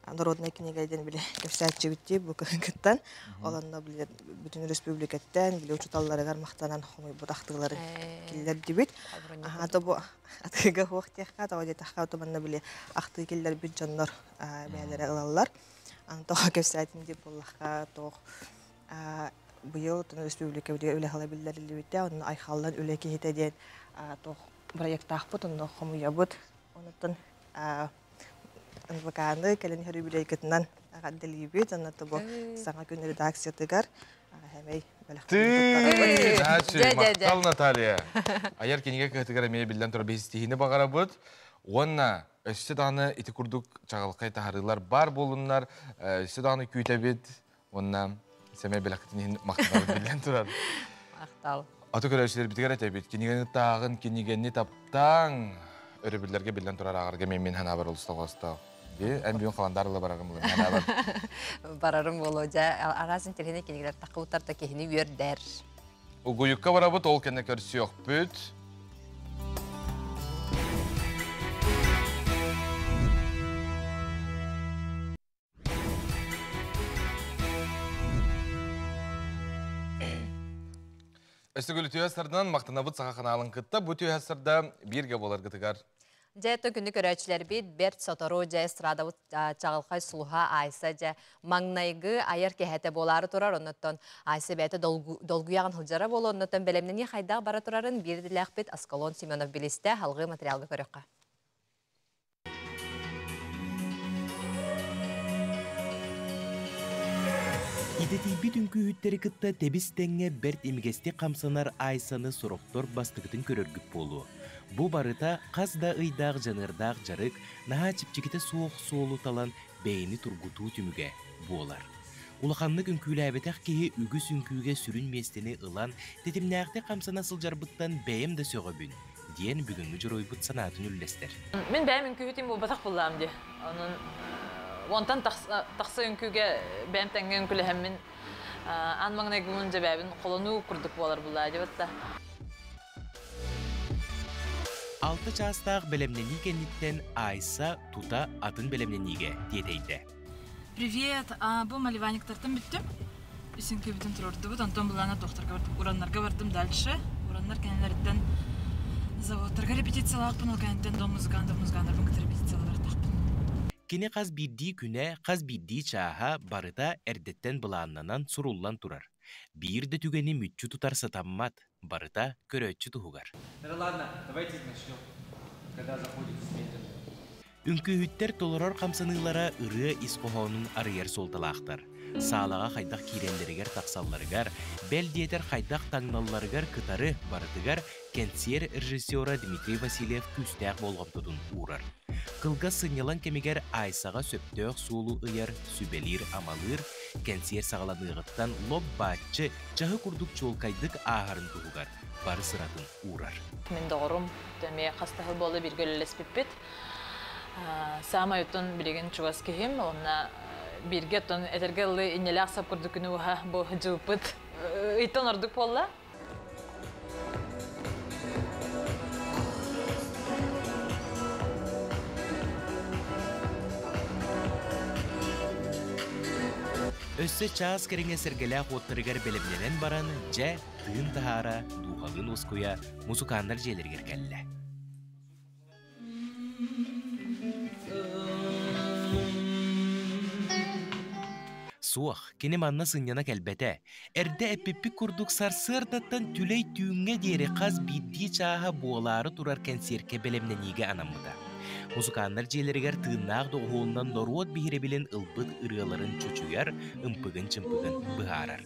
народнай кинигэ диэн били кэпсээччибиттии бу кыһыҥҥыттан. Ол онно били бүтүн республикаттан били учууталларыгар махтанан хомуйбут ахтыылары киллэрдибит. Аха, то бу атыыга хуох диэххэ, тоҕо диэтэххэ, то манна били ахтыы киллэрбит дьоннор бэйэлэрэ ылаллар. Тоҕо кэпсээтим диир буоллахха, тоох быйыл республика үлэ хала биллэриллибитэ, онно айхаллан үлэ киһитэ диэн туох проектаахпыт, онно хомуйабыт. Онуттан НВК-ны кэлин хөрүбүлэйгытынан эҕэрдэлиибит, онно бу саҥа күн редакциятыгар хэмэй Махтал, Наталья. Айар кинигэ кыһатыгар эмиэ биллэн турар биһистиһини баҕарабыт. Уонна Өссө даҕаны ити курдук чаҕылхай таһаарыылар баар буолуннар, өссө даҕаны күүтэбит уонна сэмэй бэлэхтин иһин махтанабыт биллэн турар. Махтал. Аты көрөөччүлэрбитигэр этэбит, кинигэни тааҕын, кинигэни таптааҥ, өрөбүллэргэ биллэн турар ааҕарга мен мин ханаабар олус тоҕоостоох. Би эн бүгүн халандар ыла барарым булын ханаабар. Барарым боло дьэ араас интэриэһинэй кинигэлэр таххыбыттар да киһини үөрдэр. Угуйукка барабыт, ол кэннэ көрсүөхпүт. Өстөгүл үтүө сарданан мактанабыт саха каналын кытта бу түһэ сарда бииргэ буоларгытыгар. Дьэ, то күнү көрөөччүлэрбит бэрт сотору дьэ эстрадабыт чаҕылхай сулуһа Айса дьэ маҥнайгы айар кэһэтэ буолаары турар, оннуттан Айса бэйэтэ долгуйаҕын сылдьара буолуо, оннуттан бэлэмнэнии хайдах бара турарын биир идэлээхпит Аскалон Семенов билистэ, алгыы материалга көрөххө. Идэтийбит үҥкүүһүттэри кытта тэбис-тэҥҥэ бэрт имигэстик хамсанар Айсаны сорохтор бастакытын көрөргүт буолуо. Бу барыта хас да ыйдаах дьаныардаах дьарык, наһаа чэпчэкитэ суох суолу талан бэйэни тургутуу түмүгэ буолар. Улаханнык үҥкүүлээбэтэх киһи үгүс үҥкүүгэ сүрүн миэстэни ылан, тэтимнээхтик хамсана сылдьарбыттан бэйэм да сөҕөбүн, диэн бүгүҥҥү дьоруойбут санаатын үллэстэр. Мин бэйэм үҥкүүһүтүм буолбатах буоллаҕым дии. Онон онтон тахса үҥкүүгэ бэйэм тэҥҥэ үҥкүүлэһэммин аан маҥнайгыбын дьэбээбин холонуу курдук буолар буллаа дебатта. Алта чаастаах бэлэмнэнии кэнниттэн Айса тута атын бэлэмнэниигэ тиэтэйдэ. Привет, бу Маливаниктартан бүттүм. Үсүҥкүбүтүн туруордубут, онтон былаана докторга бардым, ураннарга бардым дальше. Ураннар кэннилэриттэн заводтарга репетициялаахпын, ол кэнниттэн дом музыкантов музыканнарбын кытта репетициялардаахпын. Кини хас биирдии күнэ, хас биирдии чааһа барыта эрдэттэн былааннанан суруллан турар. Биир да түгэни мүччү тутар сатаммат, барыта көрөөччү туһугар. Ладно, давайте начнем. Когда заходите медленно. Үҥкүүһүттэр толорор хамсаныылара ырыа ис хоһоонун арыйар суолталаахтар. Саалаҕа хайдах киирэллэригэр тахсалларыгар, бэл диэтэр хайдах таҥналларыгар кытары барытыгар кэнсиэр режиссера Дмитрий Васильев күүстээх болҕомтотун уурар. Кылгас сынньалаҥ кэмигэр Айсаҕа сөптөөх суолу ыйар, сүбэлиир-амалыыр, кэнсиэр саҕаланыаҕыттан лоп-бааччы, чаһы курдук чуолкайдык ааһарын туһугар бары сыратын уурар. Мин доҕорум эмиэ хас да сыл буолла бииргэ үлэлэспиппит. Саамай оттон билигин чугас киһим, уонна бииргэ оттон этэргэ дылы инньэлээх сап курдук күнү уһа бу дьылпыт ыйтан ордук буолла. Өссө чаас кэриҥэ сэргэлээх уоттарыгар бэлэмнэнэн баран, дьэ, тыын таһаара, дууһалыын уоскуйа мусукааннар дьиэлэригэр кэллэ. Суох, кини манна сынньана кэлбэтэ. Эрдэ эппиппит курдук сарсыардаттан түлэй түүҥҥэ диэри хас биирдии чааһа буолаары турар кэнсиэркэ бэлэмнэниигэ анаммыта. Мусукааннар дьиэлэригэр тыыннаах доҕуһуолунан норуот биһирэбилин ылбыт ырыаларын чочуйар, ымпыгын-чымпыгын быһаарар.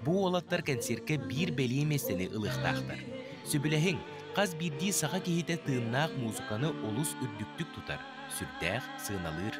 Бу уолаттар кэнсиэркэ биир бэлиэ миэстэни ылыахтаахтар. Сөбүлэһиҥ, хас биирдии саха киһитэ тыыннаах муусуканы олус үрдүктүк тутар, сүрдээх сыаналыыр.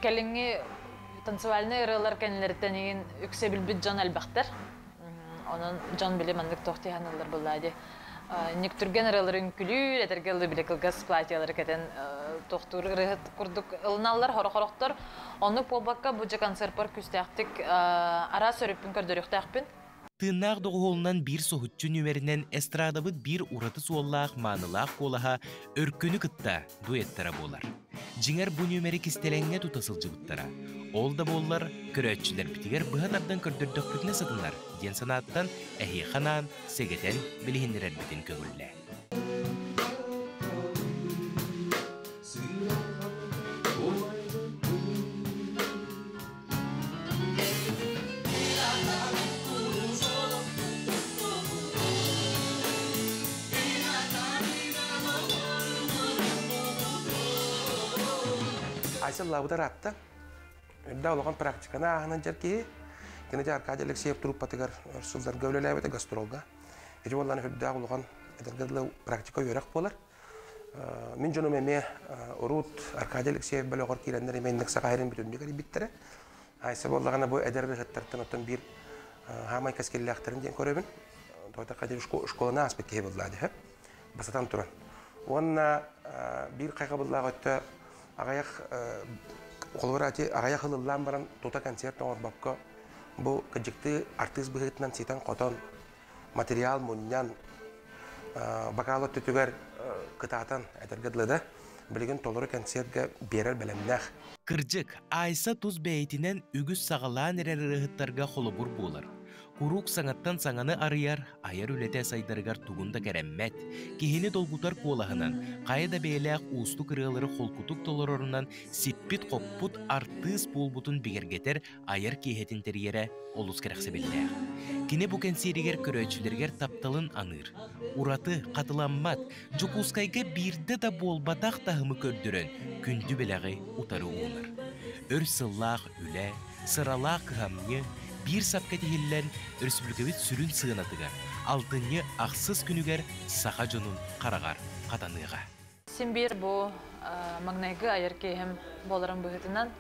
Кэлиҥҥи танцевальнай ырыалар кэннилэриттэн игин үксэ билбит дьон элбэхтэр. Онон дьон били маннык туох тиһаныллар буллаа ди. Нүктүргэн ырыалары үҥкүлүүр, этэргэ ылы били кылгас платьялары кэтэн тохтуур ырыаһыт курдук ылыналлар хорохорохтор. Оннук буолбакка бу дьэ концертпар күүстээхтик араас өрүппүн көрдөрүөхтээхпин. Тыыннаах доҕуһуолунан биир соһуччу нүмеринэн эстрадабыт биир ураты суоллаах маанылаах куолаһа Өркөнү кытта дуэттара буолар. Дьиҥэр бу нүмери кистэлэҥҥэ тута сылдьыбыттара. Ол да буоллар, көрөөччүлэрбитигэр быһа тардан көрдөрдөхпүтүнэ сатанар диэн санааттан эһиэхэ анаан сэгэтэн билиһиннэрэрбитин көҥүллээ. Айса ыллаабыта ыраатта. Үрдэ улахан практиканы ааһынан дьэр киһи. Кини дьэ Аркадий Алексеев труппатыгар өр сылларга үлэлээбитэ гастролга. Ити буоллаҕына үрдээх улахан эдэргэ дылы практика үөрэх буолар. Мин дьонум эмиэ урут Аркадий Алексеев бөлөҕөр киирэннэр эмиэ инник саха сирин бүтүннүү кэрийбиттэрэ. Айса буоллаҕына бу эдэр ырыаһыттартан оттон биир хаамай кэскиллээхтэрин диэн көрөбүн. Тоҕо школаны ааспыт киһи буоллаа дии Басатан туран. Уонна биир хайҕабыллаах өттө аҕыйах холобура ати аҕыйах ылыллаан баран тута концерт оҥорбокко бу кыдьыктыы артыыс быһыытынан ситэн-хотон материал мунньан бакаал өттүтүгэр кытаатан этэргэ дылы да билигин толору концертгэ биэрэр бэлэмнээх. Кырдьык, Айса тус бэйэтинэн үгүс саҕалаан эрэр ырыаһыттарга холобур буолар. Куруук саҥаттан саҥаны арыйар, айар үлэтэ сайдарыгар тугун да кэрэммэт, киһини долгутар куолаһынан, хайа да бэйэлээх уустук ырыалары холкутук толорорунан сиппит-хоппут артыыс буолбутун бигэргэтэр айар киэһэтин тэрийэрэ олус кэрэхсэбиллээх. Кини бу кэнсиэригэр көрөөччүлэригэр тапталын аныыр. Ураты, хатыламмат, Дьокуускайга биирдэ да буолбатах таһымы көрдөрөн, күндү бэлэҕи утары уунар. Өр сыллаах үлэ, сыралаах кыһамньы биир сапка тиһиллэн, өрөспүүбүлүкэбит сүрүн сыанатыгар алтынньы ахсыс күнүгэр саха дьонун хараҕар хатаныаҕа. Син биир бу маҥнайгы айар киэһэм буоларын быһыытынан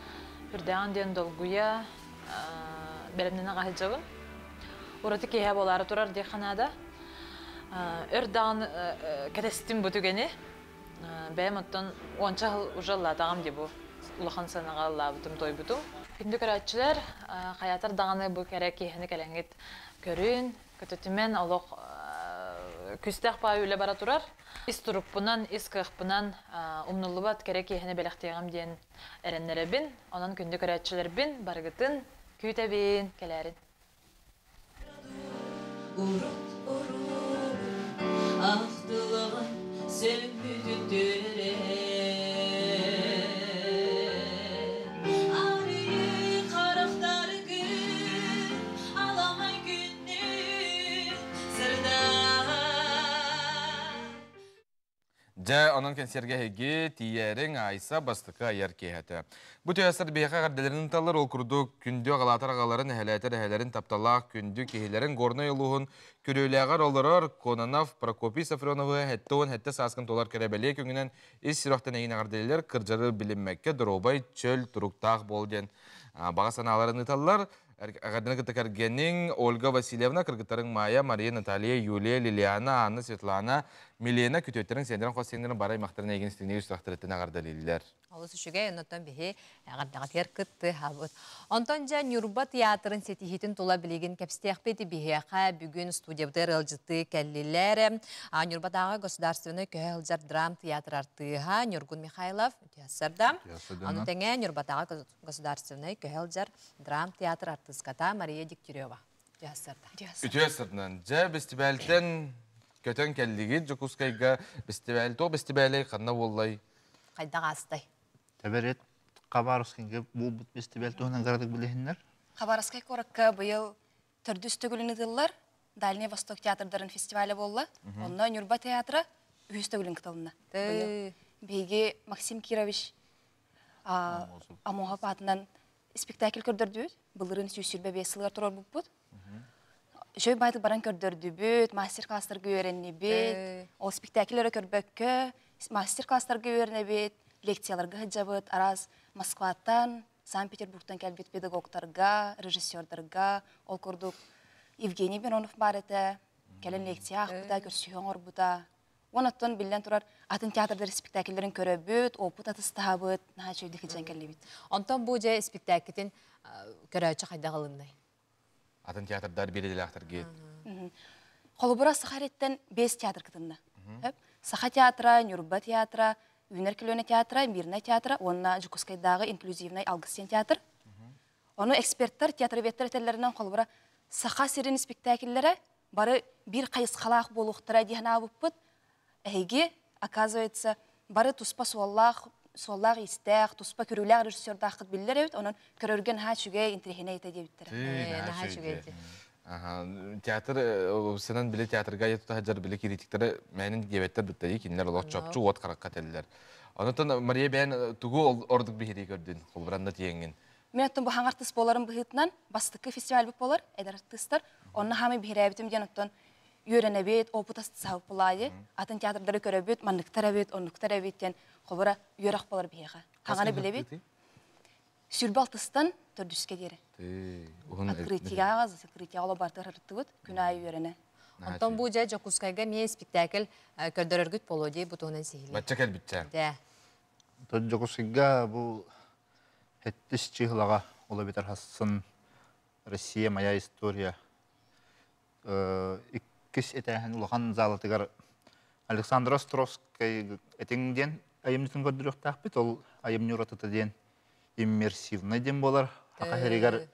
үрдээҕин диэн долгуйа бэлэмнэнэ хаһыдьабын. Ураты киэһэ буолаары турар диэххэ наада. Өр даҕаны кэтэстим бу түгэни. Бэйэм оттон уонча сыл уже ыллаатаҕым дии бу улахан сыанаҕа ыллаабытым, туойбутум. Күндү көрөөччүлэр, хайаатар даҕаны бу кэрэ киэһэни кэлэҥҥит көрүн, Көтүтүмэн олох күстээх баай үлэ бара турар. Ис турукпунан, ис кыахпынан умнуллубат кэрэ киэһэни бэлэхтиэҕим диэн эрэннэрэбин. Онон күндү көрөөччүлэрбин барыгытын күүтэбин, кэлээрин. Урут урут ахтылаҕын сөммүтүн төрэн Арыйы харахтаргын аламай күн Дьэ, онон кэнсиэргэ эһиги тиийээриҥ Айса бастакы айар киэһэтэ. Бу түһэстэр биһиэхэ эҕэрдэлэрин ыталлар, ол курдук күндү аҕалаатар аҕаларын, эһэлээтэр эһэлэрин тапталлаах күндү киһилэрин Горнай улууһун Күрүөлээҕэр олорор Кононов Прокопий Софроновы 77 сааскын туолар кэрэ бэлиэ күҥүнэн ис сүрэхтэн эйигин эҕэрдэлиилэр, кырдьары билиммэккэ доруобай, чөл, туруктаах буол диэн баҕа санааларын ыыталлар. Эҕэрдэни кытта кэргэниҥ Ольга Васильевна, кыргыттарыҥ Майя, Мария, Наталья, Юлия, Лилиана, Анна, Светлана, Милена күтүөттэрин, сиэннэрин, хос сиэннэрин бары аймахтарын эйигин истиҥник үстөхтөрүттэн эҕэрдэлииллэр. Олус үчүгэй, оннуттан биһи эҕэрдэҕитигэр кыттыһабыт. Онтон дьэ Ньурба театрын ситиһиитин тула билигин кэпсиэхпит биһиэхэ бүгүн студиябытыгар ыалдьыттыы кэллилэр. Ньурбатааҕы государственнай көһө сылдьар драм театр артыыһа Ньургун Михайлов, Үтүө Ону тэҥэ Ньурбатааҕы государственнай көһө сылдьар драм театр артыыската Мария Дегтярева. Үтүө сырдынан. Дьэ, бэстибээлтэн көтөн кэллигит Дьокуускайга. Бэстибээл туох бэстибээлэй, ханна буоллай? Хайдах аастай? Тэбэрет Хабаровскайга буолбут бэстибээл туһунан кыратык билиһиннэр. Хабаровскай куоракка быйыл төрдүс төгүлүн ыытыллар Дальний Восток театрдарын фестиваля буолла. Онно Ньурба театра үһүс төгүлүн кытылынна. Быйыл биһиги Максим Кирович Амоһов аатынан спектакль көрдөрдүбүт. Былырыын 125 сылыгар турарбыппыт. Үчүгэй баайтык баран көрдөрдүбүт, мастер-класстарга үөрэннибит. Ол спектакль эрэ көрбөккө, мастер-класстарга үөрэнэбит, лекцияларга сылдьабыт, араас Москваттан, Санкт-Петербургтан кэлбит педагогтарга, режиссердарга, ол курдук Евгений Миронов баар этэ, кэлэн лекция аахпыта, көрсүһүү оҥорбута. Онон биллэн турар, атын театрдар спектакльлэрин көрөбүт, опыт атыстаһабыт, наһаа үчүгэйдик илдьэн кэллибит. Онтон бу дьэ спектакльтин көрөөччү хайдах ылыннай? Атын театрдар биэриилээхтэргит. Холобура Саха эриттэн бес театр кытынна. Саха театра, Ньурба театра, Үүнэр көлүөнэ театра, Мирнай театра уонна Дьокуускайдааҕы инклюзивнай Алгыс диэн театр. Ону эксперттэр, театроведтэр этэллэринэн холобура Саха сирин спектакльлэрэ бары биир хайысхалаах буолуохтара дии санаабыппыт. Эһиги, оказывается, бары туспа суоллаах, суоллаах-иистээх, туспа көрүүлээх режиссердааххыт биллэр эбит, онон көрөргө наһаа үчүгэй, интэриэһинэй этэ диэбиттэрэ. Наһаа үчүгэй дии. Театр сынан били театрга айа тута сылдьар били критиктары мээнин диэбэттэр быттайы кинилэр олох чопчу уот харахха этэллэр. Онотон Мария бэйэн тугу ордук биһирии көрдүн, холбуранна тиэҥҥин? Мен оттон бу хаҥ артыыс буоларым быһыытынан бастакы фестивальбыт буолар, эдэр артыыстар. Онно хаамай биһирээбитим диэн оттон үөрэнэбит, опыт саһыппылаайы, атын театрдары көрөбүт, манныктар эбит, оннуктар эбит диэн холбура үөрэх буолар биһиэхэ. Хаҥаны билэбит. Сүрбэ алтыстан төрдүскэ диэри. Открытияҕа, закрытияҕа оло бартыгар ырыттыбыт, күн аайы үөрэнэ. Онтон бу дьэ Дьокуускайга эмиэ спектакль көрдөрөргүт буолуо дии бу туһунан сиһилии. Бачча кэлбитчэ. Дэ. Дьокуускайга бу хэттис чыһылаҕа ола битэр хассын Россия моя история иккис этээһин улахан залатыгар Александр Островскай этиҥ диэн айымньытын көрдөрүөхтээхпит. Ол айымньы уратыта диэн иммерсивный диэн буолар. Хаха сиригэр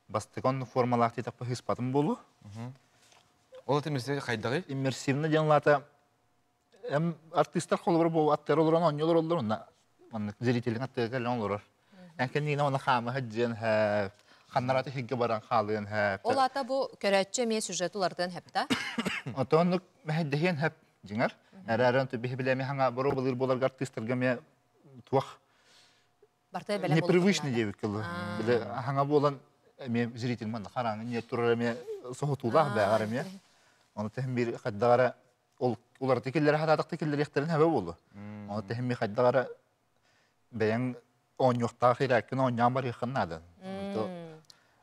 бастакы формалаах диэтэхпэ хыспатын буолу. Ол иммерсивный хайдаҕый? Иммерсивный диэн лаата эм артистар холобура бу аттар олорон оонньуулар олорор онно маннык зрителин аттыга кэлэн олорор. Эн кэннигинэ оны хаама сылдьыан хэп, ханнараты хигге баран хаалыан хэп. Ол ата бу көрөөччү эмиэ сюжет улартыан хэпта. Отоннук мэһэйдэһиэн хэп дьиҥэр. Эрээрэн биһи билэми хаҥа боруобалыыр буоларга артистарга эмиэ туох Барта бэлэм непривычный диэбит кылы. Биле хаҥа буолан эмиэ зритель манна хараҥы не турар эмиэ соһутуулаах бээҕэр эмиэ. Оны тэһин бир хайдагара ол уларыты киллere хатаатахты киллериэхтэрин хэбэ буолу. Оны тэһин бир хайдагара бэйэҥ оонньуохтаах ирээккин оонньоон барыаххын наада.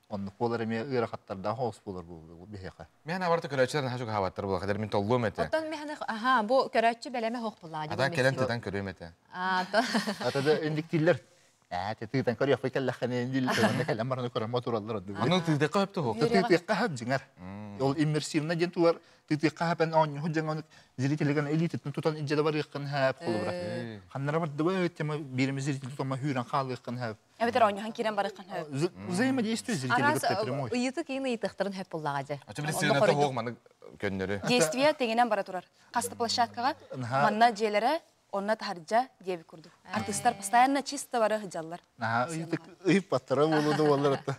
Оннук буолар эмиэ ыарахаттардаах оҕус буолар бу биһиэхэ. Мен абарты көрөөччүлэр наһаа чугаһаабаттар буолар, хадэр мин толлуом этэ. Оттон механы аха бу көрөөччү бэлэмэ хоох буллаа. Ата кэлэн тытан көрүөм этэ. А Ата индиктииллэр. Ээ, тытан көрүөхпүт кэллэххинэ индил тылында кэлэн баран көрөн мотураллар. Аны тыытыахха хөптө хоох. Тытыахха хөп дьиҥэр. Ол иммерсивно диэн тулар тытыахха хөпен оонньуһу дьаҥ ону зрителигэн элититин тутан илдьэ барыаххын хэп холобура. Ханнара бардыбы тема биирими зритель тутама хүүрэн хаалыаххын хэп. Эбэтэр оонньуһан киирэн барыаххын хөп. Взаимодействие зрителей кытта прямой. Ыйыты киин ыйытыахтарын хөп буллаҕа дьэ. Ачы били сыаната хоох маны көннөрү. Действие тэҥинэн бара турар. Хаста площадкаҕа манна дьиэлэрэ, онно таһырдьа диэбит курдук. Артистар постоянно чисто бары сылдьаллар. Наһаа ыйытык ыйыппаттара буолуо да буоллар это.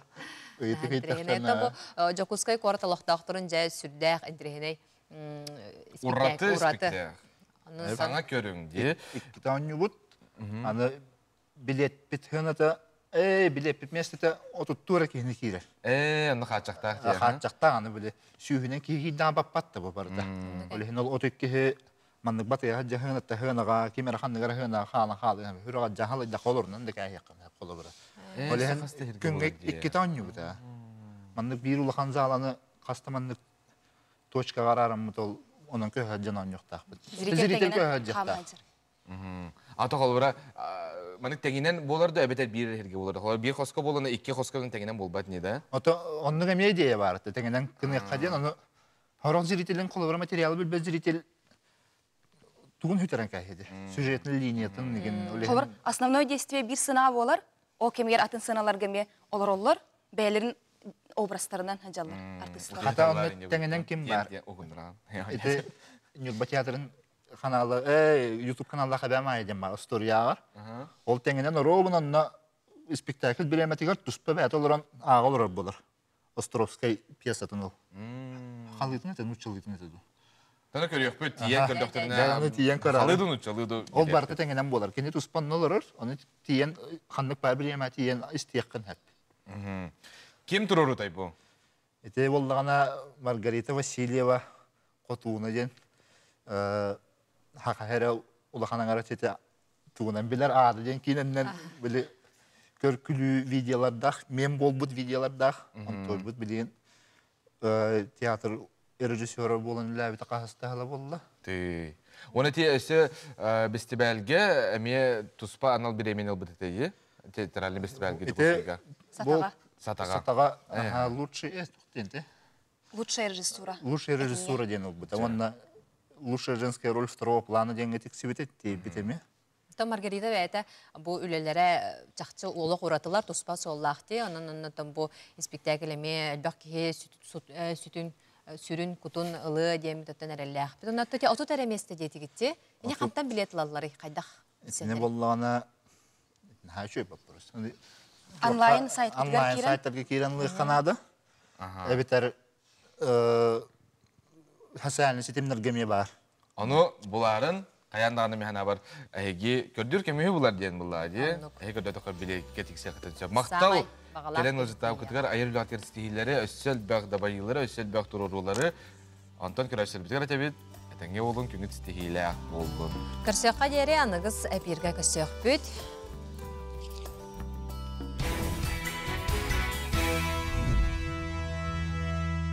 Ыйытык ыйыттахтарына. Бу Дьокуускай куорат олохтоохторун дьэ сүрдээх интириэһинэй Ураты спектакль. Саҥа көрүҥ дии. Иккитэ оонньуубут. Аны билиэппит хыната ээ билиэппит миэстэтэ отуттуура киһини киирэр. Ээ, онно хааччахтаах дии. Хааччахтаах аны били сүүһүнэн киһи киирдэҕин баппат да бу барыта. Ол иһин ол отут киһи маннык батыйаха дьаһыына таһыанаҕа ким эрэ ханныгар хаана хаалыан хүрөҕө дьаһал да холорунан да кээһиэххин холобура. Ол иһин күҥҥэ иккитэ оонньуубута. Маннык биир улахан заланы хаста маннык точкаҕа араараммыт ол онон көһө дьон оонньуохтаахпыт. Зритель көһө дьахтаах. Ата холобура маннык тэҥинэн буолар да эбэтэр биир эргэ буолар да. Холобура биир хоско буолана икки хоско тэҥинэн буолбат не да? Ото оннук эмиэ идея баар тэҥинэн кыныахха диэн ону хорох зрителин холобура материалы билбэт зритель тугун хүтэрэн кээһиди сюжетный линиятын деген Холобур основной действие биир сына буолар, ол кэмигэр атын сыналарга эмиэ олороллор, бэйэлэрин образтарынан сылдьаллар артыыстар. Хата онно тэҥинэн ким бар? Ити Ньурба театрын каналы, YouTube каналла хабам айдем бар, историяҕар. Ол тэҥинэн оруобун онно спектакль бириэмэтигэр туспа бэйэтэ олорон ааҕа олорор буолар. Островскай пьесатын ол. Халыытын этэ, нууччалыытын этэ дуу. Тана көрүөхпүт, тиийэн көрдөхтөрүнэ. Тиийэн көрөр. Халыытын нууччалыы дуу. Ол барыта тэҥинэн буолар. Кини туспа онно олорор, ону тиийэн ханнык баар бириэмэ тиийэн истиэххин сөп. Ким туруорутай бу? Ити буоллаҕына Маргарита Васильева Хотууна диэн хаха эрэ улахан аҥара ситэ тугунан билэр аады диэн киинэннэн били көркүлүү видеолардаах, мем буолбут видеолардаах, онтуойбут билигин театр режиссера буолан үлээбитэ хаһыстаһала буолла. Ты. Уонна ти өссө бестибээлгэ эмиэ туспа анал бириэмийэни ылбыт этэ Театральный бестибээлгэ Дьокуускайга. Сатаҕа. Сатаҕа. Сатаҕа лучший Лучшая режиссура. Лучшая режиссура диэн ылбыта. Уонна лучшая женская роль второго плана диэҥҥэ тиксибитэ тиийбит эмиэ. Оттон Маргарита бэйэтэ бу үлэлэрэ чахчы олох уратылар туспа суоллаах дии. Онон оннотон бу испиктээкил эмиэ элбэх киһи сүтүн сүрүн кутун ылыа диэммит оттон эрэллээхпит. Онно отут эрэ миэстэ диэтигитти. Ини хантан билет ылалларый хайдах? Итини боллаҕына наһаа үчүгэй вопрос. Онлайн сайтарга Онлайн сайтарга киирэн лыахха наада. Эбэтэр социальный ситимнэргэ эмиэ баар. Ону буларын. Хайаан даҕаны мин санаабар эһиги көрдүүр көмүһү булар диэн буллаа дии. Эһиги көрдөтөххө били кэтиксиэххитин сөп. Махтал кэлэн ыалдьыттаабыккытыгар айар үлэҕитигэр ситиһиилэри, өссө элбэх дабайыылары, өссө элбэх туруоруулары. Онтон көрөөччүлэрбитигэр этэбит, этэҥҥэ буолун, күҥҥүт ситиһиилээх буоллун. Көрсүөххэ диэри аныгыс эпииргэ көрсүөхпүт.